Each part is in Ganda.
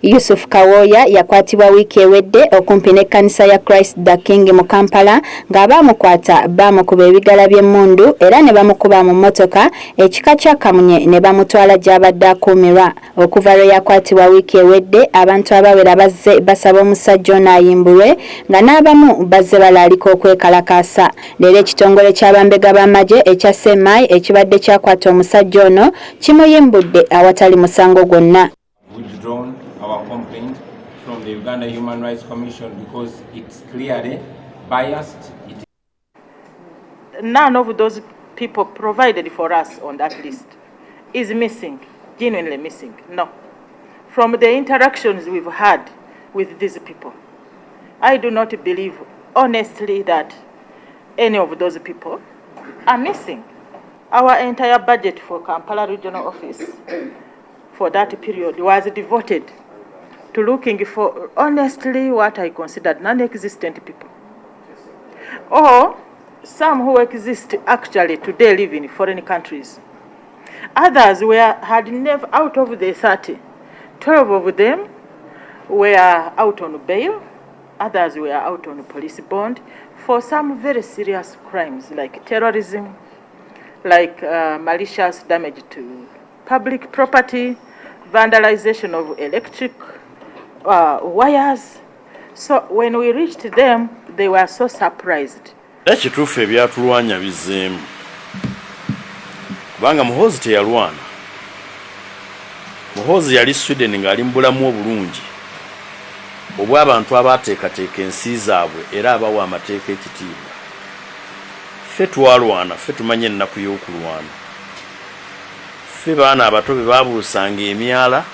Yusuf Kawooya yakwatibwa wiiki ewedde okumpi n'ekkanisa ya Christ the King mu Kampala ng'abaamukwata baamukuba ebigala by'emmundu era ne bamukuba mu mmotoka ekika kya kamunye ne bamutwala gy'abadde akuumirwa. Okuva lwe yakwatibwa wiiki ewedde, abantu abawera bazze basaba omusajja ono ayimbulwe nga n'abamu bazze balaalika okwekalakaasa. Leero ekitongole ky'abambega b'amagye ekya CMI ekibadde kyakwata omusajja ono kimuyimbudde awatali musango gwonna. Withdrawn our complaint from the Uganda Human Rights Commission because it's clearly biased. It None of those people provided for us on that list is missing, genuinely missing. No. From the interactions we've had with these people, I do not believe honestly that any of those people are missing. Our entire budget for Kampala Regional Office for that period was devoted to looking for, honestly, what I considered non-existent people. Or some who exist actually today live in foreign countries. Others were, had never, out of the 30, 12 of them were out on bail, others were out on police bond for some very serious crimes like terrorism, like malicious damage to public property, vandalization of electric wires. So when we reached them, they were so surprised. Era kituufu ebyatulwanya bizzeemu, kubanga Muhoozi teyalwana. Muhoozi yali Sweden ng'ali mu bulamu obulungi obw'abantu abaateekateeka ensi zaabwe era abawa amateeka ekitiibwa. Ffe twalwana, ffe tumanye ennaku y'okulwana. Ffe baana abato be baabuusanga emyala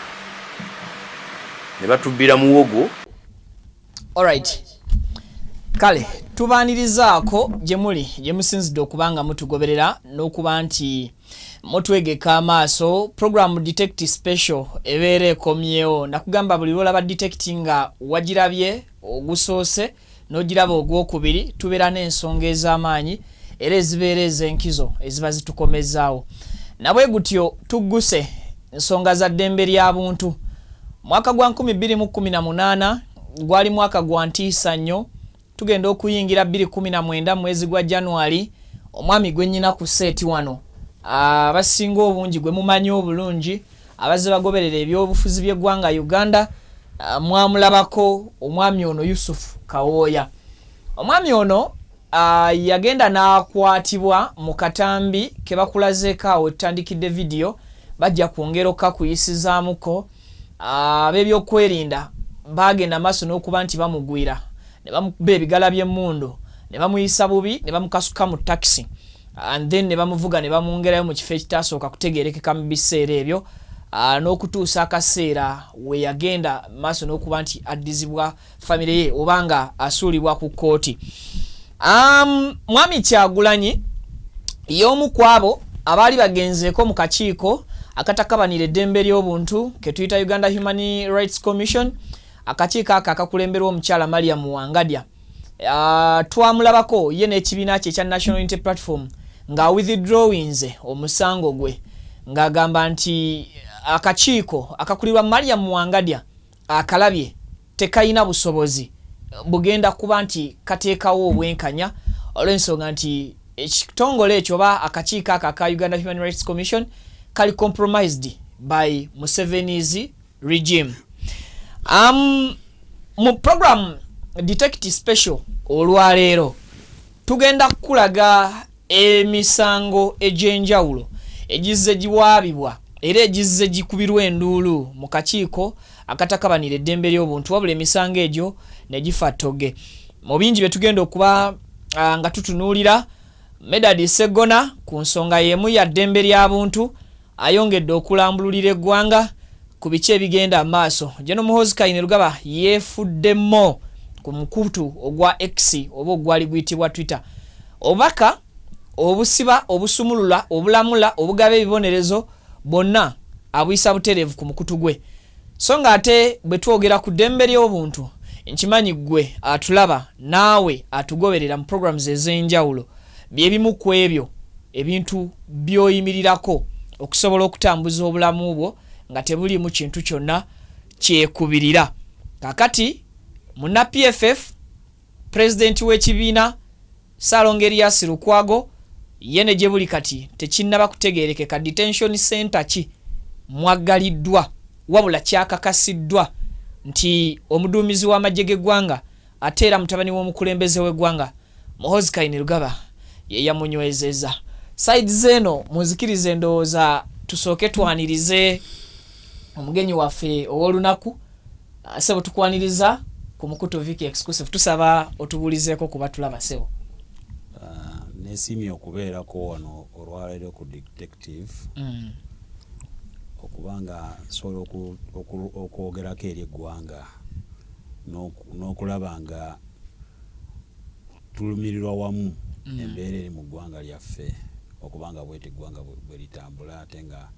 ne batubbira muwogo. Alright, kale tubaanirizaako gye muli, gye musinzidde okuba nga mutugoberera n'okuba nti mutwegeka amaaso. Program Detect Special ebeera ekomyewo. Nakugamba buli lwolaba Detect nga wagirabye ogusoose n'ogiraba ogwokubiri, tubeera n'ensonga ez'amaanyi era ezibeera ez'enkizo eziba zitukomezaawo. Nabwe gutyo tugguse nsonga za ddembe lya buntu. Mwaka gwa 2018 gwali mwaka gwa ntiisa nnyo. Tugenda okuyingira 2019 mwezi gwa January. Omwami gwe nnyina ku set wano, abasinga obungi gwe mumanyi obulungi, abazze bagoberera ebyobufuzi by'eggwanga Uganda, mwamulabako, omwami ono Yusufu Kawooya. Omwami ono yagenda n'akwatibwa mu katambi ke bakulazeeko awo tutandikidde vidiyo. Bajja kwongera okukakuyisizaamuko. Ab'ebyokwerinda bagenda maaso n'okuba nti bamugwira ne bamukuba ebigala by'emmundu ne bamuyisa bubi ne bamukasuka mu takisi and then ne bamuvuga ne bamwongerayo mu kifo ekitasooka kutegeerekeka mu biseera ebyo, n'okutuusa akaseera we yagenda maaso n'okuba nti addizibwa famire ye oba nga asuulibwa ku kkooti. Mwami Kyagulanyi y'omu ku abo abaali bagenzeeko mu kakiiko akatakabanira eddembe ly'obuntu ke tuyita Uganda Human Rights Commission, akakiiko ako akakulemberwa omukyala Mariam Wangadya. Twamulabako ye n'ekibiina kye ekya National Unity Platform nga withdrawinze omusango gwe, ng'agamba nti akakiiko akakulirwa Mariam Wangadya akalabye tekayina busobozi bugenda kuba nti kateekawo obwenkanya, olw'ensonga nti ekitongole ekyo oba akakiiko ako aka Uganda Human Rights Commission kali compromised by Museveni's regime. Mu program Detect Special olwaleero tugenda kukulaga emisango egy'enjawulo egizze giwaabibwa era egizze gikubirwa enduulu mu kakiiko akatakabanira eddembe ly'obuntu, wabula emisango egyo ne gifa ttoge. Mu bingi bye tugenda okuba nga tutunuulira, Medard Seggona ku nsonga y'emu ya ddembe lya buntu ayongedde okulambululira eggwanga ku biki ebigenda maaso. General Muhoozi Kainerugaba yeefuddemo ku mukutu ogwa X oba ogwali guyitibwa Twitter. Obubaka obusiba, obusumulula, obulamula, obugaba ebibonerezo bwonna abuyisa butereevu ku mukutu gwe. So ng'ate bwe twogera ku ddembe ly'obuntu, nkimanyi ggwe atulaba naawe atugoberera mu programs ez'enjawulo, byebimu ku ebyo ebintu by'oyimirirako okusobola okutambuza obulamu bwo nga tebuliimu kintu kyonna. kyekubirira. Kakati munna PFF, pulezidenti w'ekibiina Ssaalongo Erias Lukwago ye ne gye buli kati tekinnaba kutegeerekeka detention center ki mwaggaliddwa, wabula kyakakasiddwa nti omuduumizi w'amaggye g'eggwanga ate era mutabani w'omukulembeze w'eggwanga Muhoozi Kainerugaba ye yamunywezezza. Sides eno munzikirize ndowooza tusooke twanirize omugenyi waffe ow'olunaku. Ssebo tukwaniriza ku mukutu Vicky Exclusive, tusaba otubuulizeeko kuba tulaba ssebo. Nesiimye okubeerako wano olwaleero ku Detective okuba nga nsobola okwogerako eri eggwanga n'okulaba nga tulumirirwa wamu embeera eri mu ggwanga lyaffe, okuba nga bweti eggwanga bwe litambula, ate nga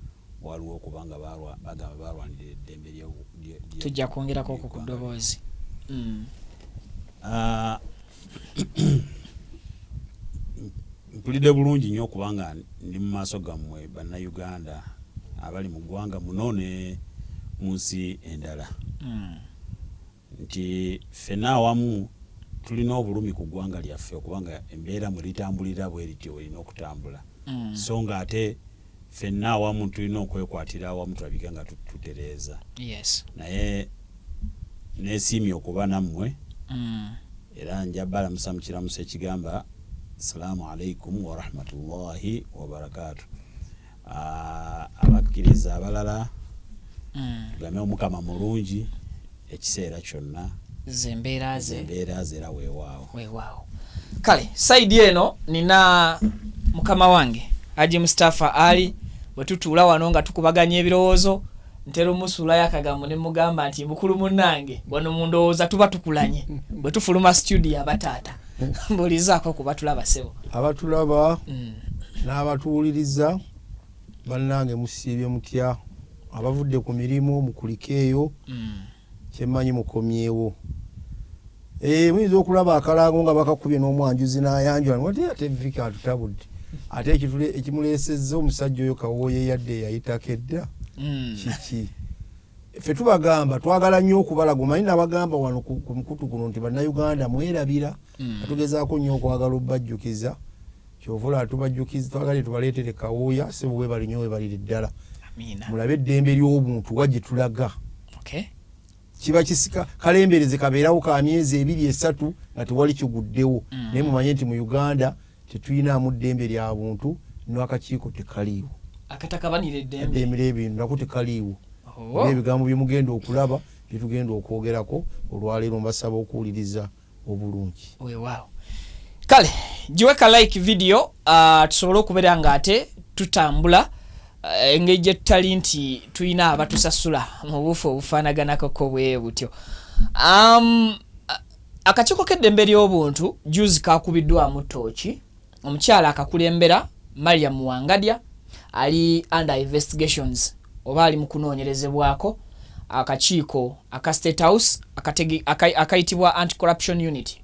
waliwo okuba nga bagamba balwanirira eddembe. Tujja kwongerako ku ddoboozi. Mpulidde bulungi nnyo okubanga ndi mu maaso gammwe Bannayuganda abali mu ggwanga muno ne mu nsi endala nti ffenna awamu tulina obulumi ku ggwanga lyaffe, okubanga embeera mwe litambulira bwe lityo erina okutambula, so nga ate ffenna awamu tulina okwekwatira awamu tulabike nga tutereeza. Naye nesiimye okuba nammwe era nja balamusa mu kiramuso ekigamba salaamu alaikum warahmatullahi wabarakaatu. Abakkiriza abalala, tugambe Omukama mulungi ekiseera kyonna. Zembeera ze. Embeera ze era weewaawo. Weewaawo. Kale side eno nina mukama wange Haji Mustapha Ali. Bwe tutuula wano nga tukubaganya ebirowoozo, ntera omusuulayo akagambo ne mugamba nti mukulu munnange, wano mu ndowooza tuba tukulanye, bwe tufuluma studio abataata. Mbuulizaako kuba tulaba ssebo. Abatulaba n'abatuwuliriza, bannange, musiibye mutya? Abavudde ku mirimu mukulikeeyo. Kyemmanyi mukomyewo. Muyinza okulaba akalango nga bakakubye n'omwanjuzi n'ayanjula ate ate Vika atutabudde, ate ekimuleesezza omusajja oyo Kawooya eyadde eyayitako edda. Kiki ffe tubagamba? Twagala nnyo okubalaga. Omanyi nabagamba wano ku mukutu guno nti Bannayuganda mwerabira. Tugezaako nnyo okwagala obbajjukiza, kyova olaba tubajjukiza, twagale tubaleetere Kawooya. Sebo, webali nnyo, webalire ddala. Amiina. Mulabe eddembe ly'obuntu wa gye tulaga. Kiba kisika kalembereze kabeerawo ka myezi 2, 3 nga tewali kiguddewo, naye mumanye nti mu Uganda tetuyinaamu ddembe lya buntu, n'akakiiko tekaliiwo. Akatakabanira eddembe. Eddembe ly'ebintu nako tekaliiwo. Oh. Ebigambo byemugenda okulaba, byetugenda okwogerako olwaleero, mbasaba okuwuliriza obulungi. Weewaawo. Kale giwe ka like video, tusobole okubeera nga ate tutambula, engeri gye tutali nti tulina abatusasula mu buufu obufaanaganako bwe butyo. Akakiiko k'eddembe ly'obuntu juzi kakubiddwamu ttooki. Omukyala akakulembera Mariam Wangadya ali under investigations oba ali mu kunoonyerezebwako akakiiko aka State House akayitibwa Anti-Corruption Unit.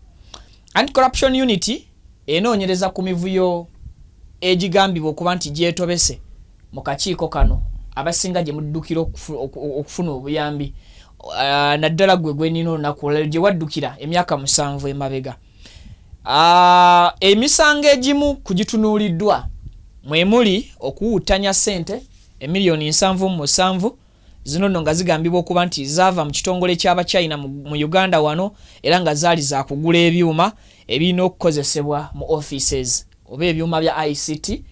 Anti-Corruption Unit enoonyereza ku mivuyo egigambibwa okuba nti gyetobese mu kakiiko kano, abasinga gye muddukira okufuna obuyambi, naddala gwe gwenina olunaku olwaleero gye waddukira emyaka 7 emabega. Emisango egimu ku gitunuuliddwa mwe muli okuwuttanya ssente emiliyoni 77, zino nno nga zigambibwa okuba nti zaava mu kitongole ky'Abachina mu Uganda wano, era nga zaali zakugula ebyuma ebirina okukozesebwa mu offices oba ebyuma bya ICT,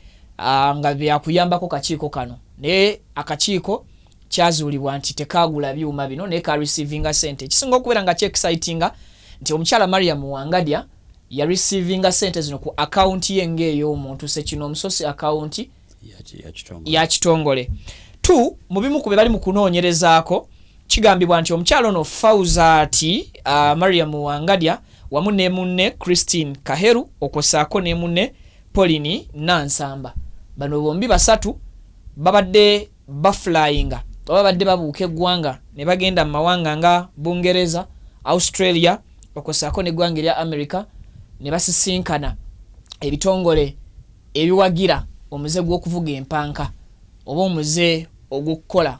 nga byakuyambako kakiiko kano. Naye akakiiko kyazuulibwa nti tekagula byuma bino, naye ka receivinga sente. Ekisinga okubeera nga kyexcitinga nti omukyala Mariam Wangadya ya receivinga sente zino ku akawunti ye ng'ey'omuntu sekino omusosi akawunti ya kitongole. Two, mu bimu ku bye bali mu kunoonyerezaako, kigambibwa nti omukyala ono Fauzati Mariam Wangadya wamu ne munne Christine Kaheru, okwosaako ne munne Pauline Nansamba, bano bombi basatu babadde baflyinga oba babadde babuuka eggwanga ne bagenda mu mawanga nga Bungereza, Australia, okwosaako n'eggwanga erya America, ne basisinkana ebitongole ebiwagira omuze gw'okuvuga empanka oba omuze ogw'okukola.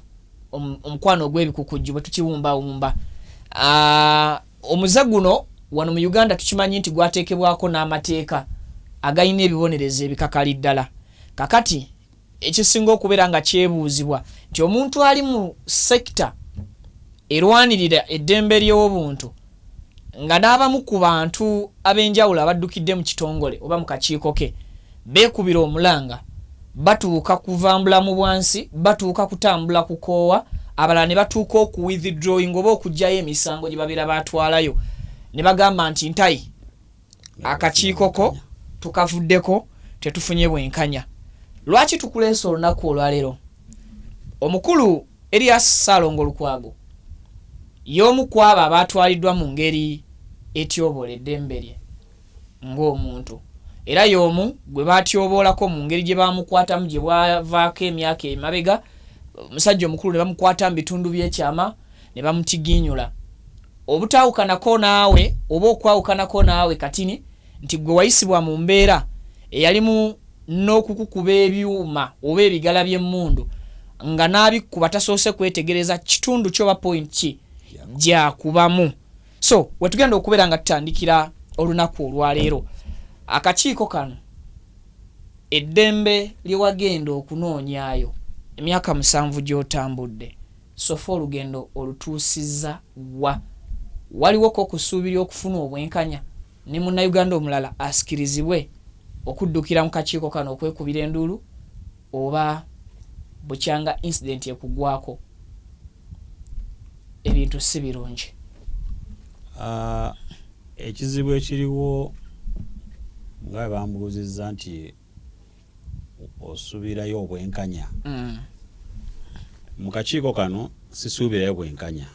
Omukwano ogw'ebikukujju bwe tukiwumbawumba. Omuze guno wano mu Uganda tukimanyi nti gwateekebwako n'amateeka agalina ebibonerezo ebikakali ddala. Kakati ekisinga okubeera nga kyebuuzibwa nti omuntu ali mu sector erwanirira eddembe ly'obuntu nga n'abamu ku bantu ab'enjawulo abaddukidde mu kitongole oba mu kakiiko ke beekubira omulanga, batuuka kuva mbulamu bwansi, batuuka kutambula kukoowa, abalala ne batuuka okuwithdrawing oba okuggyayo emisango gye babeera baatwalayo ne bagamba nti ntayi akakiiko ko tukavuddeko, tetufunye bwenkanya. Lwaki tukuleese olunaku olwaleero? Omukulu Erias Ssaalongo Lukwago y'omu ku abo abaatwaliddwa mu ngeri etyoboola eddembe lye ng'omuntu era y'omu gwe baatyoboolako mu ngeri gye baamukwatamu gye bwavaako emyaka emabega, omusajja omukulu ne bamukwata mu bitundu by'ekyama ne bamutigiinyula. Obutaawukanako naawe oba okwawukanako naawe katini nti ggwe wayisibwa mu mbeera eyalimu n'okukukuba ebyuma oba ebigala by'emmundu nga n'abikuba tasoose kwetegereza kitundu ki oba point ki gy'akubamu. So wetugenda okubeera nga tutandikira olunaku olwaleero, akakiiko kano eddembe lye wagenda okunoonyaayo emyaka 7 gy'otambudde, so far olugendo olutuusizza wa? Waliwo ko okusuubira okufuna obwenkanya ne munnayuganda omulala asikirizibwe okuddukira mu kakiiko kano okwekubira enduulu, oba bukyanga incident ekugwako ebintu si birungi? Ekizibu ekiriwo nga bwe bambuuzizza nti osuubirayo obwenkanya mu kakiiko kano, sisuubirayo bwenkanya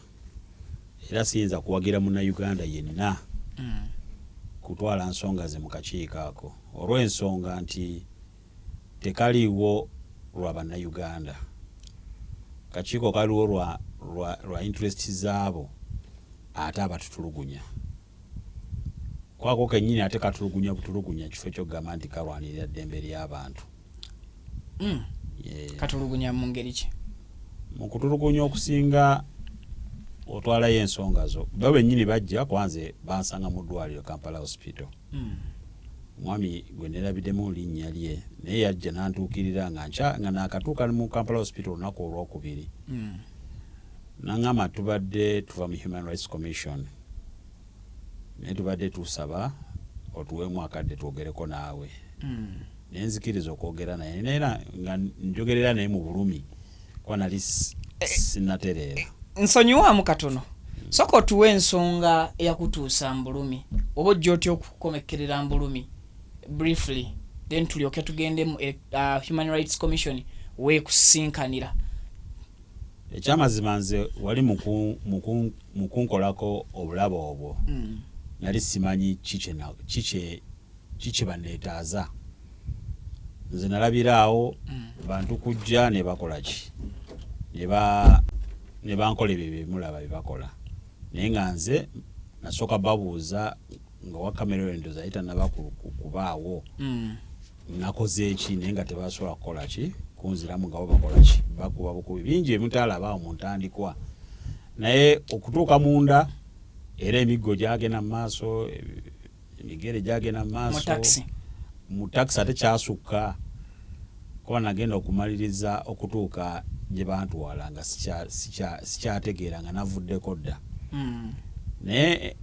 era siyinza kuwagira munnayuganda yenna kutwala nsonga ze mu kakiiko ako, olw'ensonga nti tekaliiwo lwa bannayuganda. Kakiiko kaliwo lwa interest zaabo ate abatutulugunya. Kwako kennyini ate katulugunya butulugunya, kifo kyokugamba nti kalwanirira ddembe ly'abantu. Yeah. Katulugunya mu ngeri ki? Mu kutulugunya okusinga otwalayo ensonga zo, bo bennyini bajja kwanze bansanga mu ddwaliro Kampala Hospital. Omwami gwe neerabiddemu linnya lye, naye yajja n'antuukirira nga nga naakatuuka mu Kampala Hospital olunaku olwokubiri. N'aŋŋamba, tubadde tuva mu Human Rights Commission, naye tubadde tusaba otuweemu akadde twogereko naawe. Naye nzikiriza okwogera naye, naye era nga njogerera naye mu bulumi kuba nali sinnatereera. Nsonyiwaamu katono, soka otuwe ensonga eyakutuusa mu bulumi oba ojja otya okukomekkerera mu bulumi briefly, then tulyoke tugende mu Human Rights Commission weekusisinkanira. Ekyamazima nze wali mu kunkolako obulabo obwo nali simanyi ki kye banneetaaza. Nze nalabiraawo bantu kujja ne bakola ki, ne bankola ebyo byemulaba bye bakola, naye nga nze nasooka babuuza nga wa kamera ndowooza yali tannaba kubaawo, nakoze eki, naye nga tebasobola kukola ki kunziramu, nga bo bakola ki, bakuba bukubi bingi ebimutalabaawo mu ntandikwa. Naye okutuuka munda era emiggo gyagenda mu maaso, emigere gyagenda mu maaso. Mu taxi. Mu taxi ate kyasukka, kuba nagenda okumaliriza okutuuka gye bantwala nga sikyategeera nga navuddeko dda. Naye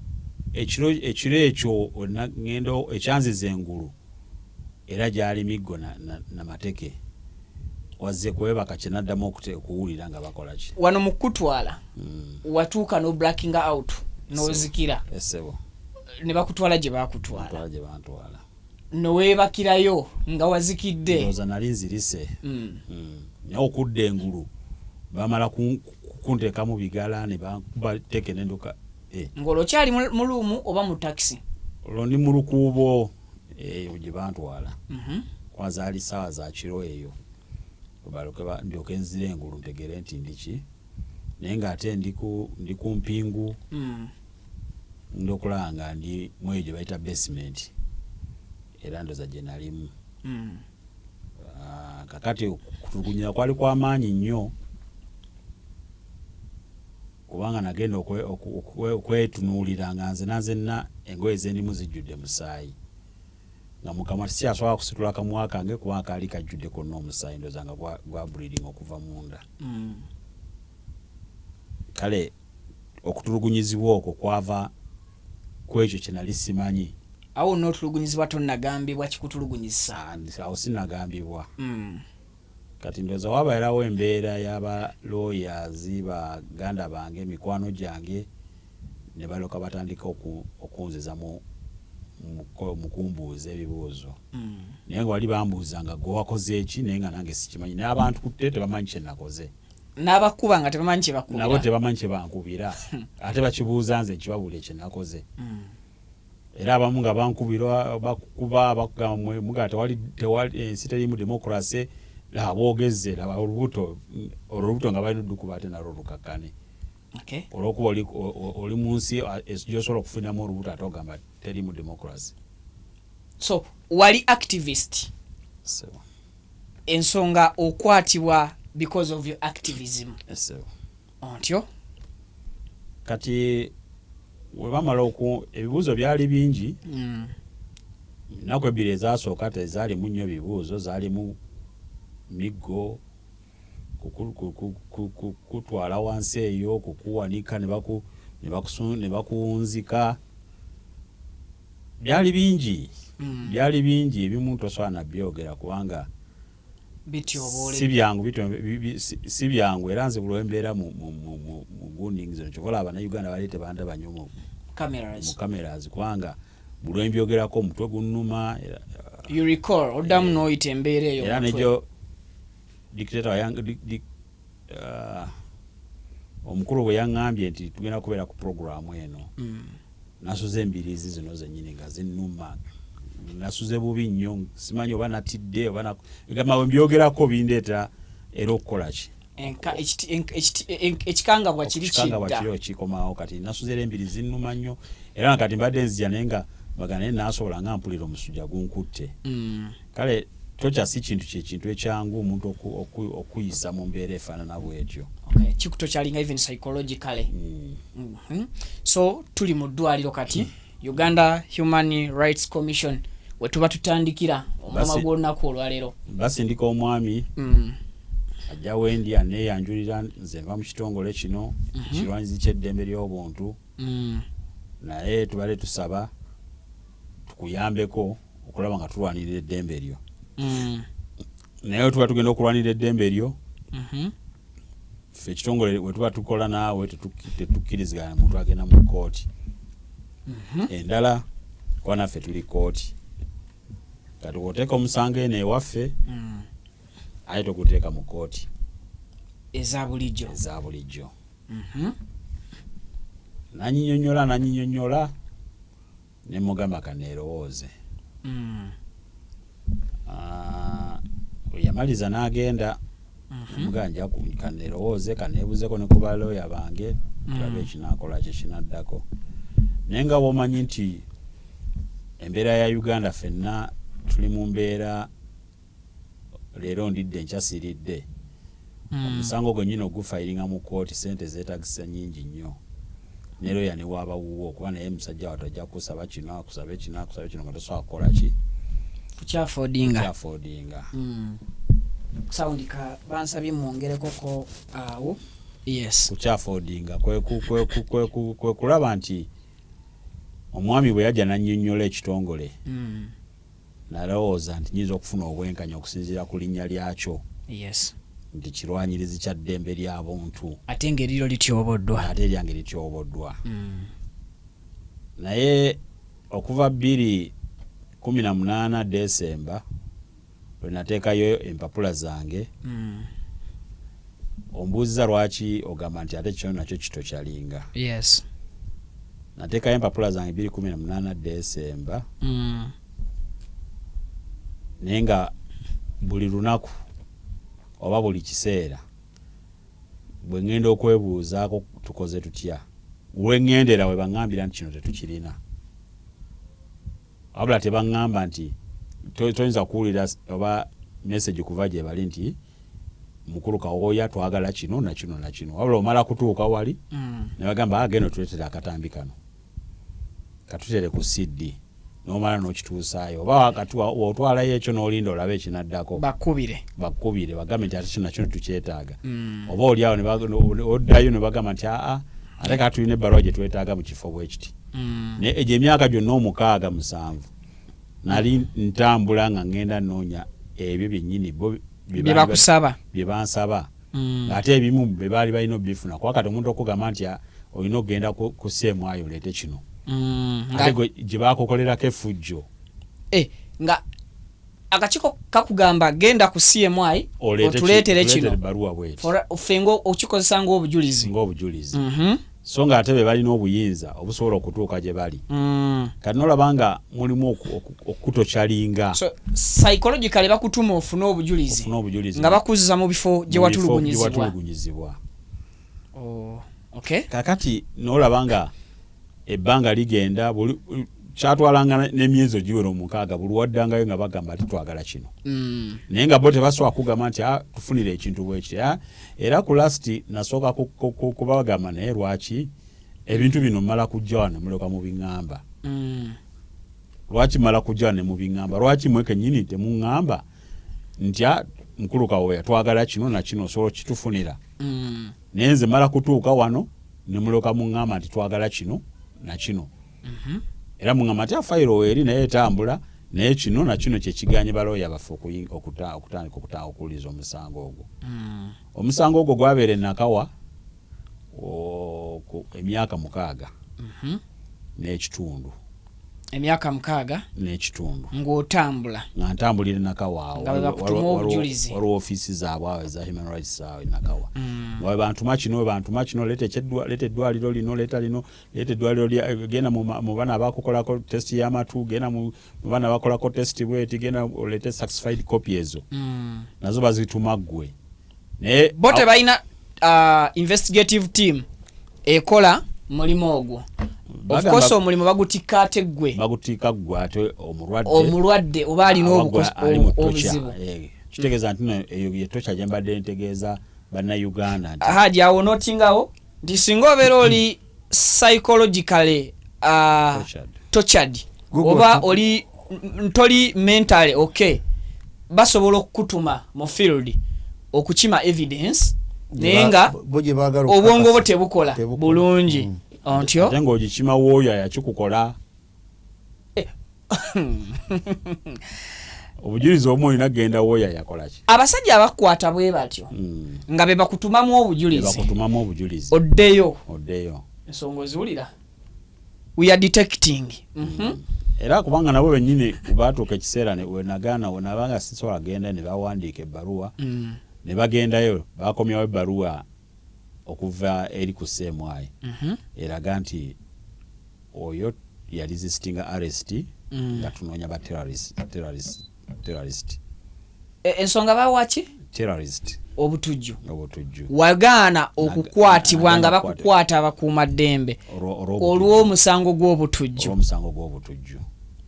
ekiro ekyo ngenda ekyanziza engulu era gyali miggo na mateke wazze kwebaka, kyenaddamu okuwulira nga bakola ki. Wano mu kutwala watuuka no blacking out n'ozikira? Essebo. Ne bakutwala gye bakutwala? Ntwala gye bantwala. Noweebakirayo nga wazikidde? Ndowooza nali nzirise. Naye okudda engulu bamala kunteekamu bigala ne bankuba teke nenduka. Ng'olwo okyali mu room oba mu takisi? Olwo ndi mu lukuubo eyo gye bantwala, kuba zaali ssaawa za kiro eyo. Balyoke ndyoke nzire engulu ntegere nti ndi ki, naye ng'ate ndi ku mpingu. Ndi okulaba nga ndi mu eyo gye bayita basement, era ndowooza gye nalimu. Kakati okutulugunyira kwali kwa maanyi nnyo. Kubanga nagenda okwetunuulira nga nze nanzenna engoye zendimu zijjudde musaayi, nga mukama sikyasobola kusitula kamwa kange kubanga kaali kajjudde konna omusaayi, ndowooza nga gwa bleeding okuva munda. Kale okutulugunyizibwa okwo kwava ku ekyo kye nali simanyi. Awo n'otulugunyizibwa tonnagambibwa kikutulugunyisa? Awo sinagambibwa. Kati ndowooza wabeerawo embeera y'aba lawyers, baganda bange, mikwano gyange, ne balyoka batandika okunziza mu kumbuuza ebibuuzo. Naye nga wali bambuuza nga gwe wakoze eki, naye nga nange sikimanyi, naye abantu kutte tebamanyi kye nakoze. N'abakuba nga tebamanyi kye bakubira. Nabo tebamanyi kye bankubira, ate bakibuuza nze nkibabuulire kye nakoze. Era abamu nga bankubira, bakukuba, bakugamba muga tewali ensi terimu democracy, laba boogezze, laba olubuto, olwo olubuto nga balina oddukuba ate nalwo lukakkane. Olwokuba oli mu nsi gy'osobola okufuniramu olubuto, ate ogamba terimu democracy. So wali activist? Ssebo. Ensonga okwatibwa because of your activism? Ssebo. Ontyo. Kati we bamala ebibuuzo byali bingi. Ennaku 2 ezasooka tezaalimu nnyo bibuuzo, zaalimu miggo, kutwala wansi eyo, kukuwanika, ne bakuwunzika. Byali bingi. Byali bingi, ebimu tosobola nabyogera kubanga si byangu, si byangu. Era nze buli lwembeera mu gundi zino, kyova olaba Bannayuganda bali tebandaba nnyo mu cameras, kubanga buli lwembyogerako omutwe gunnuma. You recall, oddamu n'oyita embeera eyo. Era nejo dictator omukulu bwe yaŋŋambye nti tugenda kubeera ku programu eno, nasuze embiriizi zino zennyini nga zinnuma, nasuze bubi nnyo, simanyi oba natidde oba gamba bwe mbyogerako bindeeta era okukola ki? Ekikangabwa kiri. Ekikangabwa kiri kikomawo. Kati nasuze era embiri zinnuma nnyo, era nga kati mbadde nzija naye nga baga naye naasobola nga mpulira omusujja gunkutte. Kale tokya si kintu kyekintu ekyangu omuntu okuyisa mu mbeera efaanana bwetyo. Kikutokyalinga even psychologically. So tuli mu ddwaliro kati, Uganda Human Rights Commission, we tuba tutandikira omwama gw'olunaku olwaleero. Basindika omwami, ajja wendi aneeyanjulira, nze nva mu kitongole kino kirwanyizi ky'eddembe ly'obuntu, naye tubadde tusaba tukuyambeko okulaba nga tulwanirira eddembe lyo. Naye tuba tugenda okulwanirira eddembe lyo, ffe ekitongole we tuba tukola naawe tetukkiriziganya muntu agenda mu kooti endala, kuba naffe tuli kooti. Kati woteeka omusango eno ewaffe, ate toguteeka mu kooti eza bulijjo. Eza bulijjo. Nanyinyonyola, nanyinyonyola, ne mugamba kaneerowooze. Yamaliza n'agenda. Mugamba nja kaneerowooze, kaneebuzeeko ne ku balooya bange, tulabe ekinaakola kye kinaddako. Naye nga bw'omanyi nti embeera ya Uganda, ffenna tuli mu mbeera leero ndidde enkya siridde. Omusango gwennyini ogufayiringa mu kkooti, sente zeetagisa nnyingi nnyo, ne looya ne waaba wuwo, kuba naye musajja wattu ajja kusaba kino, akusabe kino, akusabe kino, nga tosobola kukola ki? Kukyafodinga. Kukyafodinga. Sound ka bansabye mwongerekoko awo, yes. Kukyafodinga kwe kulaba nti omwami bwe yajja nannyonnyola ekitongole, nalowooza nti nyinza okufuna obwenkanya okusinziira ku linnya lyakyo, nti kirwanyirizi kya ddembe lya buntu, ate ng'eriro lityoboddwa. Ate eryange lityoboddwa. Naye okuva 2018 Desemba lwe nateekayo empapula zange, ombuuziza lwaki ogamba nti ate kino nakyo kitokyalinga. Nateekayo empapula zange 2018 Desemba, naye nga buli lunaku oba buli kiseera bwe ŋŋenda okwebuuzaako tukoze tutya, we ŋŋendera we baŋŋambira nti kino tetukirina, wabula tebaŋŋamba nti toyinza kuwulira oba message kuva gye bali nti Mukulu Kawooya, twagala kino na kino na kino. Wabula omala kutuuka wali ne bagamba, "Agenda otuleetera akatambi kano, katutere ku CD," nomala n'okituusaayo, oba wakati otwalayo ekyo n'olinda olabe ekinaddako. Bakubire. Bakubire bagambe nti ate kino nakino tukyetaaga. Oba oliawo oddayo ne bagamba nti aa, ate ka tulina ebbaluwa gye twetaaga mu kifo bwe kiti. Naye egyo emyaka gyonna omukaaga musanvu nali ntambula nga ŋŋenda nnoonya ebyo byennyini bo bye bakusaba. Bye bansaba. Ng'ate ebimu bye baali balina obifuna, kuba kati omuntu okugamba nti, "Ah, olina okugenda ku CMI oleete kino," ate gwe gye bakukolerako effujjo. Eh, nga akakiiko kakugamba genda ku CMI oleete otuleetere kino. Ebbaluwa bweti. Ffe nga okikozesa ng'obujulizi. Ng'obujulizi. So nga ate be balina obuyinza obusobola okutuuka gye bali. Kati nolaba nga mulimu okutokyalinga. So psychologically bakutuma ofune obujulizi. Ofune obujulizi. Nga bakuzza mu bifo gye mu bifo gye watulugunyizibwa. Watulugunyizibwa. Oh, okay. Kakati nolaba nga ebbanga ligenda, buli kyatwalanga n'emyezi ogiwera omukaaga, buli waddangayo nga bagamba ati twagala kino. Naye nga bo tebasobola kugamba nti, "Ah, tufunire ekintu bwekiti." Ah, era ku last nasooka kubagamba, naye lwaki ebintu bino mmala kujja wano muleka mubiŋŋamba? Lwaki mala kujja wano ne mubiŋŋamba? Lwaki mwe kennyini temuŋŋamba nti, "Ah, mukulu Kawoya, twagala kino na kino, osobola okitufunira?" Naye nze mala kutuuka wano ne mulyoka muŋŋamba nti twagala kino na kino. Era muŋŋamba nti, "Ah, fayiro weeri naye etambula, naye kino na kino kyekiganye balooya baffe okutandika okuwuliriza omusango ogwo." Omusango ogwo gwabeera e Nakawa emyaka 6 n'ekitundu. Emyaka 6 n'ekitundu. Ng'otambula. Nga ntambulira Nakawa awo. Nga bwe bakutuma obujulizi. Waliwo ofiisi zaabwe awo eza human rights awo e Nakawa. Nga bwe bantuma kino, bwe bantuma kino, leeta eddwaliro lino, leeta lino, leeta eddwaliro genda mu bana abakukolako test y'amatu, genda mu bana abakolako test bweti, genda oleete certified copy ezo. Nazo bazituma ggwe, naye bo tebalina investigative team ekola mulimu ogwo. Of course omulimu bagutikka ate ggwe. Bagutikka ggwe ate omulwadde. Omulwadde oba alina Aba gwe ali mu torture. obuzibu. Eh, kitegeeza nti no eyo ye torture gye mbadde ntegeeza Bannayuganda nti Haji, awo notingawo nti singa obeera oli psychologically Tortured. tortured Google oba oli toli mentally okay, basobola okukutuma mu field okukima evidence, naye nga bo gye baagala obwongo bwo okukakasa. tebukola Tebukola. bulungi. Ontyo. Ate ng'ogikima w'oyo ayakikukola. Obujulizi obumu olina kugenda w'oyo ayakola ki. Abasajja abakukwata bwe batyo nga be bakutumamu obujulizi, bakutumamu obujulizi, oddeyo. Oddeyo. Ensonga oziwulira, we are detecting. Era kubanga nabo bennyini batuuka ekiseera wenagaana, wenabanga sisobola genda, ne bawandiika ebbaluwa ne bagendayo, bakomyawo ebbaluwa okuva eri ku CMI eraga nti oyo yali resisting arrest nga tunoonya ba terrorist. Ensonga bawaki? Terrorist. Obutujju. Obutujju. Wagaana okukwatibwa nga nagaana. Bakukwata abakuumaddembe olw'obutujju. Olw'omusango gw'obutujju. Olw'omusango gw'obutujju.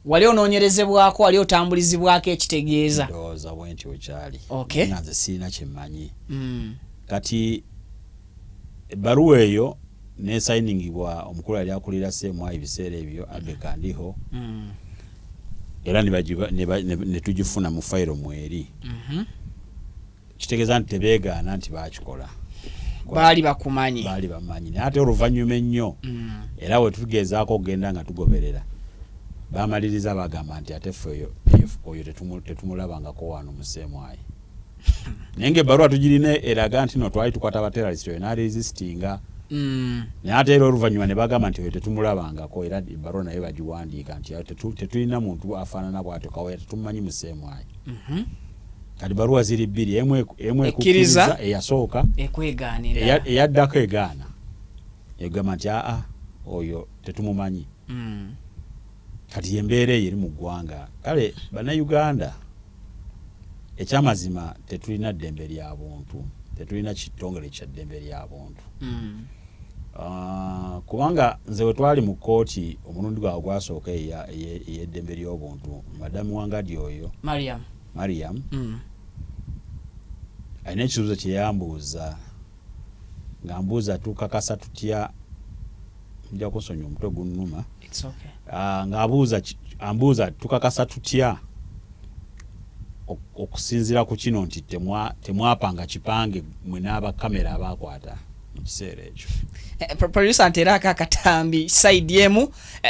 Wali onoonyerezebwako, wali otambulizibwako, ekitegeeza. Ndowooza bwe nti wekyali. Nga nze sirina kyemmanyi. Kati ebbaluwa eyo nesayiningibwa omukulu yali akulira CMI ebiseera ebyo, Abe Kandiho. Era ne tugifuna mu fayiro mweri. Kitegeeza nti tebeegaana nti bakikola. Baali bakumanyi. Baali bamanyi, naye ate oluvannyuma ennyo era we tugezaako okugenda nga tugoberera, bamaliriza bagamba nti ate ffe oyo tetumulabangako wano mu CMI, naye nga ebbaluwa tugirina eraga nti no twali tukwata ba terrorist, oyo n'aresistinga. Naye ate era oluvannyuma ne bagamba nti oyo tetumulabangako, era ebbaluwa nayo bagiwandiika nti tetulina muntu afaanana bw'atyo, Kawoya tetumumanyi mu CMI. Kati baluwa ziri bbiri, emu emu Ekkiriza. ekukkiriza eyasooka, ekwegaanira, eyaddako egaana, egamba nti aa, oyo tetumumanyi. Kati embeera eyo eri mu ggwanga. Kale Bannayuganda, ekyamazima tetulina ddembe lya buntu, tetulina kitongole kya ddembe lya buntu. Ah, kubanga nze we twali mu kkooti omulundi gwawe gwasooka ey'eddembe ly'obuntu, madamu Wangadi oyo, Mariam. Mariam. Alina ekibuuzo kye yambuuza nga mbuuza tukakasa tutya, nja kunsonyiwa omutwe gunnuma. It's okay. Ah, ng'abuuza ambuuza tukakasa tutya okusinziira ku kino nti temwapanga kipange mwe n'abakamera abakwata mu kiseera ekyo. Producer, nteeraako akatambi side emu,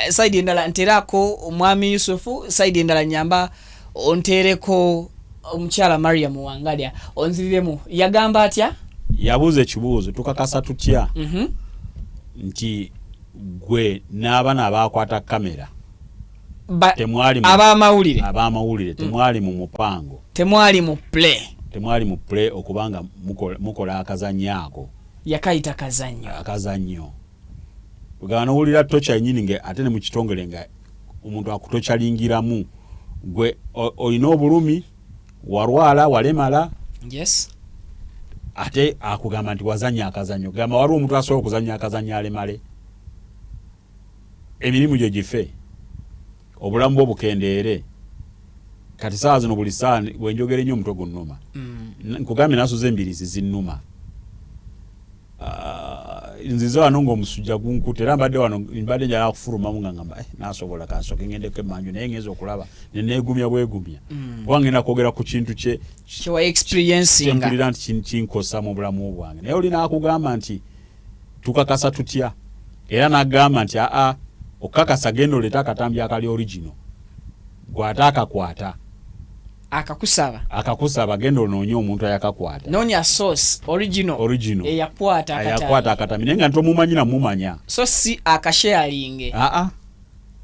side endala nteeraako omwami Yusufu, side endala nyamba onteereko omukyala Mariam Wangalya, onziriremu. Yagamba atya? Yabuuza ekibuuzo, tukakasa tutya nti gwe n'abaana abakwata kamera temwali ab'amawulire. Ab'amawulire temwali mu mupango. Temwali mu play. Temwali mu play okubanga mukola akazannyo ako. Yakayita kazannyo. Akazannyo. Ogamba nowulira torture yennyini nga ate ne mu kitongole nga omuntu akutorturingiramu, gwe olina obulumi, walwala, walemala, ate akugamba nti wazanya akazannyo. Gamba waliwo omuntu asobola okuzanya akazannyo alemale, emirimu gye gife, obulamu bwo bukendeere. Kati saawa zino buli saawa bwenjogera ennyo omutwe gunnuma. Nkugambye nasuza embirizi zinnuma. Ah, nzize wano ng'omusujja gunkutte, era mbadde wano mbadde njagala kufulumamu nga ngamba, nasobola kansooke ngendeko emanju, naye ngenza okulaba neneegumya bwegumya, kuba ngenda kwogera ku kintu kye kyewa experiencinga. Kyempulira nti kinkosa mu bulamu bwange. Naye oli n'akugamba nti tukakasa tutya, era n'agamba nti aa, okukakasa genda oleete akatambi akali original, gwate akakwata. Akakusaba. Akakusaba, genda onoonye omuntu ayakakwata. Noonya source original. Original. Eyakwata ayakwata akatambi. Akatambi, naye nga ntomumanyi namumanya. So si akasharinge. Aa,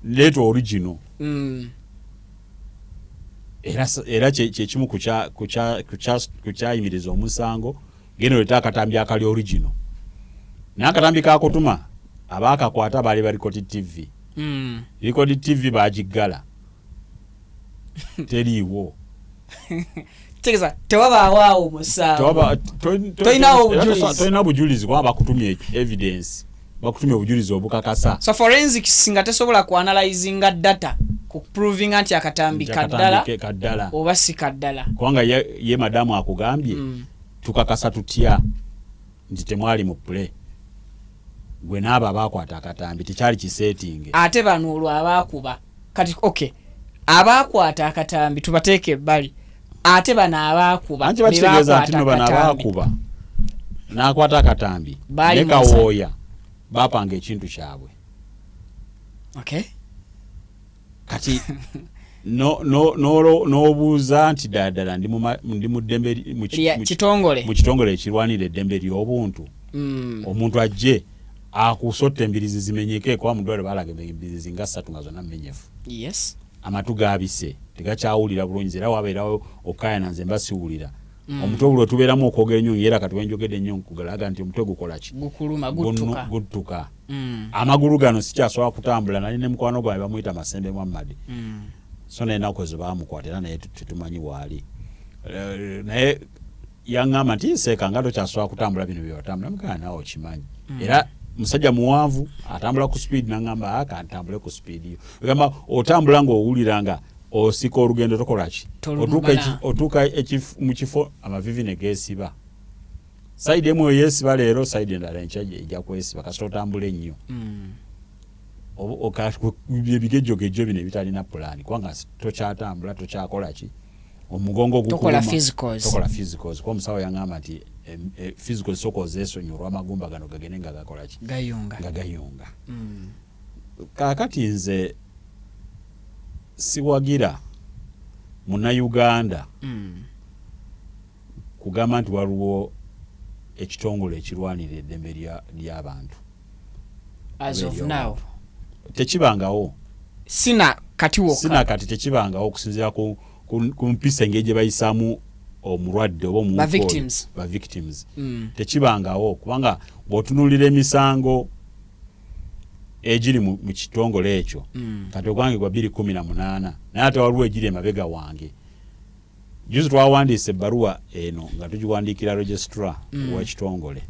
leeta original. Era kyekimu ku kyayimiriza omusango. Genda oleete akatambi akali original, naye akatambi kakutuma abaakakwata baali ba Record TV. Record TV bagiggala, teriiwo. Tegeeza tewabaawo awo musango. Tolinawo bujulizi. Tolina bujulizi kuba bakutumye evidence, bakutumye obujulizi obukakasa. So forensics nga tesobola kuanalyzinga data ku provinga nti akatambi Nti kaddala akatambi kaddala oba si kaddala. Kubanga ye madamu akugambye, tukakasa tutya nti temwali mu play, gwe n'abo abakwata akatambi, tekyali kisetting? Ate bano olwo abaakuba kati, okay, abaakwata akatambi tubateeke ebbali, ate bano abaakuba Anti be bakitegeeza nti baakwata no bano akatambi. abaakuba n'akwata akatambi Baali ne mu Kawooya bapanga ekintu kyabwe. Kati n'obuuza nti ddala ddala ndi mu ddembe Lya kitongole. Mu kitongole ekirwanira eddembe ly'obuntu, omuntu ajje akusotta embirizi zimenyeke, kuba mu ddwaliro baalaga embirizi nga ssatu nga zonna mmenyefu. Amatu gaabise, tegakyawulira bulungi, era wabeerawo okukayana nze mba siwulira. Omutwe buli wetubeeramu okwogera ennyo, era kati wenjogedde ennyo nkugalaga nti omutwe gukola ki? Gukuluma, guttuka. Guttuka. Amagulu gano sikyasobola kutambula. Nali ne mukwano gwange bamuyita Masembe Muhammad, so naye ennaku ezo bamukwata, era naye tetumanyi waali. Naye yaŋŋamba nti seeka nga tokyasobola kutambula bino byewatambula, mugana naawe okimanyi. Era musajja muwanvu atambula ku speed, naŋŋamba, "Ah, kantambule ku speed yo." Ogamba otambula ng'owulira nga osika olugendo, tokola ki? Tolumala. Otuuka mu kifo amavivi ne geesiba, side emu yeesiba leero, side endala enkya ejja kwesiba kasita otambula ennyo. Ebigejjogejjo bino ebitalina pulaani, kubanga tokyatambula, tokyakola ki, omugongo Tokola gukuluma. Physicals. Tokola physicals, kuba omusawo yaŋŋamba nti physicals sooka ozeesonyiwa olw'amagumba gano gagende nga gakola ki? Gayunga. Nga gayunga. Kaakati nze siwagira Munnayuganda kugamba nti waliwo ekitongole ekirwanira eddembe ly'abantu. As of now. Tekibangawo. Sina kati wokka. Sina kati, tekibangawo okusinziira ku mpisa engeri gye bayisaamu omulwadde oba omuntu Ba oyo. victims. Ba victims. Tekibangawo, kubanga bw'otunuulira emisango egiri mu kitongole ekyo, kati ogwange gwa 2018, naye ate waliwo egiri emabega wange. Juzi twawandiise ebbaluwa eno nga tugiwandiikira registrar w'ekitongole.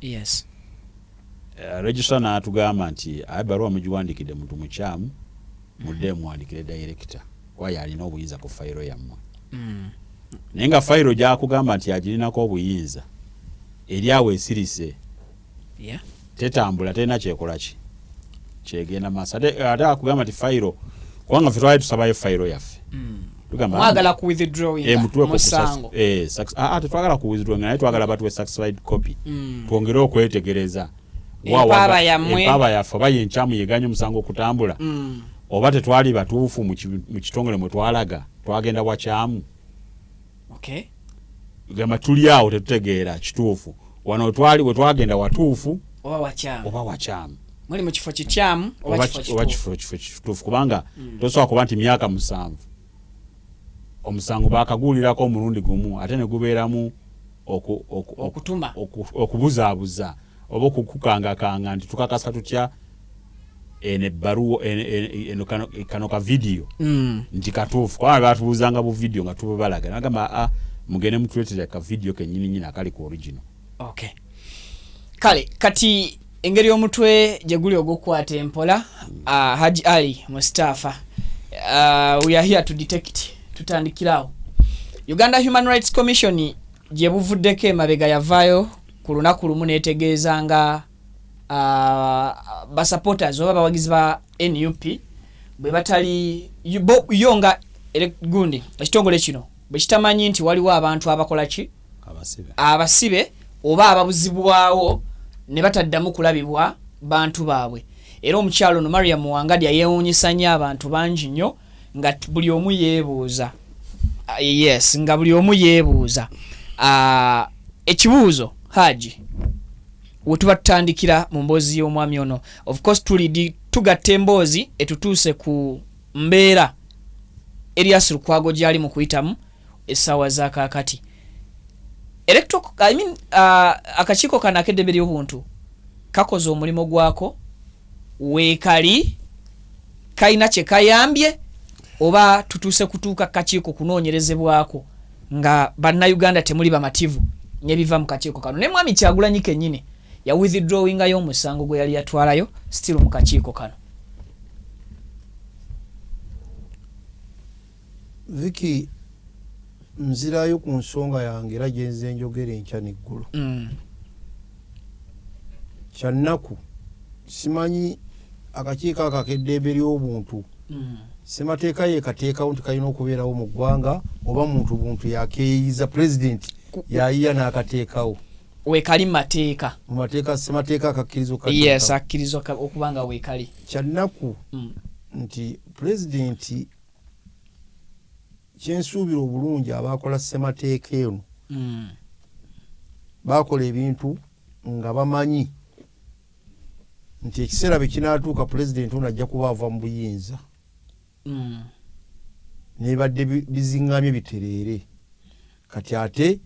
Registrar n'atugamba nti aye ebbaluwa mugiwandiikidde muntu mukyamu, mudde muwandikire director kuba yalina obuyinza ku fayiro yammwe. Naye nga fayiro gyakugamba nti agirinako obuyinza Eri awo esirise, tetambula, terina kyekola ki kyegenda maaso. Ate akugamba nti fayiro, kubanga ffe twali tusabayo fayiro yaffe. Tugamba, Mwagala ku withdrawing Eh, mutuwe ku musango? Tetwagala ku withdrawing, naye twagala batuwe certified copy twongere okwetegereza. Empaaba yammwe. Empaaba yaffe oba yenkyamu yeganye omusango okutambula, oba tetwali batuufu mu kitongole mwe twalaga, twagenda wakyamu. Gamba tuli awo tetutegeera kituufu wano twali we twagenda watuufu oba wakyamu. Oba wakyamu. Muli mu kifo kikyamu oba oba kifo oba kituufu? Kifo kituufu, kubanga tosobola kuba nti myaka 7 omusango bakaguulirako omulundi gumu, ate ne gubeeramu Okutuma. Okubuzaabuza oba okukukangakanga nti tukakasa tutya eno ebbaluwa eno kano ka vidiyo nti katuufu, kubanga batubuuzanga bu vidiyo nga tubabalaga, nagamba, "Aa, mugende mutuleetere ka vidiyo kennyini nyini akali ku original." Okay, kale kati engeri omutwe gye guli ogw'okukwata empola, Haji Ali Mustafa, we are here to detect. Tutandikirawo Uganda Human Rights Commission. Gye buvuddeko emabega yavaayo ku lunaku lumu n'etegeeza nga basupporters oba abawagizi ba NUP bwe batali yo nga gundi ekitongole kino bwe kitamanyi nti waliwo abantu abakola ki? Abasibe. Abasibe oba ababuzibwawo ne bataddamu kulabibwa bantu baabwe. Era omukyalo ono Mariam Wangadya yeewuunyisa nnyo abantu bangi nnyo nga buli omu yeebuuza. Yes, nga buli omu yeebuuza. Ekibuuzo, Haji, we tuba tutandikira mu mboozi y'omwami ono, of course tulidi tugatta emboozi etutuuse ku mbeera Erias Lukwago gy'ali mu kuyitamu essaawa za kaakati. I mean, akakiiko kano ak'eddembe ly'obuntu kakoze omulimu gwako weekali, kalina kye kayambye, oba tutuuse kutuuka kakiiko kunoonyerezebwako nga Bannayuganda temuli bamativu n'ebiva mu kakiiko kano? Ne mwami Kyagulanyi kennyini ya withdrawingayo omusango gwe yali yatwalayo still mu kakiiko kano. Viki, nzirayo ku nsonga yange era gyenze njogera enkya neggulo. Kyannaku, simanyi akakiiko ako ak'eddembe ly'obuntu, ssemateeka yekateekawo nti kalina okubeerawo mu ggwanga, oba muntu buntu yakeeyiza, pulezidenti yayiya n'akateekawo? Weekali mu mateeka. Mu mateeka, ssemateeka akakkiriza? Yes, akkiriza okuba nga weekali. Kyannaku nti pulezidenti, kyensuubira obulungi, abakola ssemateeka eno bakola ebintu nga bamanyi nti ekiseera bwe kinaatuuka pulezidenti ono ajja kuba ava mu buyinza, nebadde biziŋŋamye bitereere. Kati ate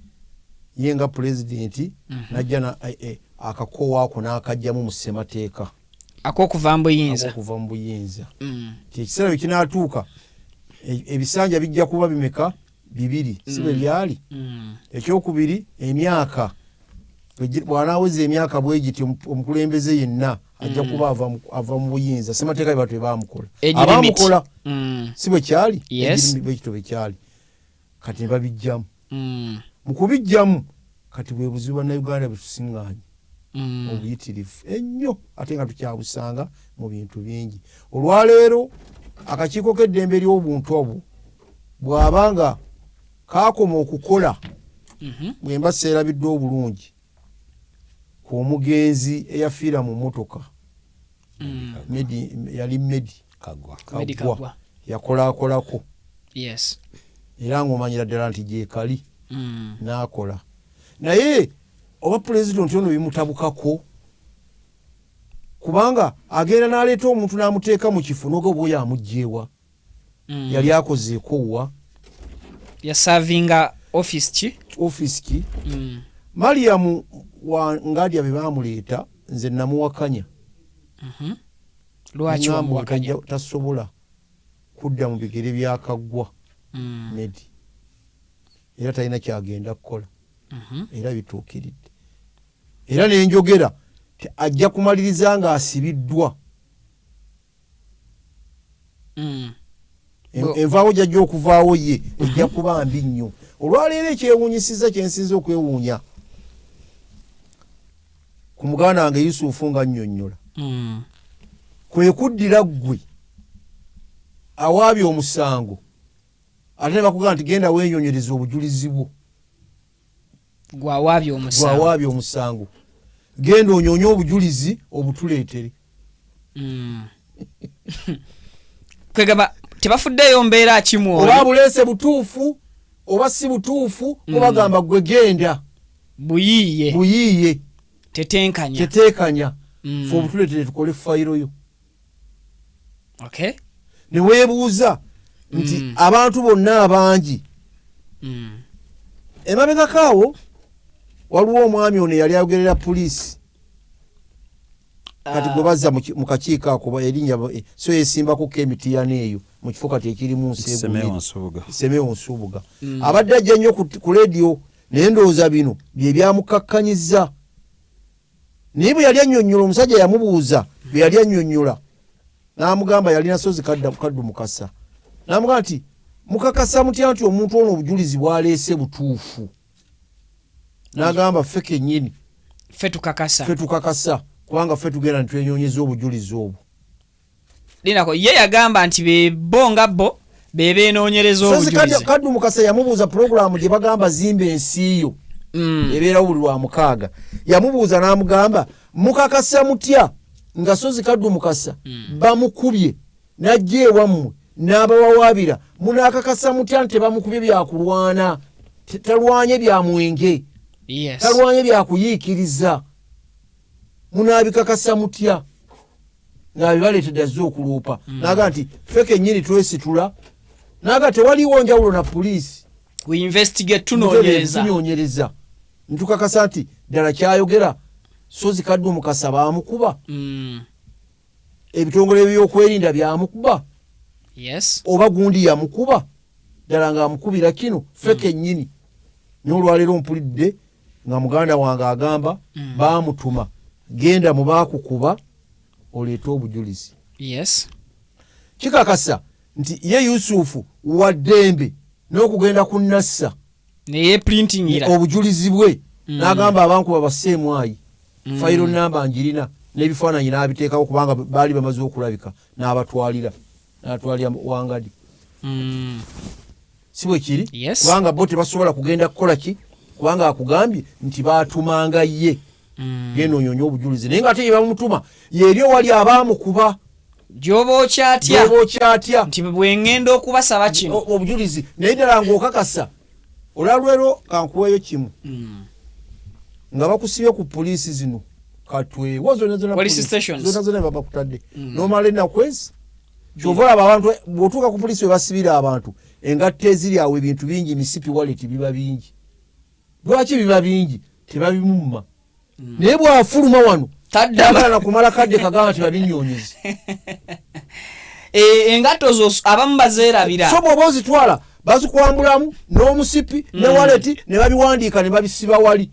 ye nga pulezidenti najja akakoowa ako n'akajjamu mu ssemateeka. Ak'okuva mu buyinza. Okuva mu buyinza. Ti ekiseera bwe kinaatuuka ebisanja bijja kuba bimeka? Bibiri, si bwe byali? Ekyokubiri, emyaka bw'anaaweza emyaka bwe giti, omukulembeze yenna ajja kuba ava mu buyinza. Ssemateeka bye batu baamukola. Age limit. Abaamukola, si bwe kyali? Yes. Age limit bwe kityo bwe kyali. Kati ne babijjamu. Mu kubijjamu kati bwe buzibu Bannayuganda bwe tusiŋŋaanye obuyitirivu ennyo, ate nga tukyabusanga mu bintu bingi olwaleero. Akakiiko k'eddembe ly'obuntu obwo bw'aba nga kaakoma okukola, bwe mba seerabiddwa obulungi, ku omugenzi eyafiira mu mmotoka. Medi, yali Medi. Kagwa. Medi Kagwa. Kagwa. Yakolaakolako era ng'omanyira ddala nti gyekali n'akola, naye oba pulezidenti ono bimutabukako, kubanga agenda n'aleeta omuntu n'amuteeka mu kifo noga oba oyo amugjeewa. Yali akozeeko wa? Yasavinga office ki? Office ki? Mariamu Wangadya bwe baamuleeta, nze namuwakanya. Lwaki Ŋŋamba wamuwakanya? Tasobola kudda mu bigere bya Kaggwa Medi, era talina kyagenda kukola. Era bituukiridde, era nenjogera ti ajja kumaliriza ng'asibiddwa. Envaawo gyajja okuvaawo ye ejja kuba mbi nnyo. Olwaleero ekyewuunyisiza, kyensinza okwewuunya, Ku muganda wange Yusufu nga nnyonnyola, kwe kuddira ggwe awaabye omusango, ate ne bakugamba nti genda weenyonyereza obujulizi bwo. Gwawaabye omusango. Gwawaabye omusango, genda onyonye obujulizi obutuleetere. Kwegamba tebafuddeeyo mbeera kimu oba abuleese butuufu oba si butuufu, kubagamba gwe genda buyiiye. Buyiiye. Tetenkanya. Teteekanya. Fe obutuleetere tukole fayiro yo. Okay. Ne weebuuza nti abantu bonna abangi emabegako awo waliwo omwami ono eyali ayogerera puliisi, kati gwe bazza mu kakiiko ako erinnya so yesimbako emitiyana eyo mu kifo kati ekirimu nsi. Semeo Nsubuga. Semeo Nsubuga abadde ajja nnyo ku leediyo, naye ndowooza bino bye byamukakkanyiza. Naye bwe yali annyonnyola, omusajja yamubuuza bwe yali annyonnyola, n'amugamba yalina Sozi Kaddu Mukasa, n'amugamba nti mukakasa mutya nti omuntu ono obujulizi bwaleese butuufu? N'agamba ffe kennyini ffe tukakasa. Ffe tukakasa kubanga ffe tugenda netwenyonyeza obujulizi obwo. Linako ye yagamba nti be bo nga bo be beenoonyereza Sozi obujulizi. Kaddu Mukasa yamubuuza pulogulaamu gye bagamba zimba ensi yo, ebeerawo buli lwa mukaaga. Yamubuuza n'amugamba mukakasa mutya nga Sozi Kaddu Mukasa bamukubye n'ajja ewammwe n'abawawaabira, munaakakasa mutya nti tebamukubye byakulwana, talwanye bya mwenge, talwanye byakuyiikiriza, munaabikakasa mutya nga bibaleetedde azze okuloopa? N'agamba nti ffe kennyini twesitula, n'agamba tewaliwo njawulo na puliisi. We investigate, tunoonyereza. Tunoonyereza ntukakasa nti ddala kyayogera Sozi Kaddu Mukasa baamukuba, ebitongole byokwerinda byamukuba, oba gundi yamukuba ddala ng'amukubira kino, ffe kennyini. N'olwaleero mpulidde nga muganda wange agamba baamutuma genda mu baakukuba oleete obujulizi. Kikakasa nti ye Yusufu waddembe n'okugenda ku Nassa neyeprintingira obujulizi bwe, n'agamba abankuba basseemwayi, fayiro namba njirina n'ebifaananyi n'abiteekawo, kubanga baali bamaze okulabika, n'abatwalira, n'atwalira Wangadi. Si bwe kiri? Yes. Kubanga bo tebasobola kugenda kukola ki, kubanga akugambye nti baatumanga ye genda onyonye obujulizi, naye nga ate ye bamutuma yeeri owali abaamukuba. Gyoba okyatya. Gyoba okyatya. Nti bwe ŋŋenda okubasaba kino. Obujulizi, naye ddala ng'okakasa olwalwero kankuweeyo kimu, nga bakusibye ku puliisi zino katwewo zonna zonna, Police police, stations. zonna zonna babakutadde nomala ennaku ezi, kyova olaba abantu bw'otuuka ku puliisi we basibira abantu, engatto eziri awo, ebintu bingi, misipi, wallet, biba bingi. Lwaki biba bingi? Tebabimumma. Naye bw'afuluma wano Taddamu. tagala na kumala kadde kagamba nti babinnyonyize. Engatto zo abamu bazeerabira. So bw'oba ozitwala bazikwambulamu n'omusipi ne wallet ne babiwandiika ne babisiba wali,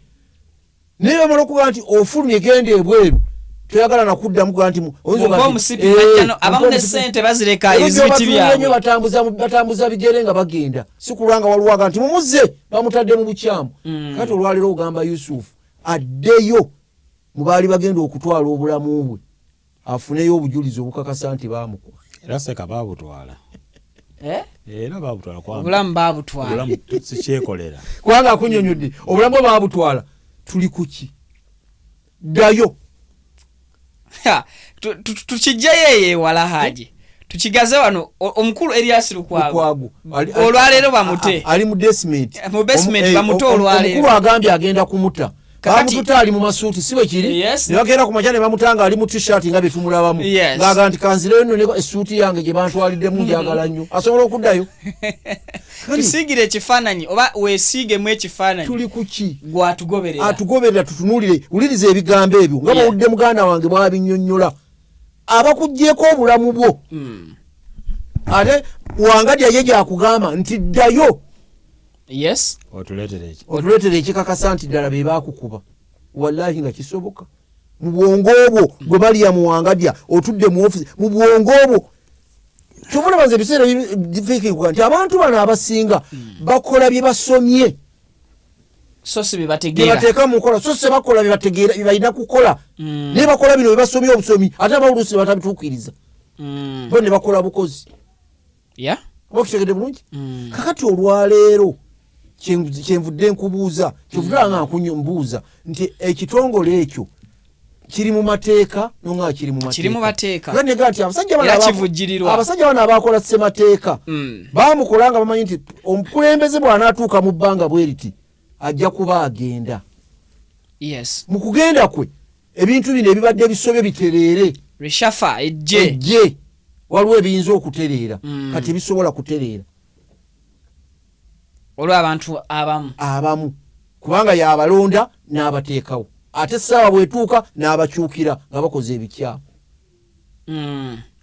naye bamala okugaa nti ofulumye genda ebweru, toyagala nakuddamu kugaa nti oyinza Mumpe okugaa nti, omusipi, najja abamu mumpe ne omusipi. ssente bazireka Era ebizibiti bye batuula nnyo byabwe. batambuza bigere nga bagenda, si kulwanga waliwo aga nti mumuzze bamutadde mu bukyamu. Kati olwaleero ogamba Yusufu addeyo mu baali bagenda okutwala obulamu bwe afuneyo obujulizi obukakasa nti baamukuba. Era seka baabutwala. Eh? Era baabutwala kubanga Obulamu baabutwala. Obulamu sikyekolera. Kubanga akunyonyodde obulamu bwe baabutwala, tuli kuki? Ddayo. Ha, tukijjeyo eyo ewala Haji, tukigaze wano. Omukulu Erias Lukwago. Lukwago. Olwaleero bamute. Ali mu basement. Mu basement bamute olwaleero. Omukulu agambye agenda kumuta. Bamututa ali mu masuuti, si bwe kiri? Yes. Ne bagenda ku makya ne bamuta nga ali mu t-shirt nga bye tumulabamu. Yes. Ng'agamba nti kanzireyo nno ne essuuti yange gye bantwaliddemu njagala nnyo. Asobola okuddayo. Tusiigire ekifaananyi oba weesiigemu ekifaananyi. Tuli ku ki? Gwatugoberera. Atugoberera, tutunuulire, wuliriza ebigambo ebyo nga bw'owulidde muganda wange bw'abinnyonnyola. Abakuggyeeko obulamu bwo. Ate Wangadya ye gy'akugamba nti ddayo. Yes. Otuleetere eki? Otuleetere ekikakasa nti ddala be baakukuba. Wallahi nga kisoboka. Mu bwongo obwo gwe balya mu Wangadya, otudde mu ofiisi, mu bwongo obwo. Kyova olaba nze ebiseera bifiikirwa nti abantu bano abasinga bakola bye basomye. So si byebategeera. Byebateeka mu nkola, so si bakola byebategeera byebalina kukola. Naye bakola bino byebasomye obusomi, ate abaoluusi batabituukiriza. Bo ne bakola bukozi. Oba okitegedde bulungi? Kakati olwaleero kyenvudde nkubuuza, kyovudde nga mbuuza nti ekitongole ekyo kiri mu mateeka nonga kiri mu Kiri mu mateeka. Era nega nti abasajja bano Era kivujjirirwa. Abasajja bano abakola ssemateeka bamukola nga bamanyi nti omukulembeze bw'anaatuuka mu bbanga bwe riti ajja kuba agenda. Mu kugenda kwe ebintu bino ebibadde bisobye bitereere. Reshafa ejje. Ejje. Waliwo ebiyinza okutereera. Kati ebisobola kutereera olw'abantu abamu. Abamu. Kubanga y'abalonda n'abateekawo. Ate essaawa bw'etuuka n'abakyukira nga bakoze ebikyamu.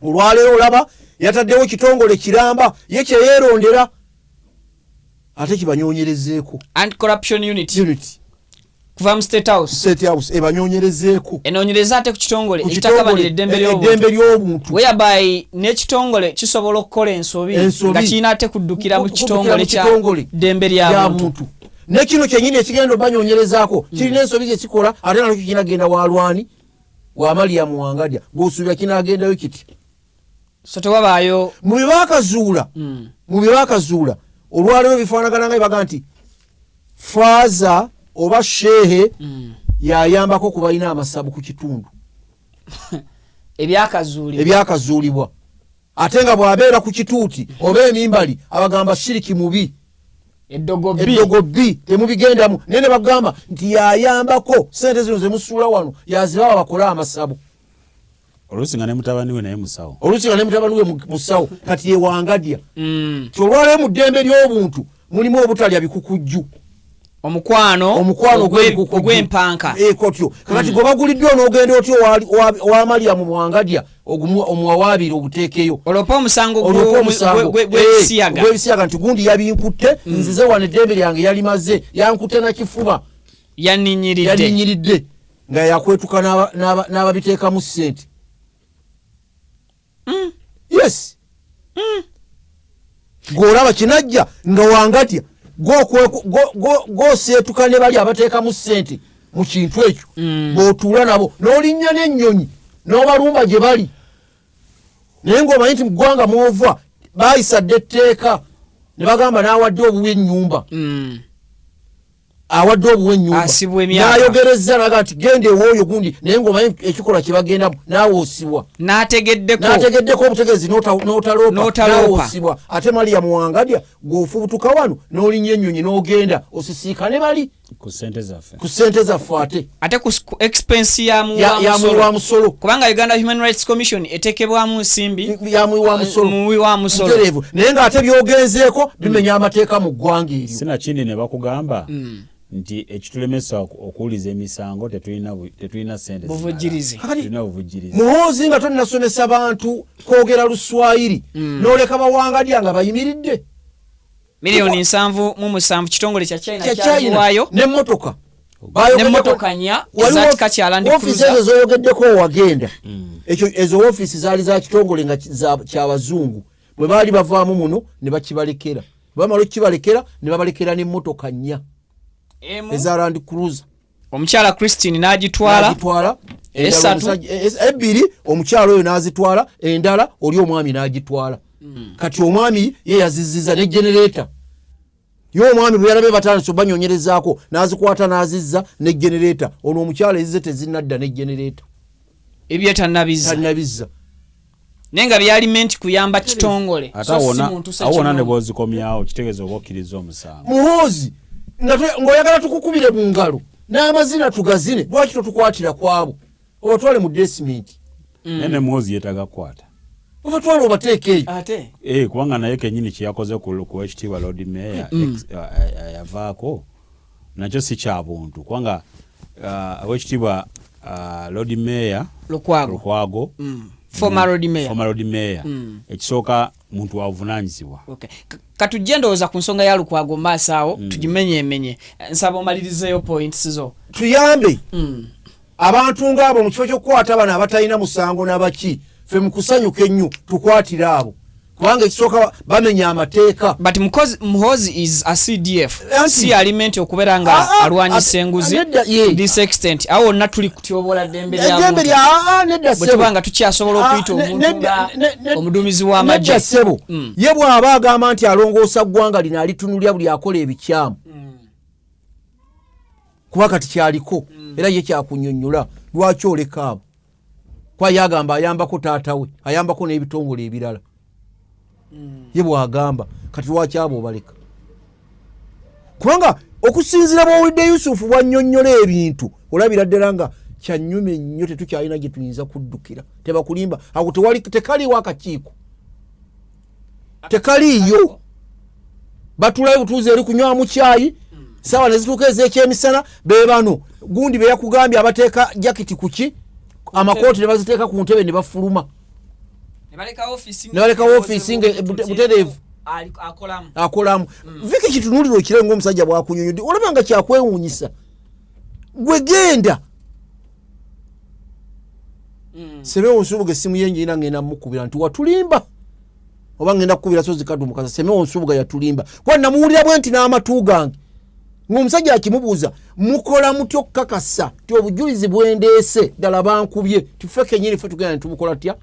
Olwaleero olaba yataddewo kitongole kiramba ye kye yeerondera ate kibanyonyerezeeko. Anti-corruption unit. Unit. Kuva mu State House. State House ebanyonyerezeeko. Enoonyereza ate ku kitongole Ku ekitakabanira kitongole, eddembe ly'obuntu. eddembe ly'obuntu. Whereby n'ekitongole kisobola okukola ensobi Ensobi. nga kirina ate kuddukira mu Kuddukira kitongole mu kya kitongole ddembe lya lya buntu. buntu. Ne kino kyennyini ekigenda obanyonyerezaako kirina ensobi ze kikola, ate nakyo kinagenda wa lwani wa Mariam Wangadya, gw'osuubira kinaagendayo kiti. So tewabaayo Mu bye baakazuula, mu bye baakazuula olwaleero bifaanagana nga bibaga nti faaza oba sheehe yayambako ku balina amasabu ku kitundu. Ebyakazuulibwa. Ebyakazuulibwa. Ate nga bw'abeera ku kituuti oba emimbali abagamba shiriki mubi. Eddogo bbi. Eddogo bbi temubigendamu. Naye ne bagamba nti yayambako ssente zino ze musuula wano yazibawa bakole amasabu. Oluusi nga ne mutabani we naye musawo. Oluusi nga ne mutabani we musawo, kati ye Wangadya. Nti olwaleero mu ddembe ly'obuntu mulimu obutalya bikukujju. Omukwano Omukwano ogw'ebikukujju. Ogw'empanka. Kotyo. Kakati gwe baguliddwa n'ogenda otya owa Mariam Wangadya omuwawaabire oguteekeyo. Olwopa omusango Olwopa omusango. gw'ebisiyaga. Gw'ebisiyaga nti gundi yabinkutte, nzize wano eddembe lyange yalimaze, yankutte na kifuba. Yanninyiridde. Yanninyiridde. Nga yakwetuka n'ababiteekamu ssente. Yes. Gw'olaba kinajja nga Wangadya, gw'oseetuka ne bali abateekamu ssente mu kintu ekyo. Bw'otuula nabo, n'olinnya n'ennyonyi, n'obalumba gye bali. Naye ng'omanyi nti mu ggwanga mw'ova, baayisa dda etteeka, ne bagamba n'awadde obuwi ennyumba. Awadde obuwi ennyumba. Asibwa emyaka. N'ayogerezza n'agamba nti genda ew'oyo gundi, naye ng'omanyi ekikolwa kye bagendamu, naawe osibwa. N'ategeddeko. N'ategeddeko obutegeezi n'otaloopa. N'otaloopa. Naawe osibwa. Ate Mariam Wangadya, gw'ofubutuka wano, n'olinnya ennyonyi n'ogenda, osisiikane bali. Ku ssente zaffe. Ku ssente zaffe ate. Ate ku expense ya muwi wa Ya muwi wa musolo. musolo. Kubanga Uganda Human Rights Commission eteekebwamu nsimbi ya muwi wa musolo. Muwi wa musolo. Mutereevu. Naye ng'ate by'ogenzeeko bimenya amateeka mu ggwanga eryo. Sinakindi ne bakugamba nti ekitulemesa okuwuliza emisango tetulina ssente zimala. Buvujjirizi. Tetulina buvujjirizi. Muhoozi nga tonnasomesa bantu kwogera Luswayiri, n'oleka Bawangadya nga bayimiridde. Miliyoni 77 kitongole kya China Kya China. kyaziwaayo. N'emmotoka. N'emmotoka nnya Waliwo eza kika kya Land woofiisi Cruiser. ezo z'oyogeddeko wagenda. Ekyo, ezo woofiisi zaali za kitongole nga kya bazungu. Bwe baali bavaamu muno ne bakibalekera. Bwe bamala okukibalekera ne babalekera n'emmotoka nnya. Emu. Eza Land Cruiser. Omukyala Christine n'agitwala. N'agitwala. Endala Esatu. omusajja, ebbiri omukyala oyo n'azitwala, endala oli omwami n'agitwala. Kati omwami ye yazizziza ne generator. Ye omwami bwe yalabye batandise obanyonyerezaako, n'azikwata n'azizza ne generator. Ono omukyala ezize tezinnadda ne generator. Ebyo tannabizza. Tannabizza. Naye nga byali meant kuyamba kitongole. Ate So si muntu awo wonna ne ssekinnoomu. bw'ozikomyawo, kitegeeza oba okkiriza omusango. Muhoozi, ng'oyagala tukukubire mu ngalo, n'amazina tugazine, lwaki totukwatira ku abo? Obatwale mu basement. Naye ne Muhoozi yeetaaga kukwata. Obatwale obateeke eyo. Ate? Kubanga naye kennyini kye yakoze ku w'ekitiibwa Lord Mayor, yavaako, nakyo si kya buntu. Kubanga, ow'ekitiibwa, Lord Mayor Lukwago. Lukwago. Former Lord Mayor. Former Lord Mayor. Ekisooka muntu wa buvunaanyizibwa. Okay. Katujje ndowooza ku nsonga ya Lukwago mu maaso awo, tugimenyeemenye. Nsaba omalirizeeyo points zo. Tuyambe abantu ng'abo mu kifo ky'okukwata bano abatalina musango n'abaki, ffe mu kusanyuka ennyo tukwatire abo. Kubanga ekisooka bamenya amateeka. But Muhoozi is a CDF. Anti- Si alimenti okubeera nga Ah, ah, alwanyisa ah, enguzi nedda, ye. this extent. Awo wonna tuli kutyobola ddembe lya Eddembe muntu. lya ah, ah, nedda Bwe ssebo. tuba nga tukyasobola Ah, okuyita omuntu nedda, nga omuduumizi w'amagye. Nedda ssebo. Ye bw'aba agamba nti alongoosa ggwanga lino, alitunulya buli akola ebikyamu, kuba kati kyaliko era ye kyakunyonnyola lwaki oleka abo, kuba ye agamba ayambako taata we, ayambako n'ebitongole ebirala. Ye bw'agamba kati lwaki abo obaleka? Kubanga okusinziira bw'owulidde Yusufu bwannyonnyola ebintu, olabira ddala nga kyanyuma ennyo. Tetukyalina gye tuyinza kuddukira. Tebakulimba, awo tewali, tekaliiwo akakiiko, tekaliiyo. Batulayo butuuzi eri kunywamu kyayi, saawa nezituuka ez'ekyemisana. Be bano gundi be yakugambye abateeka jakiti kuki, amakooti ne baziteeka ku ntebe ne bafuluma. Ne baleka ofiisi nga butereevu. Akolamu. Akolamu. Viki kitunuulira okire ngaomusajja bwakunyonyodde, olaba nga kyakwewuunyisa. Gwe genda Semewo Nsubuga, essimu ye njirina, ngenda mukubira nti watulimba, oba ngenda kukubira Sozi Kaddu Mukasa. Semewo Nsubuga yatulimba, kuba namuwulira bwe nti n'amatu gange ng'omusajja akimubuuza, mukola mutya okukakasa ti obujulizi bwendeese ddala bankubye? Tife kenyini ffe tugenda netubukola tutya?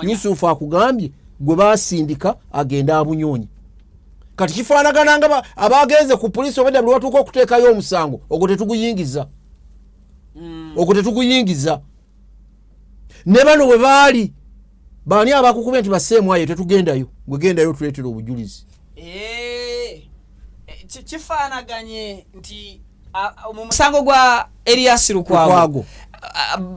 Yusufu akugambye gwe basindika agenda abunyoonye. Kati kifaanagana nga abagenze ku poliisi obedda buli watuuka okuteekayo omusango, ogwo tetuguyingiza, ogwo tetuguyingiza. Ne bano bwe baali baani abakukubye nti baseemwayo, tetugendayo, gwe gendayo tuleetera obujulizi. Eh, kifaanaganye nti mu musango gwa Erias Lukwago, Lukwago.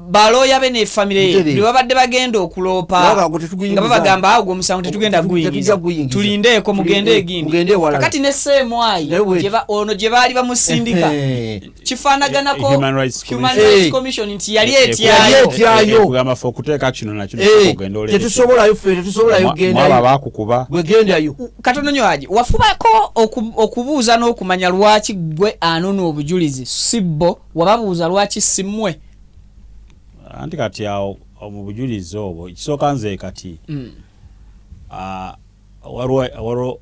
Balooya be ne famire ye Butereevu. bwe babadde bagenda okuloopa Baga ogwo tetuguyingiza. nga babagamba awo gwe omusango tetugenda Tetujja guyingiza, guyingiza. tulindeeko mugende egindi. Mugende ewalala. Kakati ne Seemwayi Naye bweti. ono gye baali bamusindika kifaanaganako Human Rights Human Commission. Rights Commission nti yali Yali etyayo. etyayo. Kugamba fe okuteeka kino nakino, ogenda oleete. Tetusobolayo ffe, tetusobolayo. Mwabo Gendayo. abakukuba. Gwe gendayo. Katono nyo aje wafubako okubuuza n'okumanya lwaki gwe anona obujulizi si bo? Wababuuza lwaki si mmwe? Anti kati awo mu bujulizi obwo, ekisooka nze kati waliwo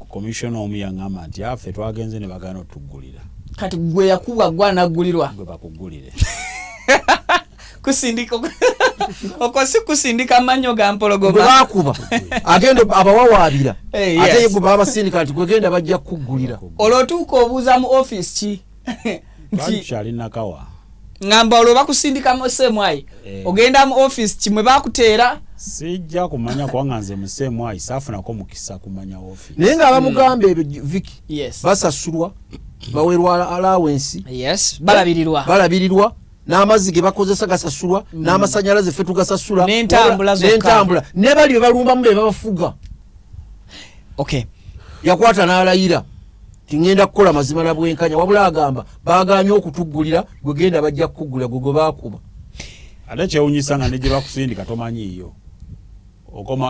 commissioner omu yaŋŋamba nti affe twagenze ne bagaana otuggulira. Kati gwe yakubwa gwe anaggulirwa? Gwe bakuggulire. Kusindika okwo si kusindika mannyo ga Gwe mpologoma. bakuba agenda abawawaabira, ate ye gwe babasindika nti gwegenda bajja kukuggulira. Olwo otuuka obuuza mu office ki Twali nti tukyali Nakawa. Ŋŋamba olwo bakusindika mu semwayi, ogenda mu office ki mwe bakuteera? Sijja kumanya kubanga nze mu CMI saafunako mukisa kumanya ofiisi. Naye nga abamugamba ebyo, Viki, Yes. basasulwa, bawerwa allowance. Yes, balabirirwa. Balabirirwa, n'amazzi ge bakozesa gasasulwa, n'amasanyalaze ffe tugasasula. N'entambula zokka. N'entambula, ne bali be balumbamu be babafuga. Yakwata n'alayira ti ŋŋenda kukola mazima na bwenkanya, wabula agamba baganye okutuggulira. Gwe genda bajja kukuggulira, gwe gwe bakuba. Ate kyewunyisa nga ne gye bakusindika tomanyiiyo.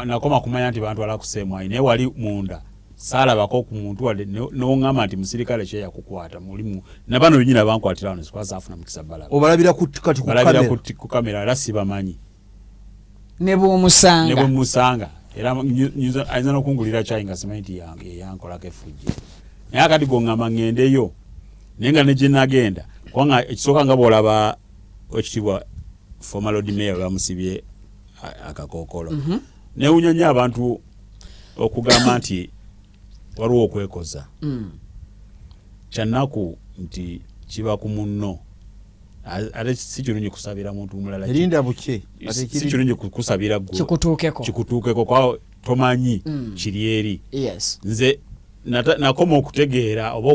Nakoma kumanya nti bantwala ku CMI, naye wali munda saalabako ku muntu wadde noŋŋamba nti musirikale kye yakukwata mulimu nabano benyini abankwatira wano, sikuba saafuna mukisa balaba. Obalabira kati ku Balabira kamera. Ku kamera era sibamanyi. Ne Ne bw'omusanga. Bwe musanga era ayinza n'okungulira kyayi nga simanyi nti yankolako effujjo. Naye akati goŋŋamba ŋŋendeyo, naye nga ne gye nagenda, kubanga ekisooka nga bw'olaba ekitiibwa former Lord Mayor bamusibye akakookolo, newunya nnyo abantu okugamba nti waliwo okwekoza. Kyannaku nti kiba ku munno, ate si kirungi kusabira muntu mulala. Erinda buke. Si kirungi kusabira ggwe Kikutuukeko. Kikutuukeko kwa tomanyi kiri eri. Nze nakoma okutegeera oba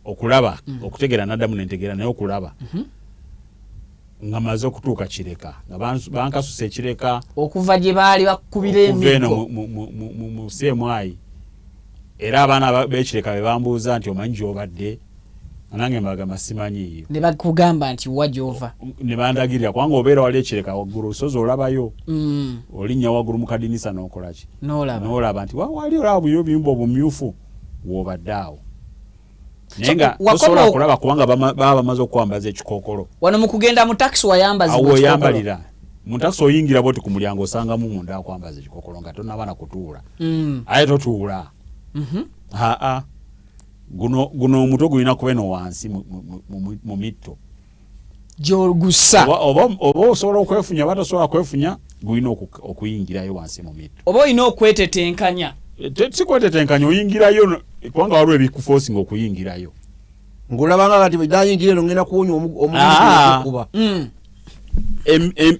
okulaba okutegeera naddamu nentegeera, naye okulaba nga maze okutuuka Kireka, nga bankasusa ekireka. Okuva gye baali bakubira Okuva eno emiggo. mu CMI. Era abaana b'ekireka be bambuuza nti omanyi gy'obadde? Nga nange mbagamba simanyiiyo. Ne bakugamba nti wa gy'ova? Ne bandagirira, kubanga obeera wali ekireka waggulu olusozi olabayo, olinnya waggulu mu kadinisa n'okola ki? N'olaba. N'olaba nti wali olaba buyo biyumba obumyufu w'obadde awo, naye So, nga wakoma tosobola kulaba kubanga baba bamaze okwambaza ekikookolo. Wano mu kugenda mu takisi wayambazibwa Awo ekikookolo. weyambalira. Mu takisi oyingira bwoti ku mulyango osangamu munda akwambaza ekikokolo nga tonaba na kutuula. Aye totuula. Aa, guno omutwe gulina kuba eno wansi mu mitto Gyogusa. Oba osobola okwefunya oba tosobola kwefunya, gulina okuyingirayo wansi mu mitto. Oba olina okwetetenkanya. Si kwetetenkanya, oyingirayo kubanga waliwo ebikuforcinga okuyingirayo. Ng'olabanga kati nayingira eno ngenda kuwonya omukuba.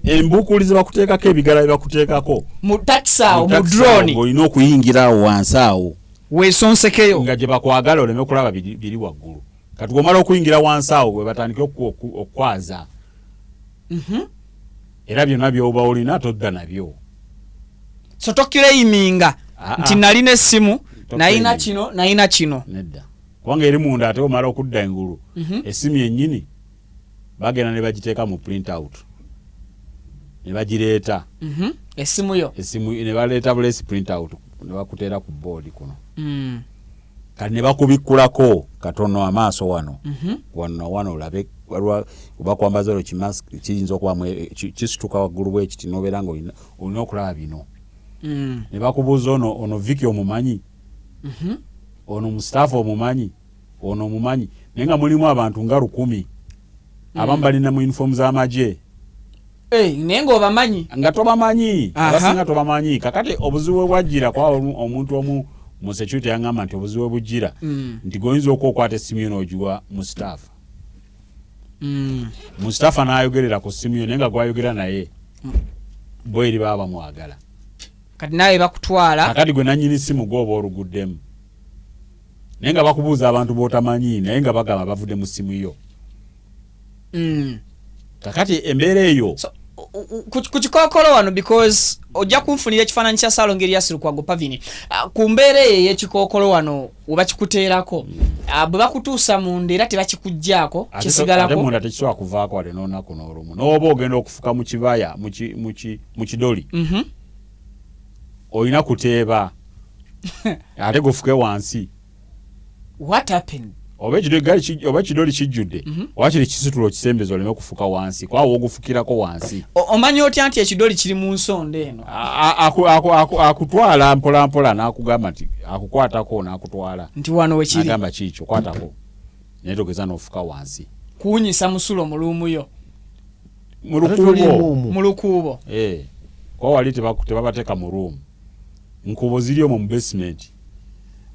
Embuukuli ze bakuteekako, ebigala bye bakuteekako mu takisi awo, mu drone, olina okuyingira awo wansi awo. Weesonsekeyo. Nga gye bakwagala oleme kulaba biri waggulu. Kati bw'omala okuyingira wansi awo, bwe batandike okukwaza, era byonna by'oba olina todda nabyo. So toclaiminga nti nalina essimu, nalina kino, nalina kino. Nedda, kubanga eri munda. Ate omala okudda engulu, essimu yennyini bagenda ne bagiteeka mu print out ne bagireeta. Essimu yo. Essimu ne baleeta bulesi print out ne bakuteera ku board kuno. Kati ne bakubikkulako katono amaaso wano, wano wano olabe waliwo bakwambaza olwo kimask kiyinza okubamu kisituka waggulu bwekiti, nobeera nga olina okulaba bino. Ne bakubuuza, ono Viki omumanyi? Ono Mustafa omumanyi? Ono omumanyi? Naye nga mulimu abantu nga 1000, abamu balina mu uniform z'amagye. Eh, naye ng'obamanyi. Nga tobamanyi. Abasinga tobamanyi. Kakati obuzibu bwe bwajjira kwa omuntu omu mu security yaŋŋamba nti obuzibu bwe bujjira nti goyinza okwokwata essimu yo n'ogiwa Mustafa, Mustafa n'ayogerera ku ssimu yo, naye nga gwayogera naye bo eri baba bamwagala. Kati naawe bakutwala. Kakati gwe nannyini ssimu gwoba oluguddemu, naye nga bakubuuza abantu b'otamanyi, naye nga bagamba bavudde mu ssimu yo. Kakati embeera eyo. So, ku kikookolo wano, because ojja kunfunira ekifaananyi kya Saalongo Erias Lukwago Pavini. Ku mbeera eyo ey'ekikookolo wano webakikuteerako, bwe bakutuusa munda era tebakikuggyaako? Ate Kisigalako. Munda tekisobola kuvaako wadde n'olunaku n'olumu, n'oba ogenda okufuka mu kibaya mu kidoli, olina kuteeba ate gufuke wansi. What happened? Oba ekidoli oba ekidoli kijjudde, oba kiri kisitula okisembeza oleme kufuka wansi, kuba woogufukirako wansi. Omanya otya nti ekidoli kiri mu nsonda eno? Akutwala mpola mpola n'akugamba nti akukwatako n'akutwala nti wano wekiri. N'agamba kiikyo, kwatako, naye togeza n'ofuka wansi. Kuwunyisa musulo mu room yo. Mu Ate toliimu lukuubo. omwo. Mu lukuubo. Eh, kuba wali tebabateeka mu room, nkubo ziri omwo mu basement.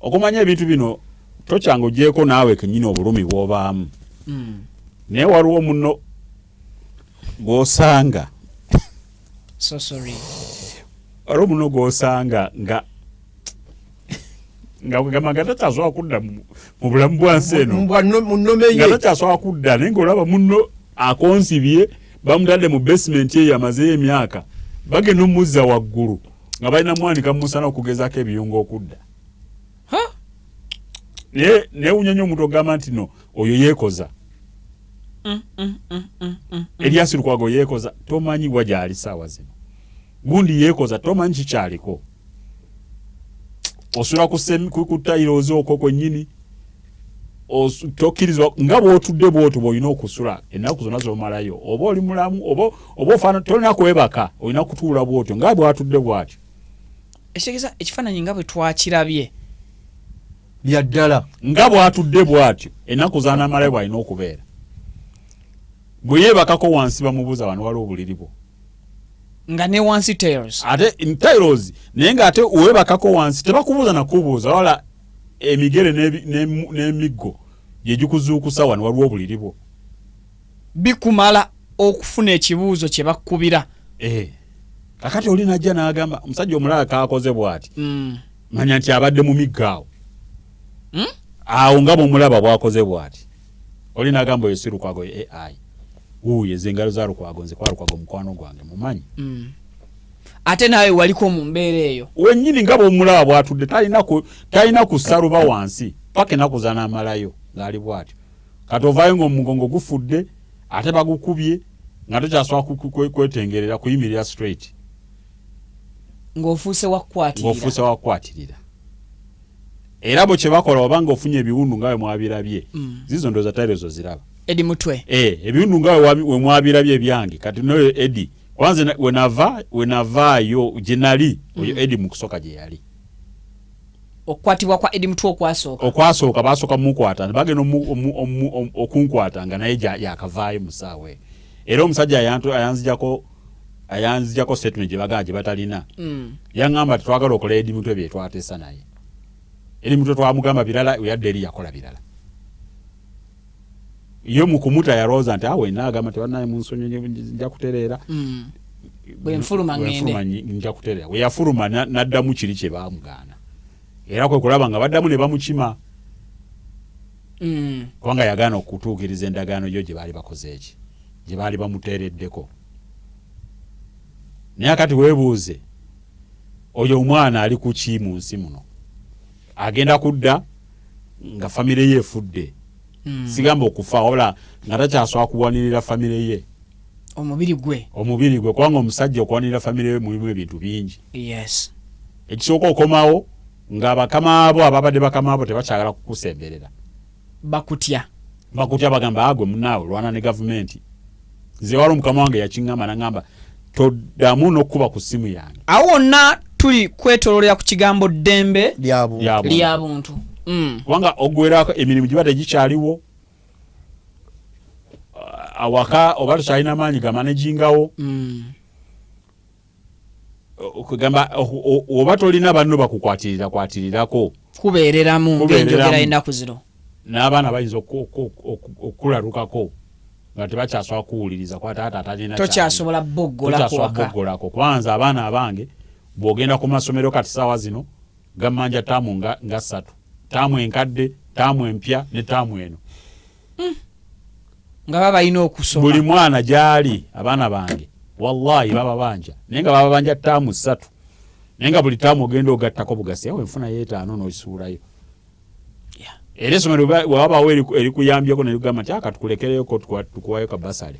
Okumanya ebintu bino tokyanga ogyeko naawe kenyini obulumi bw'obaamu, naye waliwo muno gw'osanga. So sorry. Waliwo muno gw'osanga nga kugamba nga takyasobola kudda mu bulamu bwansi eno. Mu nnome Nga ye. takyasobola kudda, naye ng'olaba munno akonsibye, bamutadde mu basement eyo, amazeyo emyaka, bagenda omuzza waggulu nga balina mwanika mu musana okugezaako ebiyungo okudda. Huh? Naye newunya nnyo omuntu ogamba nti no oyo yeekoza. Erias Lukwago yeekoza, tomanyi wa gyali saawa zino. Gundi yeekoza, tomanyi kikyaliko. Osula ku tiles okwo kwennyini. Tokkirizibwa, nga bw'otudde bw'otyo bw'olina okusula ennaku zonna z'omalayo, oba oli mulamu oba ofaana, tolina kwebaka, olina kutuula bw'otyo nga bw'atudde bw'atyo. Ekitegeeza ekifaananyi nga bwe twakirabye. Bya ddala. Nga bw'atudde bw'atyo ennaku z'anaamalayo bw'alina okubeera. Bwe yeebakako wansi bamubuuza, wano waliwo obuliri bwo? Nga ne wansi tiles. Ate tiles, naye ng'ate weebakako wansi tebakubuuza nakubuuza, wala emigere n'emiggo gye gikuzuukusa, wano waliwo obuliri bwo? Bikumala okufuna ekibuuzo kye bakkubira. Eh. Kakati oli najja n'agamba omusajja omulala kaakoze bw'ati, manya nti abadde mu miggo awo. Awo nga bw'omulaba bw'akoze bw'ati, oli n'agamba oyo si Lukwago, ai wuuyo ezo engalo za Lukwago, nze kwa Lukwago mukwano gwange mumanyi. Ate naawe waliko mu mbeera eyo. Wennyini nga bw'omulaba bw'atudde, talina kusaluba wansi paka ennaku z'anaamalayo ng'ali bw'atyo. Kati ovaayo ng'omugongo gufudde, ate bagukubye nga tokyasobola kwetengerera kuyimirira straight. Ng'ofuuse wakukwatirira. Ng'ofuuse wakukwatirira. Era bo kye bakola, oba ng'ofunye ebiwundu nga bwe mwabirabye, zizo ndowooza tiles oziraba. Edi Mutwe. Eh, ebiwundu nga we mwabirabye ebyange, kati noyo Edi Kwanze wenavaayo gye nali, oyo Edi mu kusooka gye yali. Okukwatibwa kwa Edi Mutwe okwasooka. Okwasooka, basooka mukwata, bagenda okunkwata nga naye yakavaayo mu ssaawa eyo. Era omusajja ayanzijako statement gye bagamba gye batalina, yaŋŋamba, "Tetwagala okola Edi Mutwe bye twateesa naye. Edi Mutwe twamugamba birala, yadde eri yakola birala." Ye mu kumuta yalowooza nti awe naagamba nti, "Bannaye munsonyi, nja kutereera." Bwe nfuluma Bwe ŋŋende. nfuluma nja kutereera. Bwe yafuluma n'addamu kiri kye baamugaana, era kwe kulaba nga baddamu ne bamukima, kubanga yagaana okutuukiriza endagaano yo gye baali bakoze, eki gye baali bamuteereddeko. Naye akati weebuuze, oyo omwana ali ku ki mu nsi muno? Agenda kudda nga famire ye efudde. Sigamba okufa, wabula nga takyasobola kuwanirira famire ye. Omubiri gwe. Omubiri gwe, kubanga omusajja okuwanirira famire ye mulimu ebintu bingi. Ekisooka, okomawo nga bakama abo ababadde bakama abo tebakyagala kukusemberera. Bakutya. Bakutya, bagamba, "Agwe munaawe lwana ne gavumenti." Nze wali omukama wange yakiŋŋamba, naŋŋamba, "Toddamu n'okkuba ku ssimu yange." Awo wonna tuli kwetololera ku kigambo ddembe lyabuntu. Lya buntu. Lya buntu. Kubanga ogwerako emirimu giba tegikyaliwo awaka, oba tokyalina maanyi gamanejingawo. Okugamba oba tolina banno bakukwatirira kwatirirako. Kubeereramu. Kubeereramu. Ng'enjogera y'ennaku zino. N'abaana bayinza okukulalukako nga tebakyasobola kuwuliriza kuba taata atalina. Tokyasobola boggolako Tokyasobola waka. boggolako, kubanga nze abaana abange bw'ogenda ku masomero kati saawa zino gammanja taamu nga ssatu: taamu enkadde, taamu empya ne taamu eno. Nga baba balina okusoma. Buli mwana gyali, abaana bange wallahi baba banja, naye nga baba banja taamu ssatu, naye nga buli taamu ogenda ogattako bugasi awo enfunayo etaano n'okisuulayo. Era essomero wewabaawo erikuyambyeko nerigamba nti aka tukulekereyoko, tukuwayo kabasale.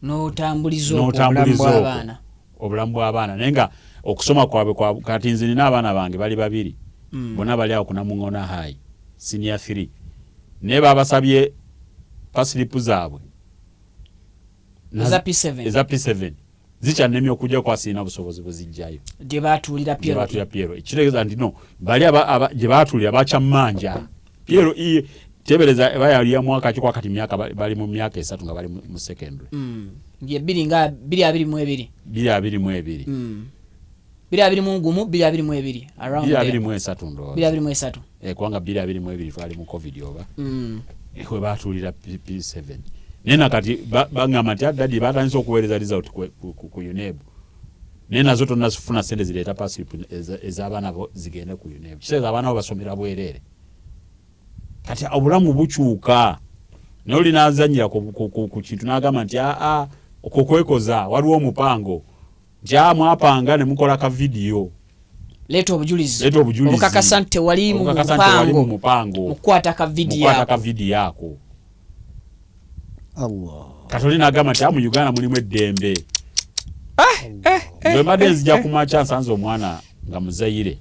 N'otambuliza okwo obulamu N'otambuliza okwo bw'abaana. Obulamu bw'abaana, naye nga okusoma kwabwe kati nze nina abaana bange bali babiri, bonna bali awo ku Namungona High Senior 3, naye babasabye payslip zaabwe. Eza P7. Eza P7 zikyannemye okujja kuba sirina busobozi buzijjayo. Gye batuulira. Gye batuulira PLE, kitegeeza nti no bali gye batuulira bakyammanja PLE. Tebereza eba yali ya mwaka ki? Kwakati myaka bali mu myaka 3 nga bali mu secondary. Ye bbiri nga 2022. 2022. 2021, 2022, around bbiri there. 23 ndowooza. 2023. Eh, kubanga 2022 twali mu COVID oba. We batuulira P7, naye nakati baŋŋamba nti addadi batandise okuweereza result ku UNEB, naye nazo tonnazifuna sente zireeta payslip ez'abaana bo zigende ku UNEB. Kitegeeza abaana bo basomera bwereere. Kati obulamu bukyuka, naye oli n'azannyira ku kintu n'agamba nti aa okwo kwekoza, waliwo omupango nti aa mwapanga ne mukola ka vidiyo. Leeta obujulizi. Leeta obujulizi. Obukakasa nti tewali mu Obukakasa nti tewali mu mupango. Mupango. Mukukwata ka vidiyo mukwata ako. Ka vidiyo ako. Allah. Kati oli n'agamba nti mu Uganda mulimu eddembe. Bwe mbadde nzija ku makya, nsanze omwana nga muzayire.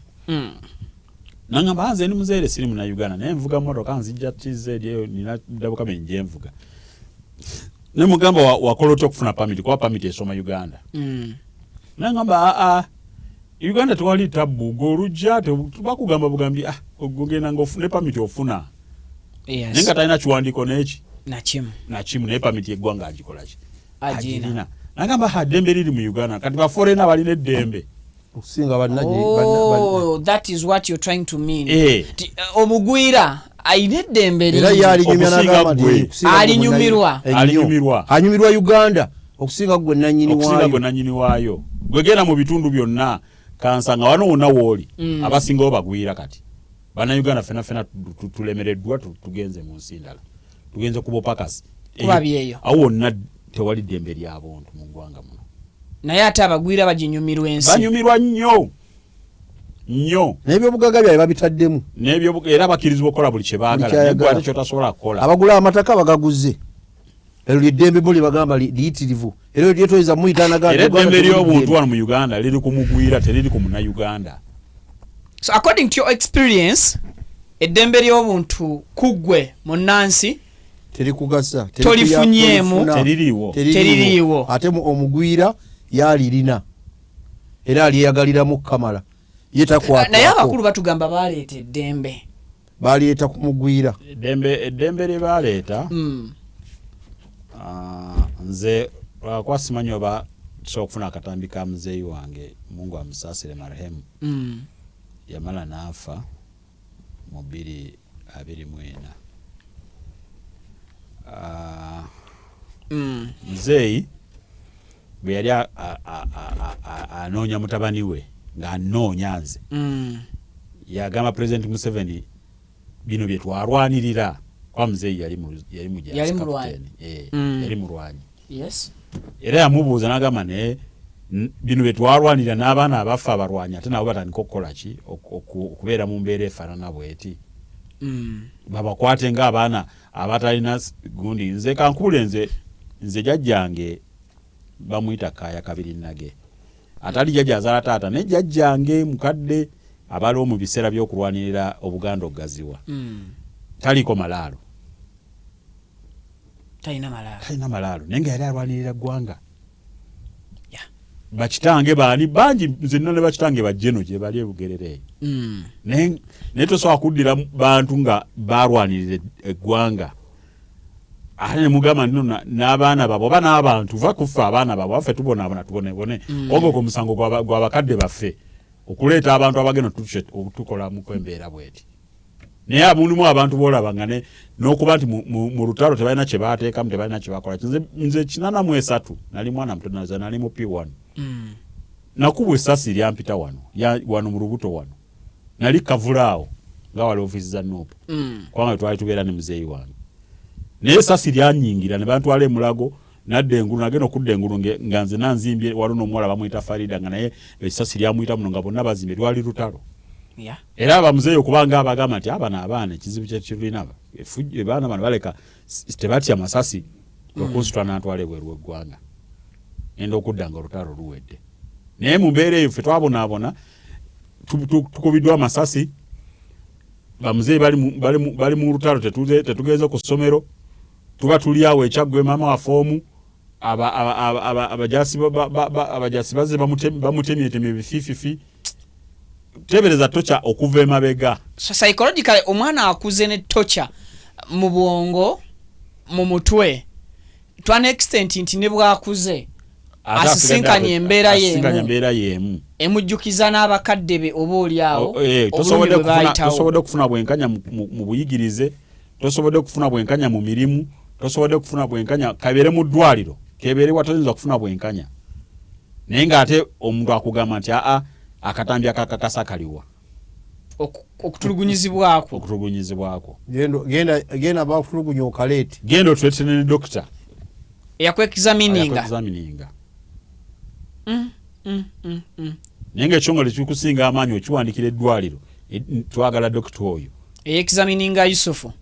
Nangamba, "Nze ndi muzaire, siri munauganda, naye nvuga motoka nzija TZ eyo, nina dabukame nje nvuga." Ne mugamba, "Wakola otya okufuna pamiti? Kuba pamiti esoma Uganda." Nangamba, "Aa, Uganda tewali tabbu, gweolujja bakugamba bugambi, ah, ogenda nga ne pamiti ofuna." Naye nga talina kiwandiiko neki. Nakimu. Nakimu, naye pamiti eggwanga agikolaki? Agirina. Agirina. Nagamba, "Ha, ddembe liri mu Uganda, kati ba foreigner balina eddembe." Okusinga Oh, that is what you're trying to mean. Eh. Ti, omugwira ayina eddembe era lingi. ye alinyumya Okusinga nagamba nti ggwe. okusinga gwe Alinyumirwa. ennyo. Alinyumirwa. Anyumirwa Uganda okusinga gwe nannyini Okusinga waayo. gwe nannyini waayo. Gwegenda mu bitundu byonna kansanga wano wonna wooli, abasingawo bagwira. Kati bannayuganda fena fena tulemereddwa, tugenze mu nsi ndala, tugenze ku bupakasi. Kuba byeyo. Awo wonna tewali ddembe lya buntu mu ggwanga muno. Naye ate abagwira baginyumirwa ensi. Banyumirwa nnyo nnyo. N'ebyobugagga byabwe babitaddemu. Era bakkirizibwa okukola buli kye baagala. Buli kyayagala. Naye gwe ate kyotasobola kukola. Abagula amataka bagaguze, eryo lyeddembe bo lyebagamba liyitirivu, era lyetoyeza muyitanaga. Era eddembe ly'obuntu wano mu Uganda liri ku mugwira, teriri ku munnayuganda. So according to your experience, eddembe ly'obuntu ku ggwe munnansi Terikugasa. Tolifunyeemu. Teririiwo. Teririiwo. Ate omugwira yalirina era alyeyagaliramu kamala ye takwatwako. Naye abakulu batugamba baleeta eddembe. Baleeta ku mugwira. Eddembe lye baleeta. Nze lwakuba simanyi oba tusobola okufuna akatambi ka muzeeyi wange, Mungu amusaasire, marehemu. Yamala n'afa mu 2024. Muzeeyi bwe yali anoonya mutabani we, ng'anoonya nze, yagamba President Museveni, bino bye twarwanirira, kuba muzeeyi yali mujaasi. Yali mulwanyi. Captain. Yali mulwanyi. Era yamubuuza n'agamba, naye bino bye twarwanirira n'abaana abaffe abalwanyi, ate nabo batandika okukola ki? Okubeera mu mbeera efaanana bweti, babakwate ng'abaana abatalina gundi. Nze kankubule, nze jjajjange bamuyita Kaaya Kabiri Nage, atali jjajja azaala taata, naye jjajjange mukadde abaliwo mu biseera by'okulwanirira Obuganda okugaziwa. Taliko malaalo. Talina malaalo. Talina malaalo, naye nga yali alwanirira ggwanga. Bakitange baani bangi, nze nina ne bakitange bajjeno gye bali ebugerere eyo. Naye tosobola kuddira bantu nga balwanirira eggwanga, ate nemugamba nti no n'abaana baabwe oba n'abantu va kuffe, abaana baabwe baffe tubonaabona, tubonebone. Ogwo gwe musango gwa bakadde baffe okuleeta abantu abagenda otukolamuko embeera bweti. Naye mulimu abantu bolaba nga n'okuba nti mu lutalo tebalina kye bateekamu, tebalina kye bakola. Nze 83 nali mwana muto, naza nali mu P1. Nakubwa essasi lyampita wano, wano mu lubuto wano. Nali kavula awo nga wali ofiisi za NUP, kubanga twali tubeera ne muzeeyi wange, naye essasi lyanyingira ne bantwala emulago. Nadda engulu, nagenda okudda engulu nga nze nanzimbye. Waliwo n'omuwala bamuyita Farida, nga naye essasi lyamuyita muno, nga bonna bazimbye. Lwali lutalo. Era abamuzeeyi okubanga abagamba nti abano abaana ekizibu kyekirina, abaana bano baleka tebatya masasi. Okunsitula nantwala ebweru w'eggwanga, ngenda okudda nga olutalo luwedde. Naye mu mbeera eyo ffe twabonaabona, tukubiddwa amasasi, bamuzeeyi bali mu lutalo, tetugenze ku ssomero, tuba tuli awo ekyaggwe. Maama waffe omu abajasi bazze bamutemyetemye ebifiififi. Tebereza torture okuva emabega. So psychologically omwana akuze ne torture mu bwongo, mu mutwe, to an extent nti ne bwakuze Ate asisinkanye embeera asisinkanye y'emu embeera y'emu emujjukiza n'abakadde be oba oli awo obulumi tosobodde bwe baayitawo. Tosobodde kufuna bwenkanya mu buyigirize, tosobodde kufuna bwenkanya mu mirimu, tosobodde kufuna bwenkanya kabeere mu ddwaliro, kebeere wa, toyinza kufuna bwenkanya. Naye ng'ate omuntu akugamba nti aa, akatambi akakakasa kaliwa? Okutulugunyizibwako. Okutulugunyizibwako. Genda bakutulugunya okaleete. Genda otuleetere ne dokita eyakwexamininga. Examininga. Naye ngaekitongole kikusinga amaanyi, okiwandikira eddwaliro, twagala dokita oyo eyexamininga Yusufu.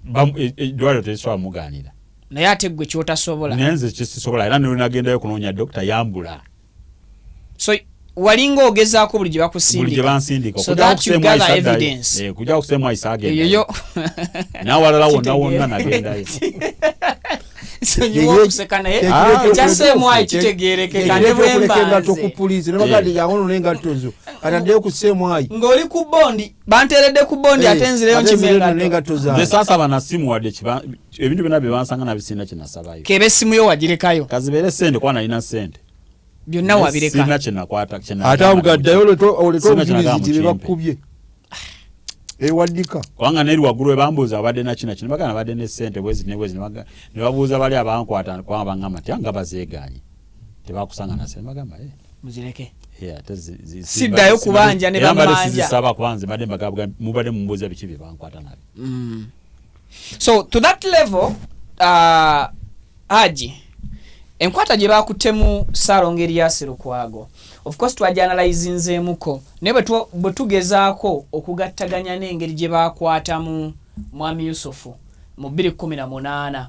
Eddwaliro terisobola mugaanira. Naye ate gwe kyotasobola. Naye nze kyesisobola, era nenagendayo okunoonya dokita yambula. So walinga ogezaako buli gye Buli gye bakusindika bansindika so that you gather evidence. Okujjako kuseemu ayisa Eyo yo agendayo, n'awalala wonna wonna nagendayo. Sonyiwa okuseka, naye ekya CMI kitegeerekeka ne Ekireka engatto bwemba ku nze puliisi nebagamba yangu n'engatto zo, kati addeyo ku CMI. Ng'oli ku bondi, banteeredde ku bondi, ate nzireyo nkima engatto. N'engatto Nze zange. saasaba na simu wadde ebintu byonna bye bansanga nabisirina kyenasabayo. Keba essimu yo wagirekayo. Kazibeere sente, kuba nalina sente. Byonna wabireka. Sirina kyenakwata. Ate abugaddayo olete Sirina kyenagamba obujulizi nti be mukimpe. bakubye ewaddika. Kubanga neri waggulu webambuuza babadde nakina kino, bagamba babadde ne sente bwezi ne bwezi, ne babuuza bali abankwata, kubanga baŋŋamba nti anga bazeeganye tebakusanga na sente, bagamba eh, Muzireke. eh, ate Siddayo kubanja ne era mbadde bammanja. sizisaba, kubanga nze mbadde mbagamba mubadde mumbuuza biki bye bankwata nabyo. So to that level, Haji, enkwata gye bakuttemu Saalongo Erias Lukwago, of course twagyanalyzinzeemuko, naye bwe tugezaako okugattaganya n'engeri gye bakwatamu mwami Yusufu mu 2018,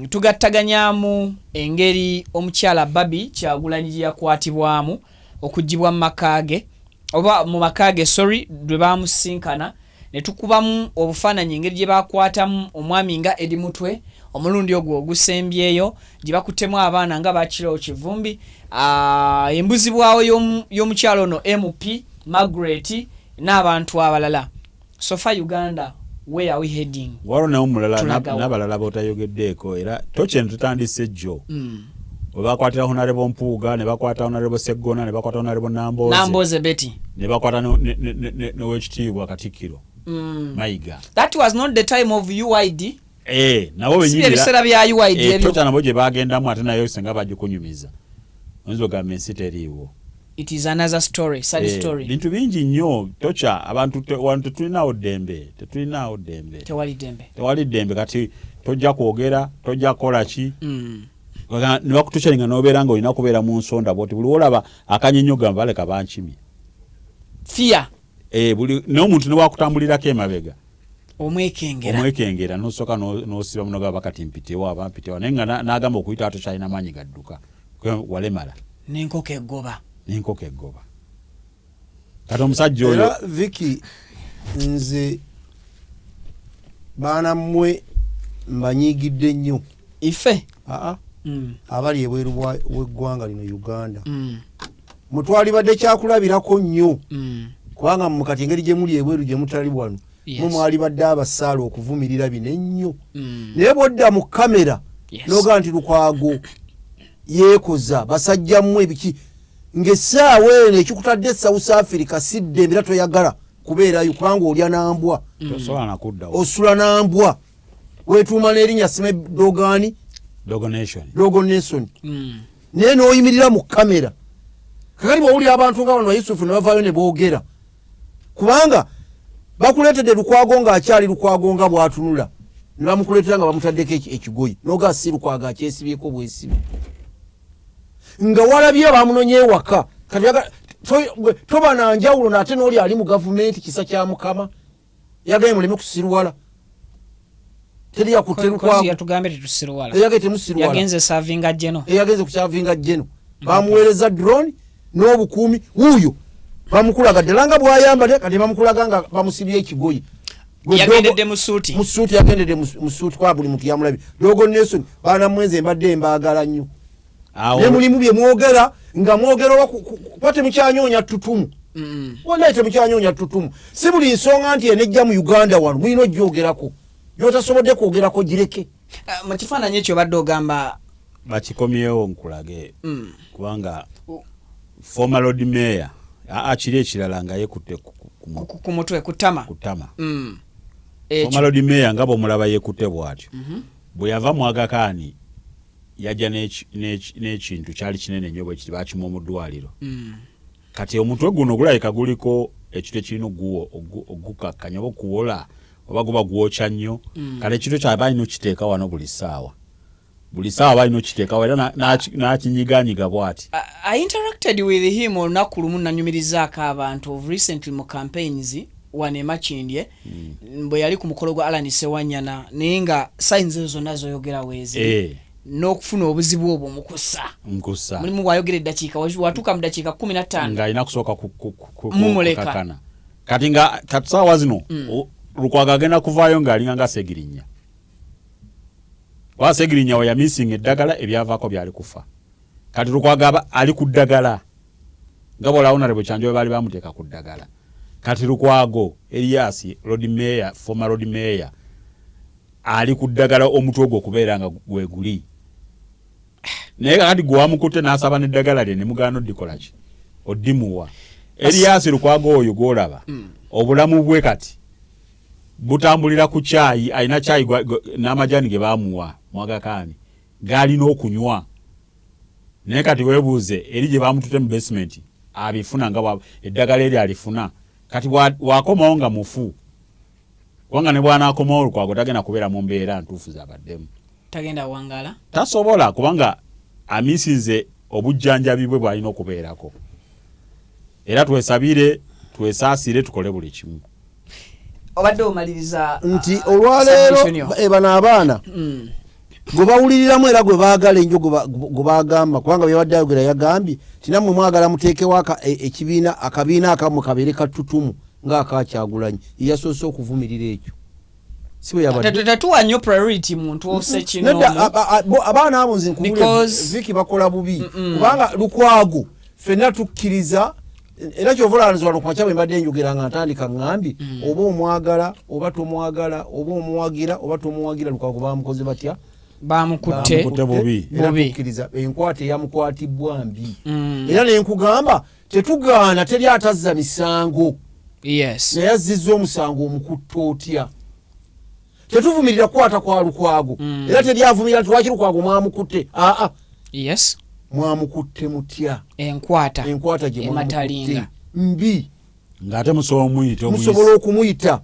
tugattaganyamu engeri omukyala Barbie Kyagulanyi gye yakwatibwamu okugibwa mu maka ge, oba mu maka ge, sorry, lwe bamusinkana, ne tukubamu obufaananyi engeri gye bakwatamu omwami nga Eddie Mutwe. Omulundi ogwo ogusembyeyo gye bakuttemu abaana nga bakiro Kivumbi, embuzibwawo y'omukyalo ono MP Margaret n'abantu abalala. So far Uganda, where are we heading? Waliwo naye omulala. Tulagawa. N'abalala botayogeddeeko, era tokyeno tutandise jjo we bakwatira Honorable Mpuuga, ne bakwata Honorable Seggona, ne bakwata Honorable Namboze. Namboze Betty. Ne bakwata n'owekitiibwa Katikkiro Mayiga. That was not the time of UYD. Eh, nabo Si benyini. ebiseera bya UYD ebyo. Tokya nabo gye bagendamu, ate nayo senga bagikunyumiza, oyinza ogamba ensi teriiwo. It is another story, sad story. Bintu bingi nnyo tokya abantu wano tetulinaawo ddembe, tetulinaawo ddembe. Tewali ddembe. Tewali ddembe. Kati tojja kwogera, tojja kukola ki. Ne bakutukyalinga n'obeera nga olina kubeera mu nsonda bwoti, buli wolaba akanyenyo gamba baleka bankimye. Fear. Eh, buli n'omuntu ne wakutambulirako emabega omwekengera. Omwekengera, nosooka n'osiba muno, gaba kati mpitewo aba mpitewo, naye nga n'agamba okuyita ate kyalina maanyi gadduka. Walemala. N'enkoko eggoba. N'enkoko eggoba. Kati omusajja oyo Era Viki, nze baana mmwe mbanyiigidde nnyo. Ife? Aa, abali ebweru w'eggwanga lino Uganda, mutwalibadde kyakulabirako nnyo, kubanga mmwe kati engeri gye muli ebweru, gye mutali wano, mwe mwalibadde abasaala okuvumirira bino ennyo. Naye bwodda mu kamera nogaa nti Lukwago yeekoza, basajja mmwe ebiki, ng'essaawa eno ekikutadde South Africa si ddembe, era toyagala kubeerayo kubanga olya nambwa. Tosobola nakuddawo. Osula nambwa, wetuuma n'erinnya sime dogani. Dogo Nation. Dogo Nelson. Naye n'oyimirira mu kamera. Kakati bwowulira abantu nga bano Bayusufu ne bavaayo ne boogera, kubanga bakuleetedde Lukwago ng'akyali Lukwago nga bw'atunula, ne bamukuleetera nga bamutaddeko ekigoyi, noga si Lukwago, akyesibyeko bwesibi, nga walabye bamunonye ewaka. Kati toba na njawulo nate n'oli ali mu gavumenti. Kisa kya Mukama yagaye muleme kusiruwala, teri yakutte Kozi Lukwago. Yatugambye tetusiruwala. Eyagaye temusiruwala. Yagenze savinga jeno. Eyagenze kukyavinga jeno, bamuweereza drone n'obukuumi. Wuuyo bamukulaga ddala nga bwayambadde, kati bamukulaga nga bamusibye ekigoyi. Yagendedde mu suuti. Mu suuti, yagendedde mu suuti, kwa buli muntu yamulabye. Dogo Nelson, baana mwenze mbadde mbaagala nnyo. Awo naye mulimu bye mwogera nga mwogera oba kuba temukyanyonya tutumu. Wallahi temukyanyonya tutumu. Si buli nsonga nti enejja mu Uganda wano mulina ogyogerako. Gyotasobodde kwogerako gireke. Ah, mu kifaananyi ekyo obadde ogamba Bakikomyewo nkulage, kubanga former Lord Mayor aa kiri ekirala nga yekutte ku mutwe, ku ttama. Ku ttama. Ekyo. Former Lord Mayor nga bwomulaba yekutte bw'atyo, bwe yava mu Aga Khan yajja n'ekintu kyali kinene nnyo bwe kiti, bakimuwa mu ddwaliro. Kati omutwe guno gulabika guliko ekintu ekirina ogukakkanya oba okuwola oba guba gwokya nnyo. Kale ekintu kyaba alina okiteeka wano buli ssaawa, buli ssaawa balina okiteekawo, era n'akinyiganyiga bw'ati. I interacted with him olunaku lumu, nanyumirizaako abantu of recently mu campaigns wano e Makindye, bwe yali ku mukolo gwa Alan Sewanyana, naye nga signs ezo zonna zoyogera weezi n'okufuna obuzibu obwo mukussa. Nkussa. Mulimu bwayogera eddakiika, watuuka mu dakiika 15 ng'alina kusooka Mumuleka. kukakana. Kati nga kati saawa zino Lukwago agenda kuvaayo ng'alinga nga Segirinya, kuba Segirinya we yamisinga eddagala ebyavaako byali kufa. Kati Lukwago aba ali ku ddagala nga bw'olaba Honorable Kyanjo bwe baali bamuteeka ku ddagala. Kati Lukwago Erias, Lord Mayor, former Lord Mayor, ali ku ddagala, omutwe ogwo okubeera nga gwe guli. Naye kakati gwe wamukutte n'asaba n'eddagala lye ne mugaana oddikola ki, oddimuwa. Erias Lukwago oyo gw'olaba, obulamu bwe kati butambulira ku kyayi. Alina kyayi n'amajaani ge baamuwa mu Aga Khan g'alina okunywa, naye kati weebuuze eri gye bamutute mu basement abifuna nga eddagala eri alifuna. Kati wakomawo nga mufu, kubanga ne bw'anaakomawo Lukwago tagenda kubeera mu mbeera ntuufu zabaddemu. Tagenda wangala. Tasobola, kubanga amisinze obujjanjabi bwe bw'alina okubeerako. Era twesabire, twesaasire, tukole buli kimu. Obadde omaliriza. Nti submission yo. olwaleero bano abaana gwe bawuliriramu era gwe baagala ennyo, gwe bagamba, kubanga byabadde ayogera yagambye ti nammwe mwagala muteekewo ekibiina, akabiina akammwe kabeere katutumu ng'akakyagulanyi. Yeyasoose okuvumirira ekyo. Si bwe yabadde. Tetuwa nnyo priority muntu osekinoomu. Nedda, abaana abo nze nkubuulire, Because- Viki, bakola bubi, kubanga Lukwago ffenna tukkiriza, era kyova olaba wano kumakya bwe mbadde njogera nga ntandika ŋŋambye, oba omwagala oba tomwagala, oba omuwagira oba tomuwagira, Lukwago bamukoze batya? Bamukutte. Bamukutte bubi. Era Bubi. tukkiriza enkwata eyamukwatibwa mbi, era nenkugamba tetugaana, teri atazza misango, naye azzizza omusango omukutte otya? Tetuvumirira kukwata kwa Lukwago, era teri avumirira nti lwaki Lukwago mwamukutte. Aa, mwamukutte mutya? Enkwata. Enkwata gye mwamukutte Ematalinga. mbi. Ng'ate musobola omuyita omuyisi. Musobola okumuyita,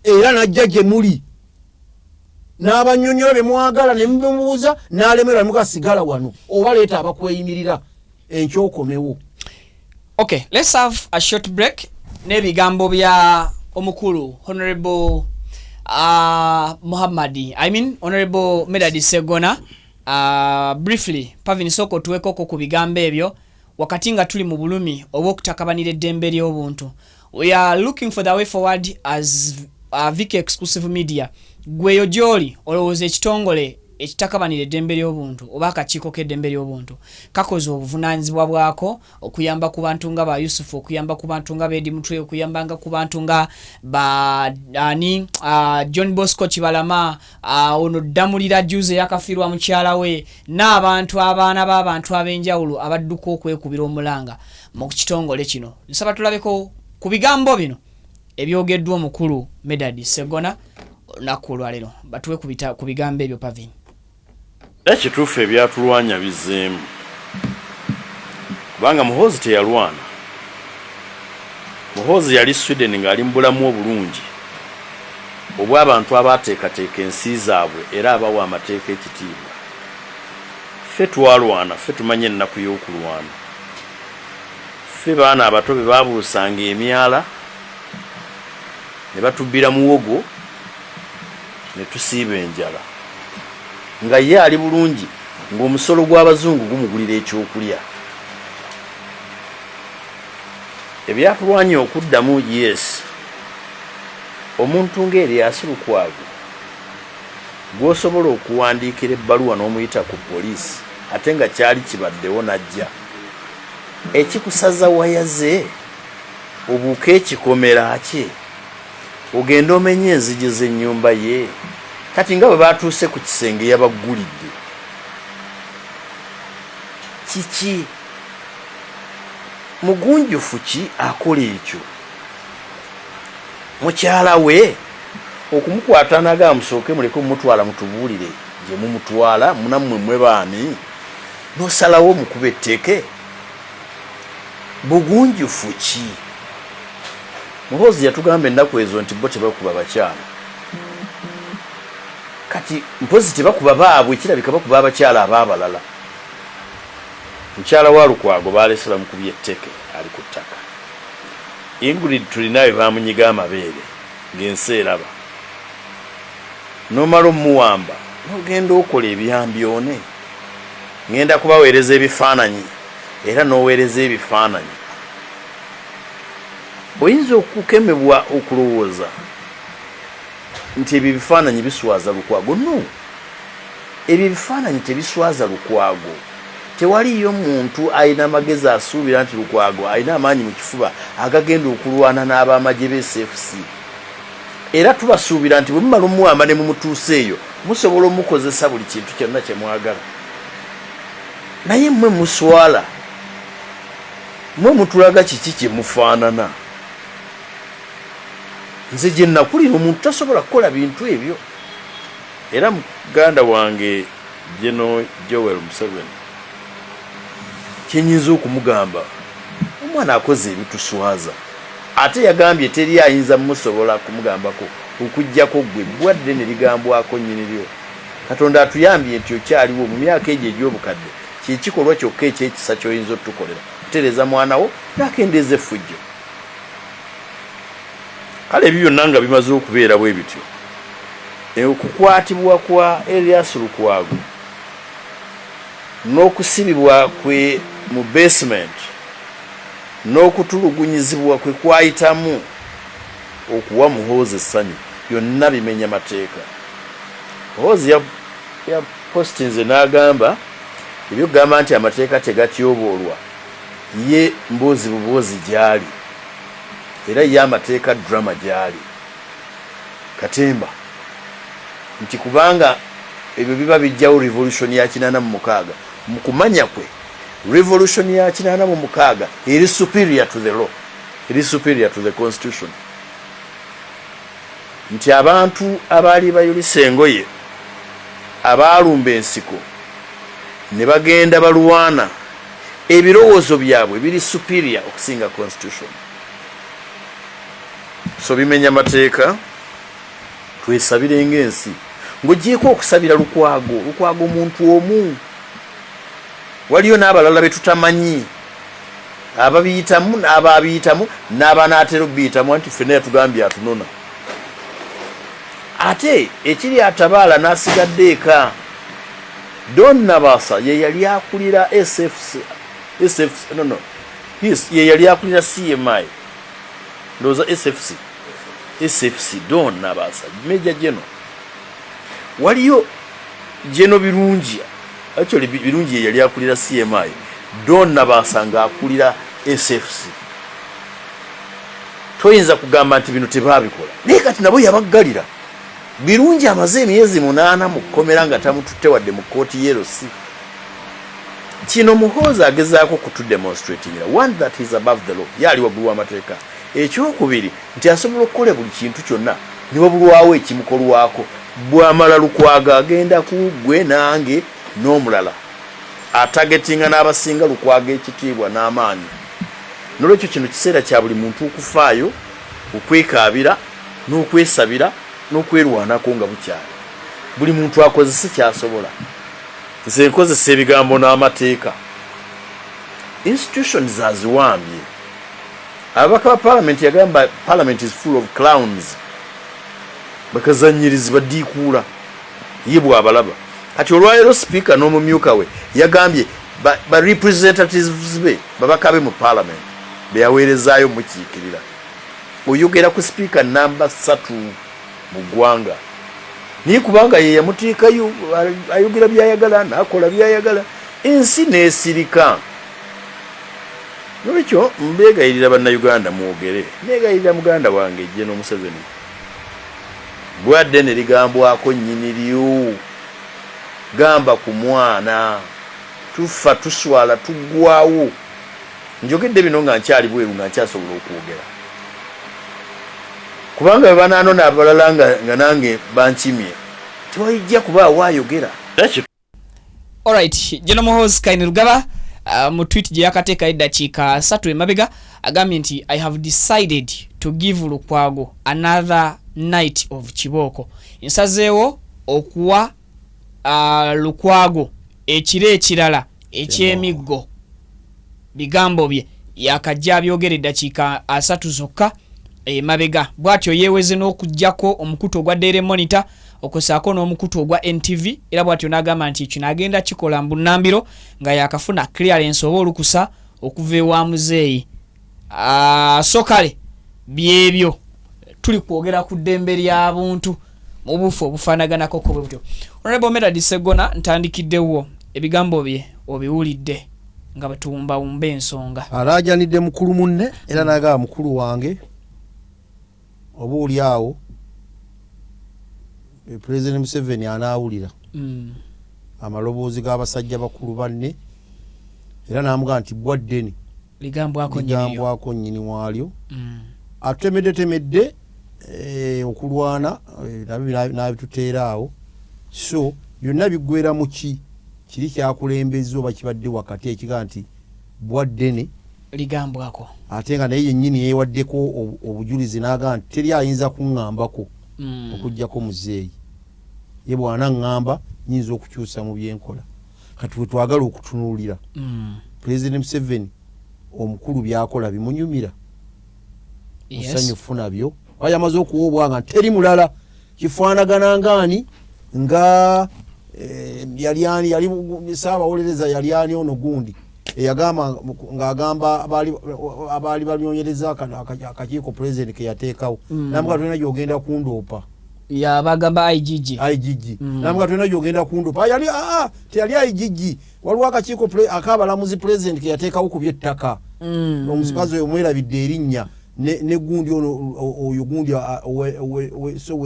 era najja gye muli n'abanyonyola bye mwagala ne mubimubuuza, n'alemerwa, mukasigala wano oba leeta abakweyimirira enkyokomewo. Okay, let's have a short break n'ebigambo bya omukulu Honorable Muhammad, I mean Honorable Medard Segona. Briefly, Pavin, sooka otuwekoko ku bigambo ebyo wakati nga tuli mu bulumi obw'okutakabanira eddembe ly'obuntu. We are looking for the way forward as Viki Exclusive Media. Gweyo gy'oli, olowooza ekitongole ekitakabanira eddembe ly'obuntu oba akakiiko k'eddembe ly'obuntu kakoze obuvunaanyizibwa bwako okuyamba ku bantu nga ba Yusufu, okuyamba ku bantu nga ba Eddie Mutwe, okuyambanga ku bantu nga ba ani, John Bosco Kibalama, ono Ddamulira juze yakafiirwa mukyala we, n'abantu abaana b'abantu ab'enjawulo abadduka okwekubira omulanga mu kitongole kino? Nsaba tulabeko ku bigambo bino ebyogeddwa omukulu Medard Segona olunaku olwaleero. Batuwe ku bigambo ebyo, Pavin. Era kituufu, ebyatulwanya bizzeemu, kubanga Muhoozi teyalwana. Muhoozi yali Sweden ng'ali mu bulamu obulungi obw'abantu abaateekateeka ensi zaabwe era abawa amateeka ekitiibwa. Ffe twalwana, ffe tumanyi ennaku y'okulwana. Ffe baana abato be baabuusanga emyala ne batubbira muwogo ne tusiiba enjala, nga ye ali bulungi ng'omusolo gw'abazungu gumugulira ekyokulya. Ebyatulwanya okuddamu, yes, omuntu ng'Erias Lukwago gw'osobola okuwandiikira ebbaluwa n'omuyita ku poliisi, ate nga kyali kibaddewo, n'ajja ekikusaza waya ze, obuuka ekikomera kye, ogende omenye enzigi z'ennyumba ye. Kati nga bwe batuuse ku kisenge yabaggulidde, kiki mugunjufu ki akola ekyo? Mukyala we okumukwata naga, musooke muleke omutwala, mutubuulire gye mumutwala, munammwe mmwe baani? Nosalawo mukuba etteeke, bugunjufu ki? Muhoozi yatugamba ennaku ezo nti bo tebakuba bakyala. Kati mpozi tebakuba baabwe, kirabika bakuba abakyala ab'abalala. Mukyala wa Lukwago balese bamukubye etteke, ali ku ttaka. Ingrid Tulinawe bamunyiga amabeere ng'ensi eraba. N'omala omuwamba n'ogenda okola ebyambyone, ŋŋenda kubaweereza ebifaananyi, era n'oweereza ebifaananyi. Oyinza okukemebwa okulowooza nti ebyo ebifaananyi biswaza Lukwago. No, ebyo ebifaananyi tebiswaza Lukwago. Tewaliyo muntu alina magezi asuubira nti Lukwago alina amaanyi mu kifuba agagenda okulwana n'abamagye be SFC. Era tubasuubira nti bwe mumala omuwamba ne mumutuusa eyo, musobola omukozesa buli kintu kyonna kye mwagala. Naye mmwe muswala, mmwe mutulaga kiki kye mufaanana. Nze gye nakulira omuntu tasobola kukola bintu ebyo. Era muganda wange General Joel Museveni, kyenyinza okumugamba, omwana akoze ebituswaza, ate yagambye teri ayinza musobola kumugambako okuggyako ggwe. Bbwa ddene ligambwako nnyini lyo. Katonda atuyambye nti okyaliwo mu myaka egyo egy'obukadde. Kyekikolwa kyokka ekyekisa ky'oyinza otukolera, kutereeza mwana wo n'akendeeza effujjo. Kale ebyo byonna nga bimaze okubeera bwe bityo, okukwatibwa kwa Erias Lukwago n'okusibibwa kwe mu basement n'okutulugunyizibwa kwe kwayitamu okuwa Muhoozi essanyu. Byonna bimenya mateeka. Muhoozi yapostinze n'agamba ebyokugamba nti amateeka tegatyoboolwa, ye mboozi buboozi gy'ali, era ye amateeka drama gy'ali katemba, nti kubanga ebyo biba bijjawo revolution ya 86. Mu kumanya kwe, revolution ya 86 eri superior to the law, eri superior to the constitution, nti abantu abaali bayulisa engoye, abaalumba ensiko ne bagenda balwana, ebirowoozo byabwe biri superior okusinga constitution. So bimenya mateeka. Twesabire ng'ensi, ng'ogyeko okusabira Lukwago. Lukwago muntu omu, waliyo n'abalala be tutamanyi ababiyitamu n'ababiyitamu n'abanaatera obiyitamu, anti ffenna yatugambye atunona. Ate ekiri atabaala n'asigadde eka, Don Nabasa ye yali akulira SFC, SFC, no, yes, ye yali akulira CMI, ndowooza SFC, SFC, Don Nabasa, Major General. Waliyo General Birungi, actually Birungi ye yali akulira CMI, Don Nabasa ng'akulira SFC. Toyinza kugamba nti bino tebaabikola, naye kati nabo yabaggalira. Birungi amaze emyezi 8 mu kkomera nga tamututte wadde mu kkooti yerosi. Kino Muhoozi agezaako kutudemonstratingira, one, that is above the law, ye ali waggulu w'amateeka. Ekyokubiri, nti asobola okukola buli kintu kyonna ne wabulwawo ekimukolwako. Bw'amala Lukwago, agenda ku ggwe nange n'omulala, atargetinga n'abasinga Lukwago ekitiibwa n'amaanyi. Nolwekyo kino kiseera kya buli muntu okufaayo, okwekaabira n'okwesabira n'okwerwanako nga bukyali. Buli muntu akozese kyasobola. Nze nkozesa ebigambo n'amateeka. Institutions aziwambye. Ababaka ba parliament, yagamba parliament is full of clowns, bakazanyirizi badiikuula, ye bw'abalaba. Kati olwaleero sipiika n'omumyuka we yagambye ba representatives be, babaka be mu parliament beyaweerezaayo mukiikirira. Oyogera ku sipiika namba 3 mu ggwanga, naye kubanga ye yamuteekayo, ayogera byayagala, n'akola byayagala, ensi n'esirika. Nolwekyo mbeegayirira, Bannayuganda, mwogere. Neegayirira muganda wange General Museveni, bwadde ne ligambwako nnyini lyo, gamba ku mwana. Tufa, tuswala, tuggwawo. Njogedde bino nga nkyali bweru, nga nkyasobola okwogera, kubanga bwe banaanona abalala nga nange bankimye, tewajja kubaawo ayogera. Alright, General Muhoozi Kainerugaba mu tweet gye yakateekayo eddakiika 3 emabega agambye nti, "I have decided to give Lukwago another night of kibooko." Nsazeewo okuwa Lukwago ekiro ekirala eky'emiggo. Bigambo bye yakajja abyogera eddakiika 30 zokka emabega. Bw'atyo yeeweze n'okuggyako omukutu ogwa Daily Monitor okusaako n'omukutu ogwa NTV, era bw'atyo n'agamba nti kino agenda kikola mbunambiro nga yakafuna clearance oba olukusa okuva ewa muzeeyi. So kale byebyo, tuli kwogera ku ddembe lya buntu mu bufu obufaanaganako ko bwe butyo. Honorable Medard Seggona, ntandikiddewo, ebigambo bye obiwulidde nga bwetuwumbawumba ensonga. Alaajanidde mukulu munne era n'agamba, "Mukulu wange, oba oli awo President Museveni anaawulira amaloboozi g'abasajja bakulu banne," era n'amugamba nti bbwa ddene ligambwako nnyiniyo. Ligambwako nnyini waalyo. Atutemedde temedde okulwana nabyo n'abituteera awo. So byonna biggwera mu ki kiri kyakulembeza oba kibadde wakati ekigaa nti bbwa ddene ligambwako, ate nga naye yennyini yeewaddeko obujulizi n'agamba nti teri ayinza kuŋŋambako okugjako muzeeyi. Ye bw'anaŋŋamba, nyinza okukyusa mu byenkola. Kati we twagala okutunuulira, President Museveni omukulu byakola bimunyumira? Musanyufu nabyo? Oba yamaze okuwa obwanga nti teri mulala kifaanagana ngaani nga yali ani, yali saabawolereza, yali ani ono gundi eyagamba ng'agamba abaali banyonyereza akakiiko president ke yateekawo, namuga, "Tolina gyogenda kundoopa." Yabagamba IGG. IGG. Namuga tolina gyogenda kundopa. Yali aa teyali IGG, waliwo akakiiko ak'abalamuzi president ke yateekawo ku by'ettaka. Omusikazi oyo mwerabidde erinnya ne gundi ono oyo gundi so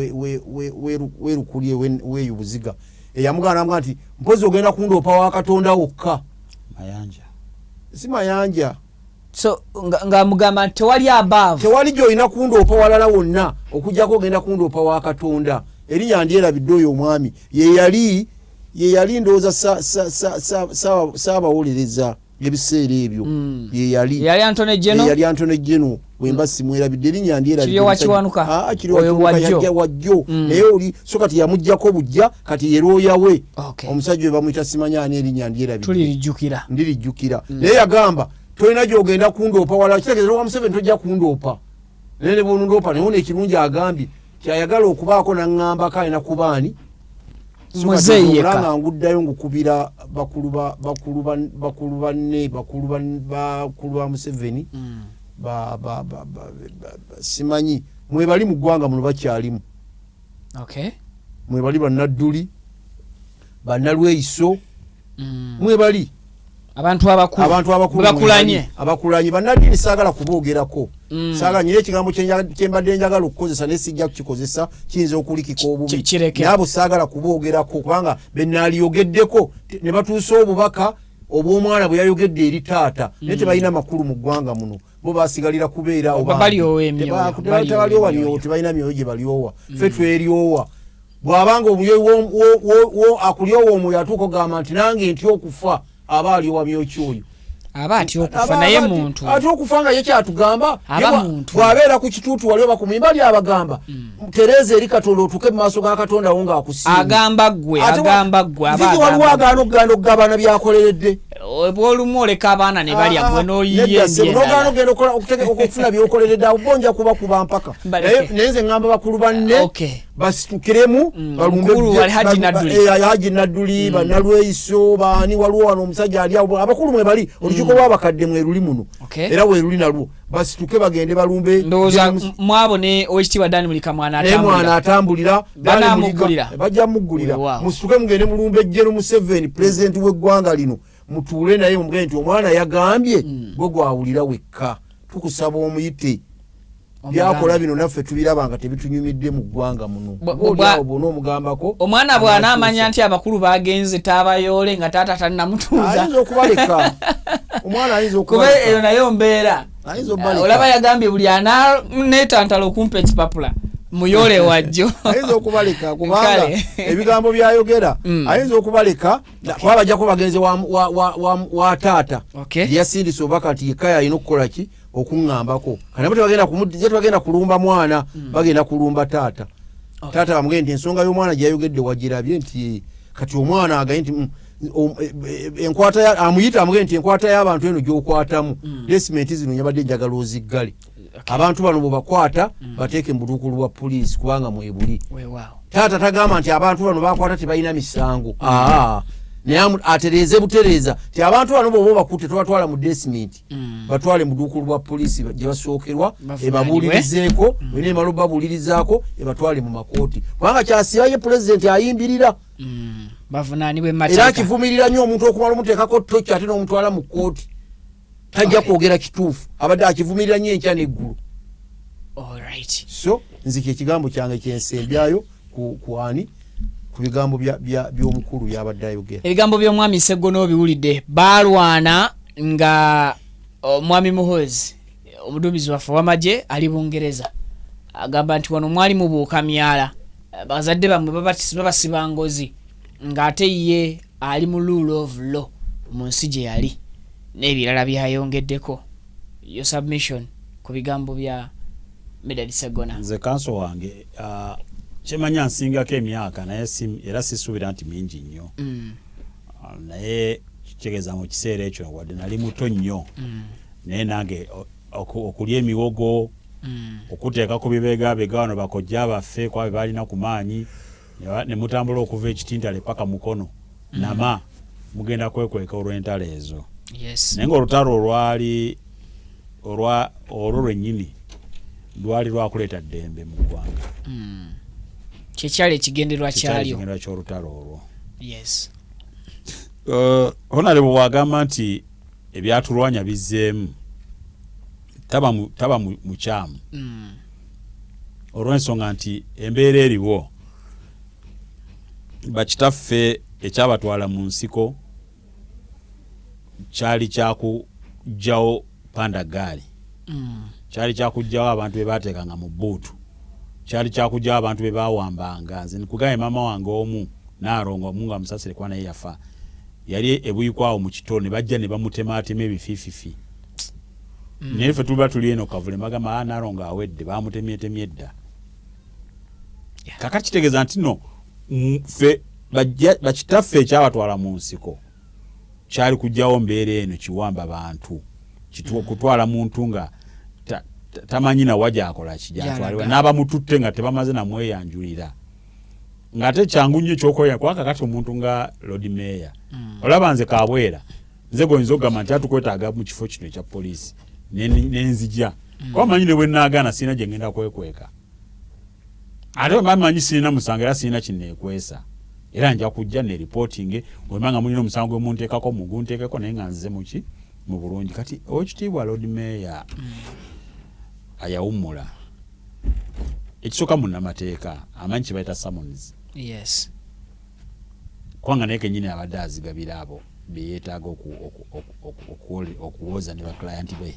werukuli weeyo Buziga eyamugamba namuga nti mpozi ogenda kundoopa wa Katonda wokka. Mayanja. Si Mayanja. So nga mugamba nti tewali above. Tewali gy'olina kundoopa walala wonna okuggyako ogenda kundoopa wa Katonda. Erinnya ndyerabidde. Oyo omwami ye yali ndowooza saabawolereza ebiseera ebyo. Ye yali Yali Attorney General. Yali Attorney General, bwemba simwerabidde erinnya ndyerabidde. Kiryowa Kiwanuka. Ah, Kiryowa Oyo Kiwanuka. Wajjo. Yajja Wajjo. Naye oli so kati yamugjako bujja, kati ye looya we. Omusajja we bamuyita simanya ani, erinnya ndyerabidde. Tulirijjukira. Ndirijjukira. Naye yagamba tolina gyogenda kundoopa wala, kitegeeza wa Museveni tojja kundoopa, naye ne bwonundoopa. Naye ono ekirungi agambye kyayagala okubaako naŋŋambako alina kubaani. Muzeeyi yekka. Nga nguddayo ngukubira bakulu bakulu banne, bakulu ba Museveni, simanyi mwebali mu ggwanga muno bakyalimu. Mwebali bannadduli, bannalweyiso, mwebali. Abantu abakulu. Abantu abakulu. Bakulanye. Mwebali, abakulanye bannaddiini saagala kuboogerako. Saagala nyina ekigambo kyembadde njagala okukozesa naye sijja kukikozesa, kiyinza okulikika obubi. Kireke. Naye abo saagala kuboogerako kubanga benaalyogeddeko ne batuusa obubaka obw'omwana bwe yayogedde eri taata, naye tebalina makulu mu ggwanga muno. Bo basigalira kubeera awo bambi. Balyowa emyoyo, balyowa Tebalyowa emyoyo. myoyo, tebalina myoyo gye balyowa. Ffe tweryowa. Bw'abanga omulyoyi akulyowa omwoyo atuuka ogamba nti nange ntya okufa, aba alyowa myoyo ki oyo? Aba atya okufa naye muntu. Ate okufa nga ye kyatugamba. Aba Ye muntu. bw'abeera ku kituutu wali oba ku mimba lyabagamba tereeza eri Katonda, otuuke mu maaso ga Katonda wo ng'akusiima. Agamba ggwe. Ate Agamba ggwe aba Ziki waliwo agamba. agaana okuganda okugabana byakoleredde. Bw'olumu oleka abaana ne balya, gwe n'oyiye Nedda ssebo, endya n'ogaana endala. ogenda okufuna byokoleredde awo, bo nja kubakuba mpaka. Baleke. Naye nze ŋŋamba bakulu banne basitukiremu balumbe. Mukulu wali Haji Nadduli. Haji Nadduli, bannalweyiso, baani, waliwo wano omusajja ali awo, abakulu mwe bali, olukiiko lw'abakadde mweruli muno. Okay. Era weruli nalwo, basituke bagende balumbe. Ndowooza mwabo ne Owekitiibwa Dani Mulika mwana Naye mwana atambulira. atambulira. Dani Banamuggulira. Mulika, bajja muggulira. Weewaawo. Musituke mugende mulumbe General Museveni, pulezidenti w'eggwanga lino, mutuule naye mugende nti omwana yagambye gwe gwawulira wekka, tukusaba omuyite. Byakola bino naffe tubiraba nga tebitunyumidde mu ggwanga muno. Oba oliawo bw'ona omugambako Omwana bw'anaamanya nti abakulu bagenze taabayoole nga taata tannamutuuza. Ayinza okubaleka, omwana ayinza Kuba eyo okubaleka. nayo mbeera. Ayinza okubaleka. Olaba yagambye buli ananeetantala okumpa ekipapula muyole wajjo. Ayinza okubaleka kubanga Kale. ebigambo byayogera ayinza okubaleka kuba bajjako bagenze wa taata. Yasindise obubaka nti yekka yalina okukola ki okuŋŋambako. Kati nabo tebagenda kulumba mwana, bagenda kulumba taata. Taata bamugende nti ensonga y'omwana gye yayogedde wagirabye nti kati omwana agaye nti enkwata amuyita amugende nti enkwata y'abantu eno gy'okwatamu, basement zino nyabadde njagala oziggale. Abantu bano bwebakwata bateeke mu buduukulu bwa poliisi kubanga mwebuli. Taata tagamba nti abantu bano bakwata tebalina misango, aa, naye atereeze butereeza ti abantu bano bwoba obakutte tobatwala mu basement, batwale mu buduukulu bwa poliisi gye basookerwa. Bavunaanibwe. Ebabuulirizeeko, olina emala obabuulirizaako ebatwale mu makooti kubanga kyasibaye pulezidenti ayimbirira. Bavunaanibwe Era mateeka. akivumirira nnyo omuntu okumala omuteekako toki ate n'omutwala mu kkooti tajja kwogera kituufu, abadde akivumirira nnyo enkya n'eggulo. Alright. So nze kyekigambo kyange kyensembyayo ku ani, ku bigambo by'omukulu byabadde ayogera. Ebigambo by'omwami Seggono obiwulidde. Baalwana nga omwami Muhoozi, omuduumizi waffe ow'amagye, ali Bungereza. Agamba nti wano mwali mubuuka myala, bazadde bammwe babasiba ngozi, ng'ate ye ali mu rule of law mu nsi gye yali n'ebirala byayongeddeko. Yo submission ku bigambo bya Medard Segona? Nze counsel wange, kyemanya nsingako emyaka naye era sisuubira nti mingi nnyo. Naye kitegeeza mu kiseera ekyo wadde nali muto nnyo, naye nange okulya emiwogo, okuteeka ku bibegabega wano bakojja baffe kuba be balina ku maanyi, ne mutambula okuva ekitintale paka Mukono nama mugenda kwekweka olw'entalo ezo. Naye ngaolutalo olwali olwo lwennyini lwali lwakuleeta ddembe mu ggwanga. Kyekyali ekigendererwa Kyekyali kyalyo. ekigendererwa ky'olutalo olwo. Yes. Honorable bw'agamba nti ebyatulwanya bizzeemu, taba mukyamu olw'ensonga nti embeera eriwo, bakitaffe ekyabatwala mu nsiko kyali kyakuggyawo pandagaali, kyali kyakuggyawo abantu be baateekanga mu bbuutu, kyali kyakuggyawo abantu be baawambanga. Nze nkugambye, maama wange omu naalongo, Mungu amusasire kuba naye yafa, yali ebuyikwawo mu kito ne bajja ne bamutematema ebifiififi. Naye ffe tuba tuli eno Kavule, bagamba, "Ah, naalongo awedde, bamutemyetemye edda." Kakati kitegeeza nti no ffe bakitaffe ekyabatwala mu nsiko kyali kugyawo mbeera eno, kiwamba bantu, kutwala muntu nga tamanyi nawa gyakola ki, gyatwalibwa, Gy'alaga. N'abamututte nga tebamaze namweyanjulira, ng'ate kyangu nnyo ekyokoya, kuba kakati omuntu nga Lord Mayor, olaba nze Kabwera, nze goyinza okugamba nti atukwetaaga mu kifo kino ekya poliisi, nenzija, kuba manyi ne bwe naagaana sirina gye ngenda kwekweka, ate bwe manyi sirina musango era sirina kineekwesa, era nja kujja ne reporting. Wemba nga mulina omusango gwe munteekako, mugunteekeko, naye nga nzize muki, mu bulungi. Kati owekitiibwa Lord Mayor ayawummula, ekisooka munnamateeka, amanyi kye bayita summons, kubanga naye kenyini abadde azigabira abo beyeetaaga okuwoza ne baclient be.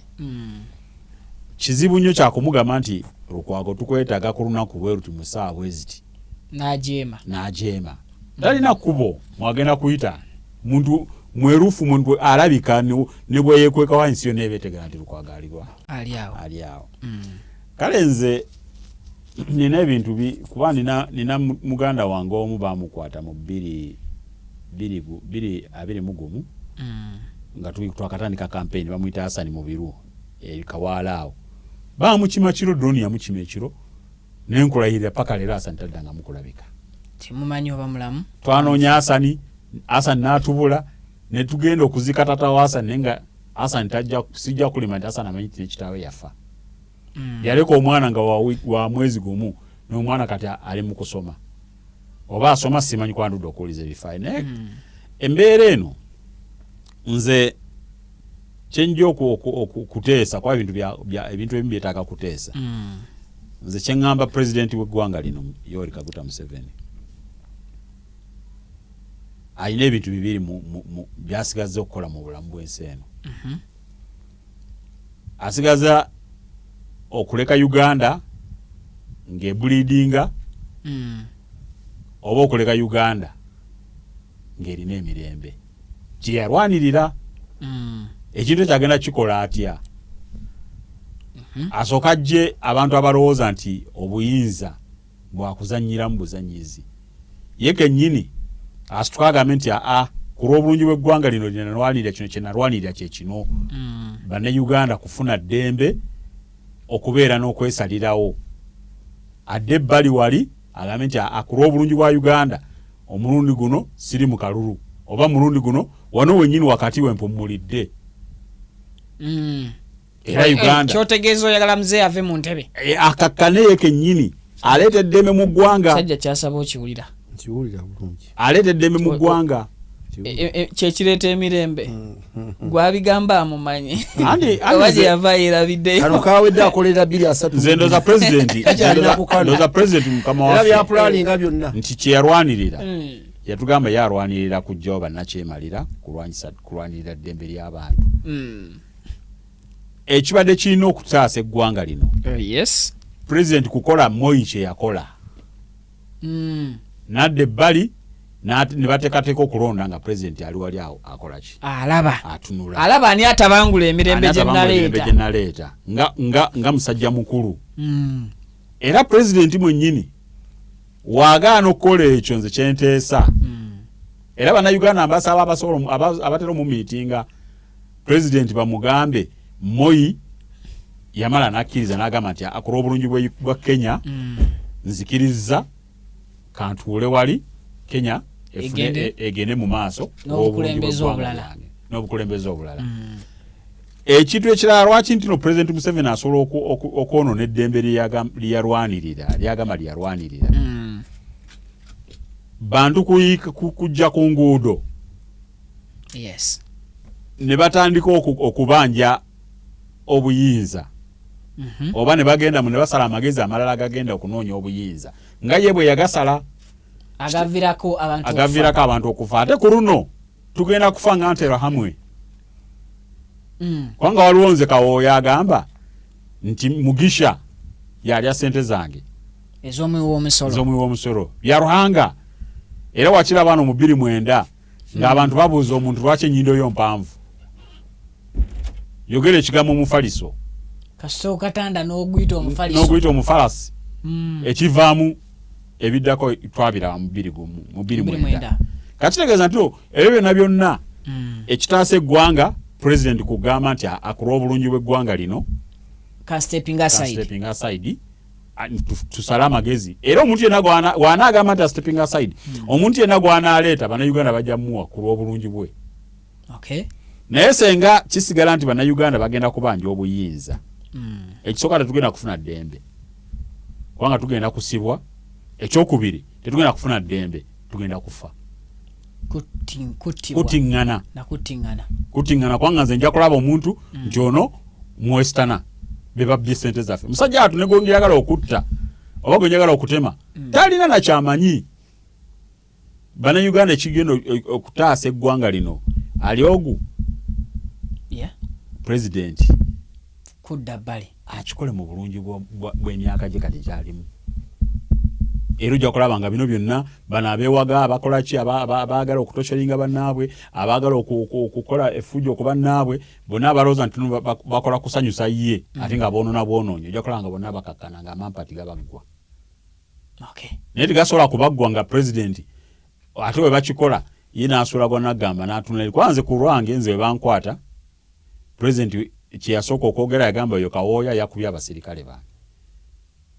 Kizibu nnyo kyakumugamba nti Lukwago tukwetaaga ku lunaku bwe luti mu ssaawa bwe ziti, n'ajeema. N'ajeema. Talina kkubo mwagenda kuyita, muntu mwerufu, muntu alabika ne bwe yeekwekawo ensi yonna ebeetegera nti Lukwago aliwa? Ali awo. Ali awo. Kale nze nina ebintu kuba nina muganda wange omu bamukwata mu 2021 nga twakatandika campaign, bamuyita Hasani Mubiru e Kawaala awo. Bamukima kiro, drone yamukima ekiro, nenkulayirira paka leero Hasani taddanga mukulabika. Temumanyi oba mulamu. Twanoonya Hasani, Hasani n'atubula, ne tugenda okuzika tata wa Hasani, naye nga Hasani tajja, sijja kulima nti Hasani amanyi nti nekitaawe yafa. Yaleka omwana nga wa mwezi gumu, n'omwana kati ali mu kusoma oba asoma simanyi, kwandudde okuwuliza ebifaayo. Naye embeera eno nze kyenjja kuteesa, kuba ebintu ebintu ebimu byetaaga kuteesa. Nze kyeŋŋamba pulezidenti w'eggwanga lino Yoweri Kaguta Museveni, alina ebintu bibiri byasigaza okukola mu bulamu bw'ensi eno. Asigaza okuleka Uganda ng'ebleedinga oba okuleka Uganda ng'erina emirembe kyeyalwanirira. Ekintu ekyo agenda kikola atya? Asooka ajje abantu abalowooza nti obuyinza bwakuzanyiramu buzanyizi, ye kennyini asituka agambe nti aa, ku lw'obulungi bw'eggwanga lino lyenalwanirira, kino kyenalwanirira kye kino, bannayuganda kufuna ddembe okubeera n'okwesalirawo. Adde ebbali wali agambe nti aa, ku lw'obulungi bwa Uganda, omulundi guno siri mu kalulu, oba mulundi guno wano wennyini wakati wempummulidde. Era Uganda Kyotegeeza oyagala muzeeyi ave mu ntebe? Akakkane ye kennyini aleeta eddembe mu ggwanga. Sajja kyasaba okiwulira? Nkiwulira bulungi. Aleeta eddembe mu ggwanga. Kyekireeta emirembe, gwabigamba amumanyi. Andi Oba gye yava yerabiddeyo. Kano kawedde, akolera 230. Nze ndoza pulezidenti Takyalina ku kano. ndoza pulezidenti mukama Era waffe byapulaninga byonna. nti kyeyalwanirira, yatugamba ye alwanirira kujjawo bannakyemalira, kulwanyisa, kulwanirira ddembe ly'abantu. Ekibadde kirina okutaasa eggwanga lino, pulezidenti kukola Moi kye yakola, nadda ebbali ne bateekateeka okulonda nga pulezidenti ali wali awo akola ki? Alaba. Atunula. Alaba ani atabangula emirembe Ani gye atabangula emirembe naleeta. gye naleeta nga musajja mukulu. Era pulezidenti mwennyini waagaana okukola ekyo, nze kyenteesa, era bannayuganda mbasaba abasobola abatera omumiitinga pulezidenti bamugambe Moi yamala nakkiriza n'agamba nti akola obulungi bwa Kenya, nzikiriza kantuule wali Kenya Egende. Egende mu maaso N'obukulembeze olw'obulungi bw'eggwanga obulala. lyange, n'obukulembeze obulala. Ekintu ekirala lwaki nti no Pulezidenti Museveni asobola okwonoona eddembe lyeyalwanirira, lyagamba lyeyalwanirira. Bantu kujja ku nguudo ne batandika okubanja obuyinza, oba ne bagenda mu ne basala amagezi amalala agagenda okunoonya obuyinza nga ye bwe yagasala, agaviirako abantu agaviirako abantu okufa. Ate ku luno tugenda kufa nga Nterahamwe, kubanga waliwo nze Kawooya agamba nti Mugisha yalya sente zange ez'omuwi w'omusolo. Ez'omuwi w'omusolo bya Ruhanga. Era wakiraba wano mu 2009 ng'abantu babuuza omuntu, "Lwaki ennyindo yo mpanvu? Yogera ekigambo omufaliso." Kasita okatanda n'oguyita omufaliso. N'oguyita omufalasi, ekivaamu ebiddako twabiraba mu 21, mu 29. 29. Kakitegeeza nti ebyo byonna byonna ekitaasa eggwanga, pulezidenti kugamba nti akulwa obulungi bw'eggwanga lino, ka stepping aside. Stepping aside, tusale amagezi. Era omuntu yenna gw'anaagamba nti stepping aside, omuntu yenna gw'anaaleeta, Bannayuganda bajja muwa ku lw'obulungi bwe. Naye senga kisigala nti Bannayuganda bagenda kubanja obuyinza, ekisooka tetugenda kufuna ddembe kubanga tugenda kusibwa. Ekyokubiri, tetugenda kufuna ddembe, tugenda kufa. Kuttibwa. Kutiŋŋana. Nakuttiŋŋana. Kutiŋŋana, kubanga nze nja kulaba omuntu nti ono muwesitana be babbye sente zaffe, musajja atu ne gwenjagala okutta oba gwe njagala okutema talina nakyamanyi. Bannayuganda, ekigenda okutaasa eggwanga lino ali ogu, pulezidenti kudda bbali. Akikole mu bulungi bw'emyaka gye kati gyalimu. Era ojja kulaba nga bino byonna, bano abeewaga, abakola ki, abaagala okutorturinga bannaabwe, abaagala okukola effujjo ku bannaabwe bonna, abalowooza nti no bakola kusanyusa ye, ate nga boonona bwonoonyi, ojja kulaba nga bonna bakakkana nga amampati gabaggwa. Naye tegasobola kubaggwa nga pulezidenti ate bwe bakikola ye n'asuula gwa naggamba n'atunula. Kuba nze ku lwange, nze bwe bankwata, pulezidenti kyeyasooka okwogera yagamba, "Oyo Kawooya yakubye abasirikale bange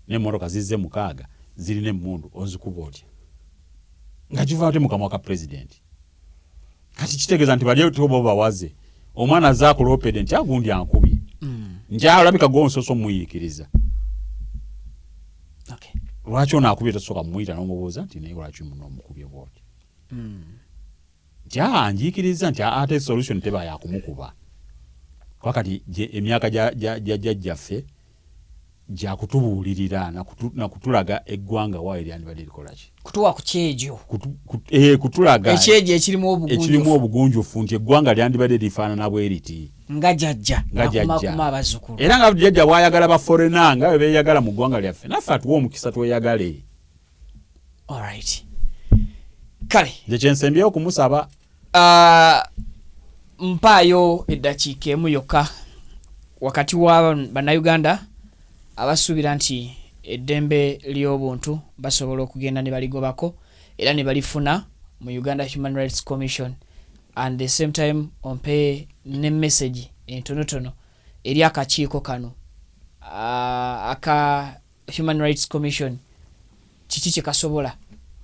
n'emmotoka zizze mukaaga zirina emmundu, onzikuba otya?" Nga kiva ate mu kamwa ka pulezidenti. Kati kitegeeza nti bali oba bawaze omwana azze akuloopedde nti agundi ankubye, nti alabika gwonsoose omuyiikiriza. Lwaki ono akubye tosooka mumuyita n'omubuuza nti, "Naye lwaki muno omukubye bwoti?" Nti aa njiikiriza nti ate solution teba yakumukuba, kuba kati emyaka gya jjajjaffe gyakutubuulirira nakutulaga eggwanga waayo lyandibadde likola ki. Kutuwa ku kyejo. Kutulaga ekyejo ekirimu ekirimu obugunjufu. Obugunjufu nti eggwanga lyandibadde lifaanana bwe riti. Nga jjajja nga jjajja. Akumakuma abazzukulu. Era nga jjajja bw'ayagala ba foreigner nga bwe beeyagala mu ggwanga lyaffe, naffe atuwe omukisa tweyagale. Alright, kale. Nze kyensembyeyo okumusaba. Mpaayo eddakiika emu yokka wakati wa Bannayuganda abasuubira nti eddembe ly'obuntu basobola okugenda ne baligobako era ne balifuna mu Uganda Human Rights Commission, and the same time ompe ne message entonotono eri akakiiko kano aka Human Rights Commission, kiki kye kasobola,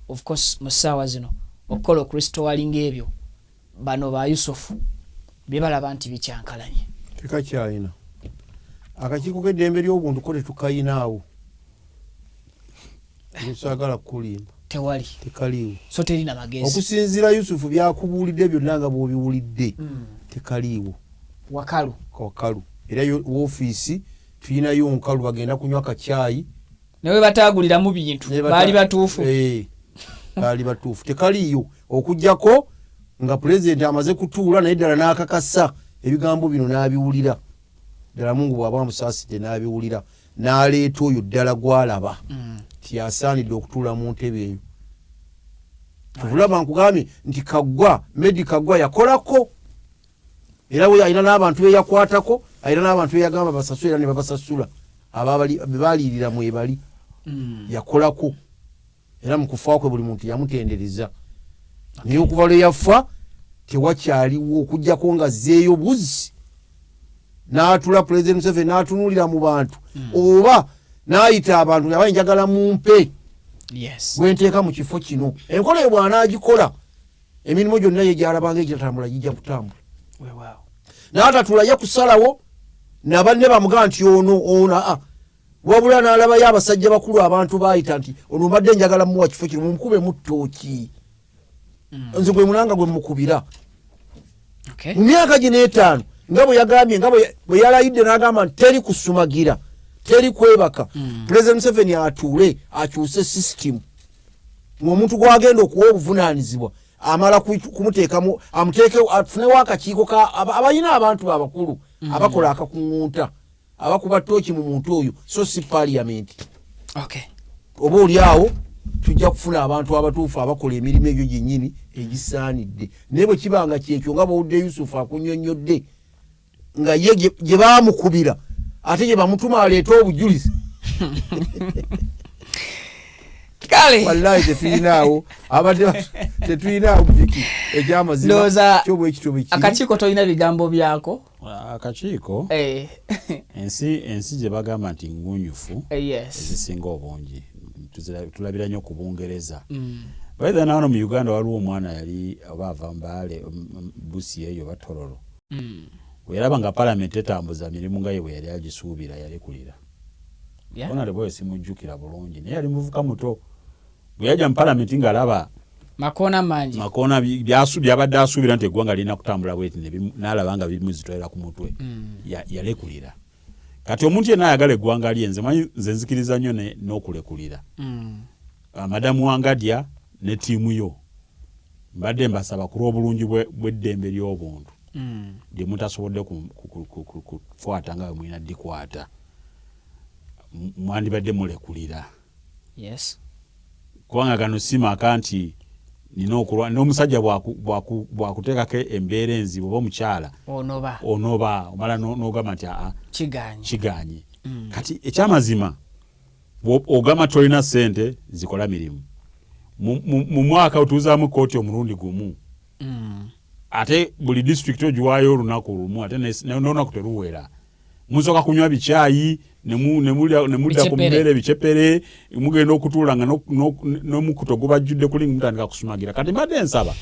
of course, mu ssaawa zino okukola okurestoringa ebyo bano ba Yusufu bye balaba nti bikyankalanye? Tekakyalina akakiiko k'eddembe ly'obuntu ko tetukayinaawo, nsaagala kukulimba. Tewali. Tekaliiwo. So terina magezi. Okusinziira Yusufu byakubuulidde byonna nga bw'obiwulidde, tekaliiwo. Wakalu. Wakalu. Era yo woofiisi tuyinayo nkalu, bagenda kunywa kacyayi. Nawe bataaguliramu bintu. Baali batuufu. Eh, baali batuufu, tekaliiyo okugjako nga pulezidenti amaze kutuula naye ddala n'akakasa ebigambo bino n'abiwulira ddala. Mungu bw'aba amusaasidde n'abiwulira n'aleeta oyo ddala gw'alaba ti asaanidde okutuula mu ntebe eyo. Tuvulaba nkugambye nti Kaggwa, Medi Kaggwa yakolako, era we alina n'abantu beyakwatako, alina n'abantu beyagamba basasula era ne babasasula, bebaliirira mwebali. Yakolako era mu kufa kwe buli muntu yamutendereza, naye okuva lwe yafa tewakyaliwo okugjako nga azzeeyo buzzi n'atula, Pulezidenti Museveni n'atunuulira mu bantu oba n'ayita abantu aba njagala mumpe gwenteeka mu kifo kino. Enkola eyo bw'anaagikola, emirimu gyonna ye gyalabanga egitatambula gijja kutambula. Weewaawo. N'atatula ye kusalawo nabanne bamugamba nti ono ono, aa. Wabula n'alabayo abasajja bakulu abantu baayita nti ono mbadde njagala muwa kifo kino, mumukube muttooki. Nze gwe mulanga gwe mukubira. Mu myaka gino 5 nga bwe yagambye, nga bwe yalayidde n'agamba nti teri kusumagira, teri kwebaka. President Museveni atuule akyuse system ng'omuntu gw'agenda okuwa obuvunaanyizibwa amala kumuteekamu, amuteeke, afunewo akakiiko ka abalina abantu abakulu abakola akakuŋŋunta, abakuba ttooki mu muntu oyo, so si parliament. Oba oli awo tujja kufuna abantu abatuufu abakola emirimu egyo gyennyini egisaanidde. Naye bwe kiba nga kyekyo nga bw'owulidde Yusufu akunnyonnyodde nga ye gye baamukubira ate gye bamutuma aleete obujulizi. Kale. Wallahi tetulinaawo, abadde tetulinaawo Viki ekyamazima Ndowooza kyo bwe kityo bwe kiri. Akakiiko tolina bigambo byako? Akakiiko, ensi gye bagamba nti ngunjufu, ezisinga obungi tulabira nnyo ku Bungereza. By the way, wano mu Uganda waliwo omwana yali oba ava Mbale, Busia eyo oba Tororo. Bwe yalaba nga parliament etambuza mirimu nga ye bwe yali agisuubira, yalekulira. Honorable oyo simujjukira bulungi, naye yali muvuka muto. Bwe yajja mu parliament ng'alaba makoona mangi, makoona byabadde asuubira nti eggwanga lirina kutambula bweti, n'alaba nga bimuzitolera ku mutwe. Yalekulira. Kati omuntu yenna ayagala eggwanga lye, nze manyi, nze nzikiriza nnyo n'okulekulira. Madamu Wangadya ne ttiimu yo, mbadde mbasaba ku lw'obulungi bw'eddembe ly'obuntu lye mutasobodde kukwata nga bwe mulina ddikwata, mwandibadde mulekulira. Kubanga gano si maka nti nina okulwa n'omusajja bw'akuteekako embeera enzibu oba omukyala, onoba, onoba omala n'ogamba nti aa, kiganye, kiganye. Kati ekyamazima ogamba tolina ssente zikola mirimu, mu mwaka otuuzaamu kkooti omulundi gumu, ate buli disitulikiti ogiwaayo olunaku lumu, ate n'olunaku teruwera. Musooka kunywa bikyayi ne mudda ku mmere bicepere, mugenda okutuula nga n'omukuto gubajjudde kuli, mutandika kusumagira. Kati mbadde nsaba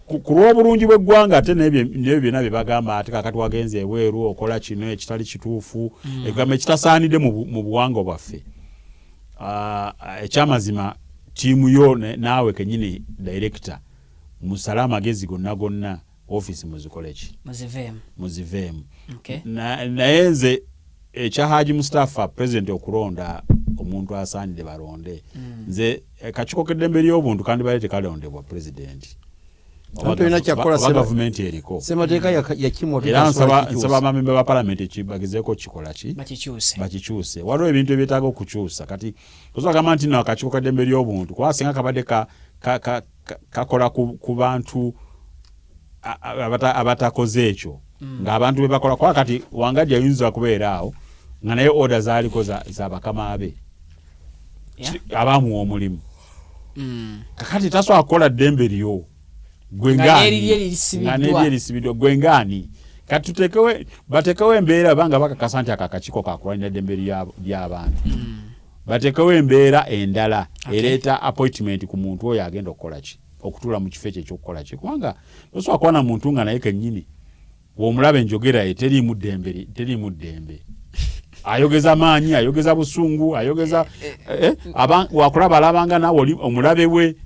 ku lw'obulungi bw'eggwanga, ate n'ebyo byonna bye bagamba, ate kaakati wagenze ebweru okola kino ekitali kituufu, egamba ekitasaanidde mu buwangwa bwaffe. Ekyamazima ttiimu yo naawe kennyini director, musale amagezi gonna gonna, ofiisi muzikole ki? Muziveemu. Muziveemu. Naye nze ekya Haji Mustafa, president okulonda omuntu asaanidde balonde, nze kakiiko k'eddembe ly'obuntu kandibadde tekalondebwa president oba gavumenti eriko. Ssemateeka yakimwa. Era nsaba abamemba ba palamenti bagezeeko kikola ki, bakikyuse. Waliwo ebintu ebyetaaga okukyusa. Kati tosobola gamba nti no akakiiko k'eddembe ly'obuntu, kuba singa kabadde kakola ku bantu abatakoze ekyo, ng'abantu be bakola, kuba kati Wangadya ayinza kubeera awo nga naye order zaaliko za bakama be abamuwa omulimu. Kakati tasobola kukola ddembe lyo gwe nga n'erye erisibiddwa, gwe ngaani? Kati bateekewo embeera banga bakakasa nti ako akakiiko kakulwanira ddembe ly'abantu, bateekewo embeera endala ereeta appointment ku muntu oyo agenda okukola ki, okutuula mu kifo ekyo ekyokukola ki, kubanga tosobola kuba na muntu nga naye kennyini bw'omulaba enjogera ye teriimu ddembe, teriimu ddembe, ayogeza maanyi, ayogeza busungu, ayogeza wakulaba alabanga naawe oli omulabe we,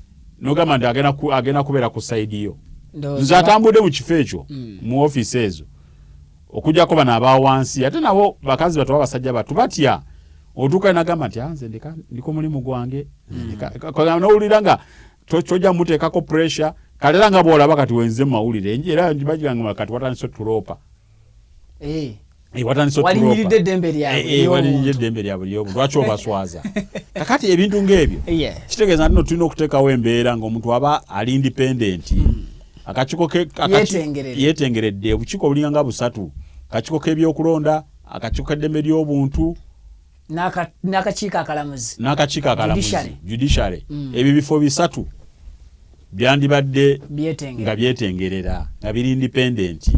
nogamba nti agenda kubeera ku side yo. Nze atambudde mu kifo ekyo, mu ofiisi ezo, okujjako bano aba wansi, ate nabo bakazi batu, abasajja batu batya otuuka nagamba nti nze ndiko mulimu gwange, nowulira nga tojja muteekako pressure. Kale era nga bwolaba kati wenze mu mawulire, era bagiranga kati watandise otulopa. Watandise. Walinyiridde eddembe lyabwe. Walinyiridde eddembe lyabwe lyobuntu, lwaki obaswaza? Kakati ebintu ng'ebyo kitegeeza nti no tulina okuteekawo embeera ng'omuntu aba ali independent. Akakiiko yeetengeredde, obukiiko obulinga nga busatu: akakiiko k'ebyokulonda, akakiiko k'eddembe ly'obuntu, n'akakiiko akalamuzi. N'akakiiko akalamuzi, judiciary. Ebyo bifo bisatu byandibadde nga byetengerera, nga biri independent.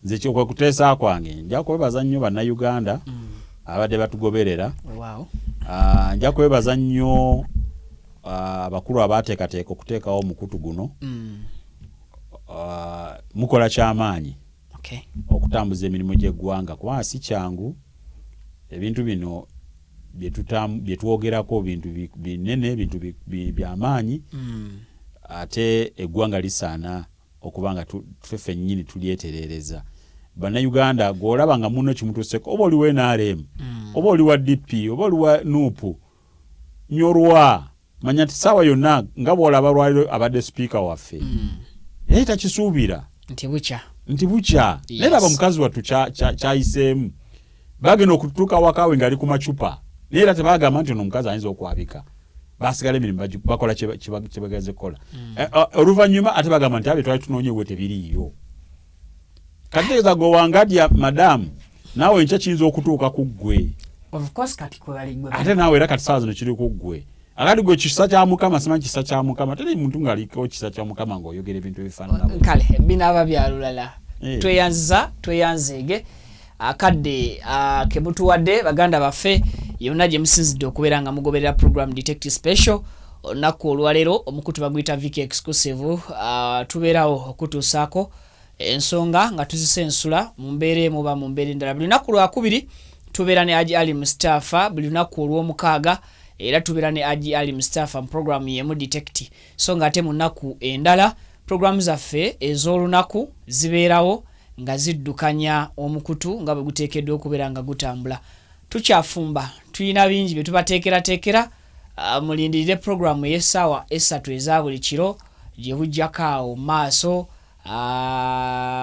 Nze kwe kuteesa kwange. Nja kwebaza nnyo Bannayuganda abadde batugoberera. Nja kwebaza nnyo abakulu abateekateeka okuteekawo omukutu guno. Mukola kyamaanyi okutambuza emirimu gy'eggwanga, kubanga si kyangu. Ebintu bino byetwogerako bintu binene, bintu byamaanyi. Ate eggwanga lisaana okuba nga ffe ffennyini tulyetereereza. Bannayuganda, gw'olaba nga munno kimutuuseko, oba oli wa NRM, oba oli wa DP, oba oli wa NUP, nyorwa, manya nti saawa yonna nga bw'olaba lwaliro abadde sipiika waffe, naye takisuubira nti bukya. Nti bukya. Naye laba omukazi wattu kyayiseemu, bagenda okutuuka wakawe ng'ali ku macupa, naye era tebagamba nti ono omukazi ayinza okwabika. Basigala emirimu bakola kyebagenze kukola. Oluvannyuma ate bagamba nti abe twali tunoonye we tebiriiyo. Kati tegeeza gwe wangadya madamu, naawe enkya kiyinza okutuuka ku ggwe. Of course, kati kwebali gwe. Ate naawe era kati saawa zino kiri ku ggwe. Akati gwe kisa kya Mukama, simanyi kisa kya Mukama, teri muntu ng'aliko kisa kya Mukama ng'oyogera ebintu ebifaanana bwe. Kale binaaba bya lulala. Tweyanziza, tweyanzeege akadde kemutuwadde, baganda baffe, yonna gye musinzidde okubeera nga mugoberera program Detective Special. Olunaku olwaleero omukutu baguyita Viki Exclusive. Tubeerawo okutuusaako ensonga nga tuzisensula mu mbeera emu oba mu mbeera endala. Buli lunaku lwakubiri tubeera ne Haji Ali Mustafa, buli lunaku olw'omukaaga era tubeera ne Haji Ali Mustafa mu programu yemu Detect. So nga ate mu nnaku endala programu zaffe ez'olunaku zibeerawo nga ziddukanya omukutu nga bwe guteekeddwa okubeera nga gutambula. Tukyafumba, tulina bingi bye tubateekerateekera. Mulindirire programu ey'essaawa 3 eza buli kiro gye bujjako awo mu maaso.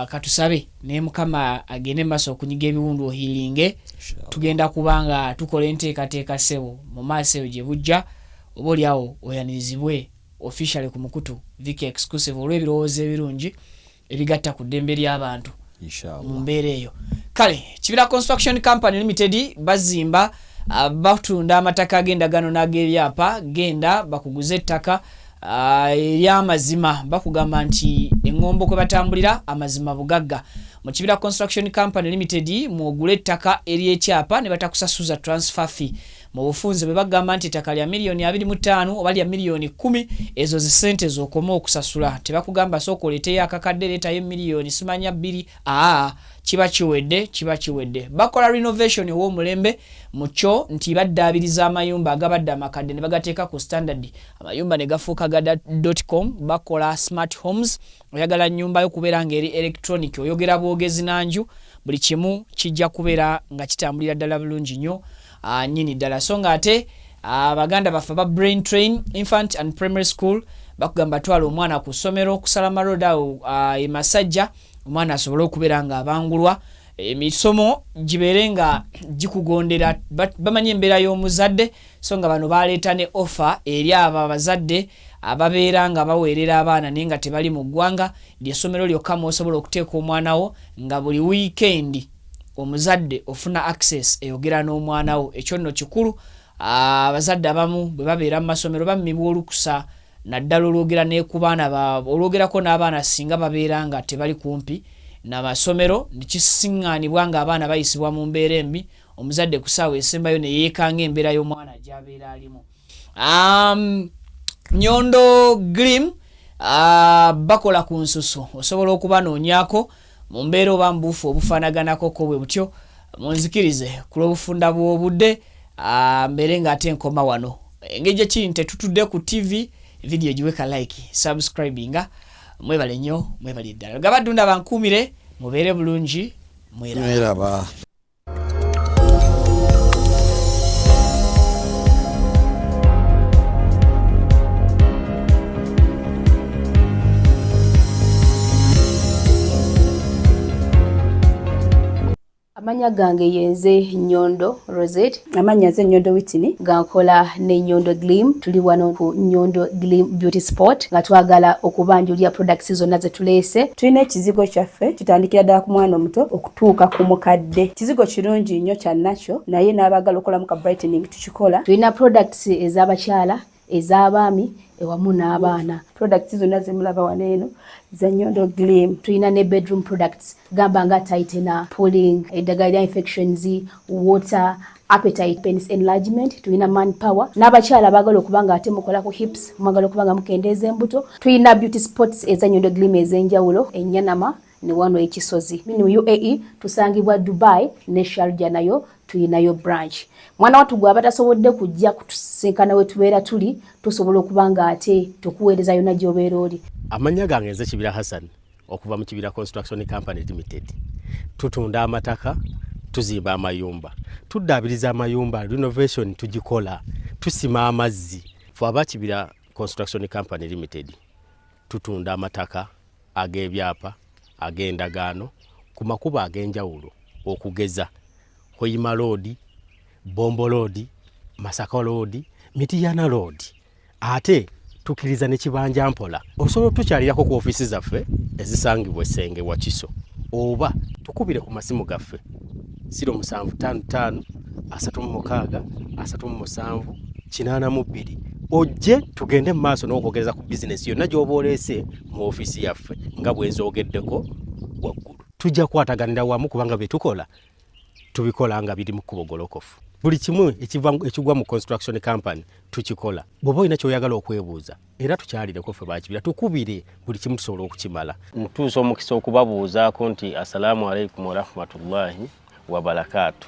Katusabe naye Mukama agende mu maaso okunyiga ebiwundu ohiilinge. Tugenda kuba nga tukola enteekateeka, ssebo, mu maaso eyo gye bujja, oba oliawo oyanirizibwe officially ku mukutu Viki Exclusive olw'ebirowoozo ebirungi ebigatta ku ddembe ly'abantu mu mbeera eyo. Kale Kibira Construction Company Limited bazimba, batunda amataka ag'endagaano n'ag'ebyapa. Genda bakuguze ettaka ery'amazima. Bakugamba nti eŋŋombo kwe batambulira, amazima bugagga. Mu Kibira Construction Company Limited mwogula ettaka ery'ekyapa ne batakusasuza transfer fee. Mu bufunze, bwe bagamba nti ettaka lya miliyoni 25 oba lya miliyoni 10, ezo zisente z'okoma okusasula. Tebakugamba sooka oleeteyo akakadde, leetayo miliyoni simanya 2. Aa, kiba kiwedde, kiba kiwedde. Bakola renovation ow'omulembe mu kyo nti baddaabiriza amayumba agabadde amakadde ne bagateeka ku standard, amayumba ne gafuuka ga .com. Bakola smart homes. Oyagala nnyumba yo kubeera ng'eri electronic, oyogera bwogezi nanju, buli kimu kijja kubeera nga kitambulira ddala bulungi nnyo nnyini ddala. So nga ate baganda baffe aba Brain Train Infant and Primary School bakugamba twala omwana ku ssomero ku Salama Road awo e Masajja, omwana asobole okubeera ng'abangulwa, emisomo gibeere nga gikugondera. Bamanyi embeera y'omuzadde, so nga bano baleeta ne offer eri abo abazadde ababeera nga baweerera abaana naye nga tebali mu ggwanga. Lyessomero lyokka mw'osobola okuteeka omwana wo nga buli wiikendi omuzadde ofuna access eyogera n'omwana wo. Ekyo nno kikulu. Abazadde abamu bwe babeera mu masomero bammibwa olukusa, naddala olwogera ne ku baana baabwe, olwogerako n'abaana singa babeera nga tebali kumpi na masomero, ne kisiŋŋaanibwa ng'abaana bayisibwa mu mbeera embi, omuzadde ku ssaawa esembayo ne yeekanga embeera y'omwana gy'abeera alimu. Nyondo Glim bakola ku nsusu, osobola okubanoonyako mu mbeera oba mu buufu obufaanaganako ko bwe butyo. Munzikirize ku lw'obufunda bw'obudde, mbeere ng'ate nkoma wano. Engeri gye kiri nti tetutudde ku TV, vidiyo giwe ka like, subscribinga. Mwebale nnyo, mwebale ddala. Gabaddunda bankuumire, mubeere bulungi, mweraba. Mweraba. Amanya gange yenze Nyondo Rosette. Amanya nze Nyondo Whitney. Nga nkola ne Nyondo Glim. Tuli wano ku Nyondo Glim Beauty Spot nga twagala okubanjulira products zonna ze tuleese. Tulina ekizigo kyaffe kitandikira ddala ku mwana omuto okutuuka ku mukadde. Kizigo kirungi nnyo kya nakyo, naye n'abaagala okukolamu ka brightening tukikola. Tulina products ez'abakyala, ez'abaami ewamu n'abaana. Products zonna zemulaba wano eno za Nyondo Glim. Tulina ne bedroom products gamba nga tightener, pulling, eddagala lya infections, water, appetite, penis enlargement, tulina manpower. N'abakyala abaagala okuba nga ate mukola ku hips, mwagala okuba nga mukendeeza embuto. Tulina beauty spots eza Nyondo Glim ez'enjawulo, enyanama ne wano ekisozi. Mu UAE tusangibwa Dubai ne Sharjah nayo. Tulinayo branch. Mwana wattu gwe abatasobodde kujja kutusisinkana we tubeera tuli, tusobola okuba nga ate tukuweereza yonna gy'obeera oli. Amannya gange nze Kibira Hassan okuva mu Kibira Construction Company Limited. Tutunda amataka, tuzimba amayumba, tuddaabiriza amayumba, renovation tugikola, tusima amazzi. Fe aba Kibira Construction Company Limited tutunda amataka ag'ebyapa, ag'endagaano ku makubo ag'enjawulo okugeza Hoima Road, Bombo Road, Masaka Road, Mityana Road. Ate tukkiriza ne kibanja mpola. Osobola otukyalirako ku ofiisi zaffe ezisangibwa Essenge Wakiso oba tukubire ku masimu gaffe 0755 36 37 82 ojje tugende mu maaso n'okwogereza ku bizinesi yonna gy'oba oleese mu ofiisi yaffe nga bwe nzoogeddeko waggulu. Tujja kukwataganira wamu kubanga bye tukola tubikola nga biri mu kkubo golokofu. Buli kimu ekigwa mu construction company tukikola. Bw'oba olina ky'oyagala okwebuuza era tukyalireko ffe bakibira, tukubire, buli kimu tusobola okukimala. Ntuusa omukisa okubabuuzaako nti assalamu alaikum warahmatullahi wabarakaatu.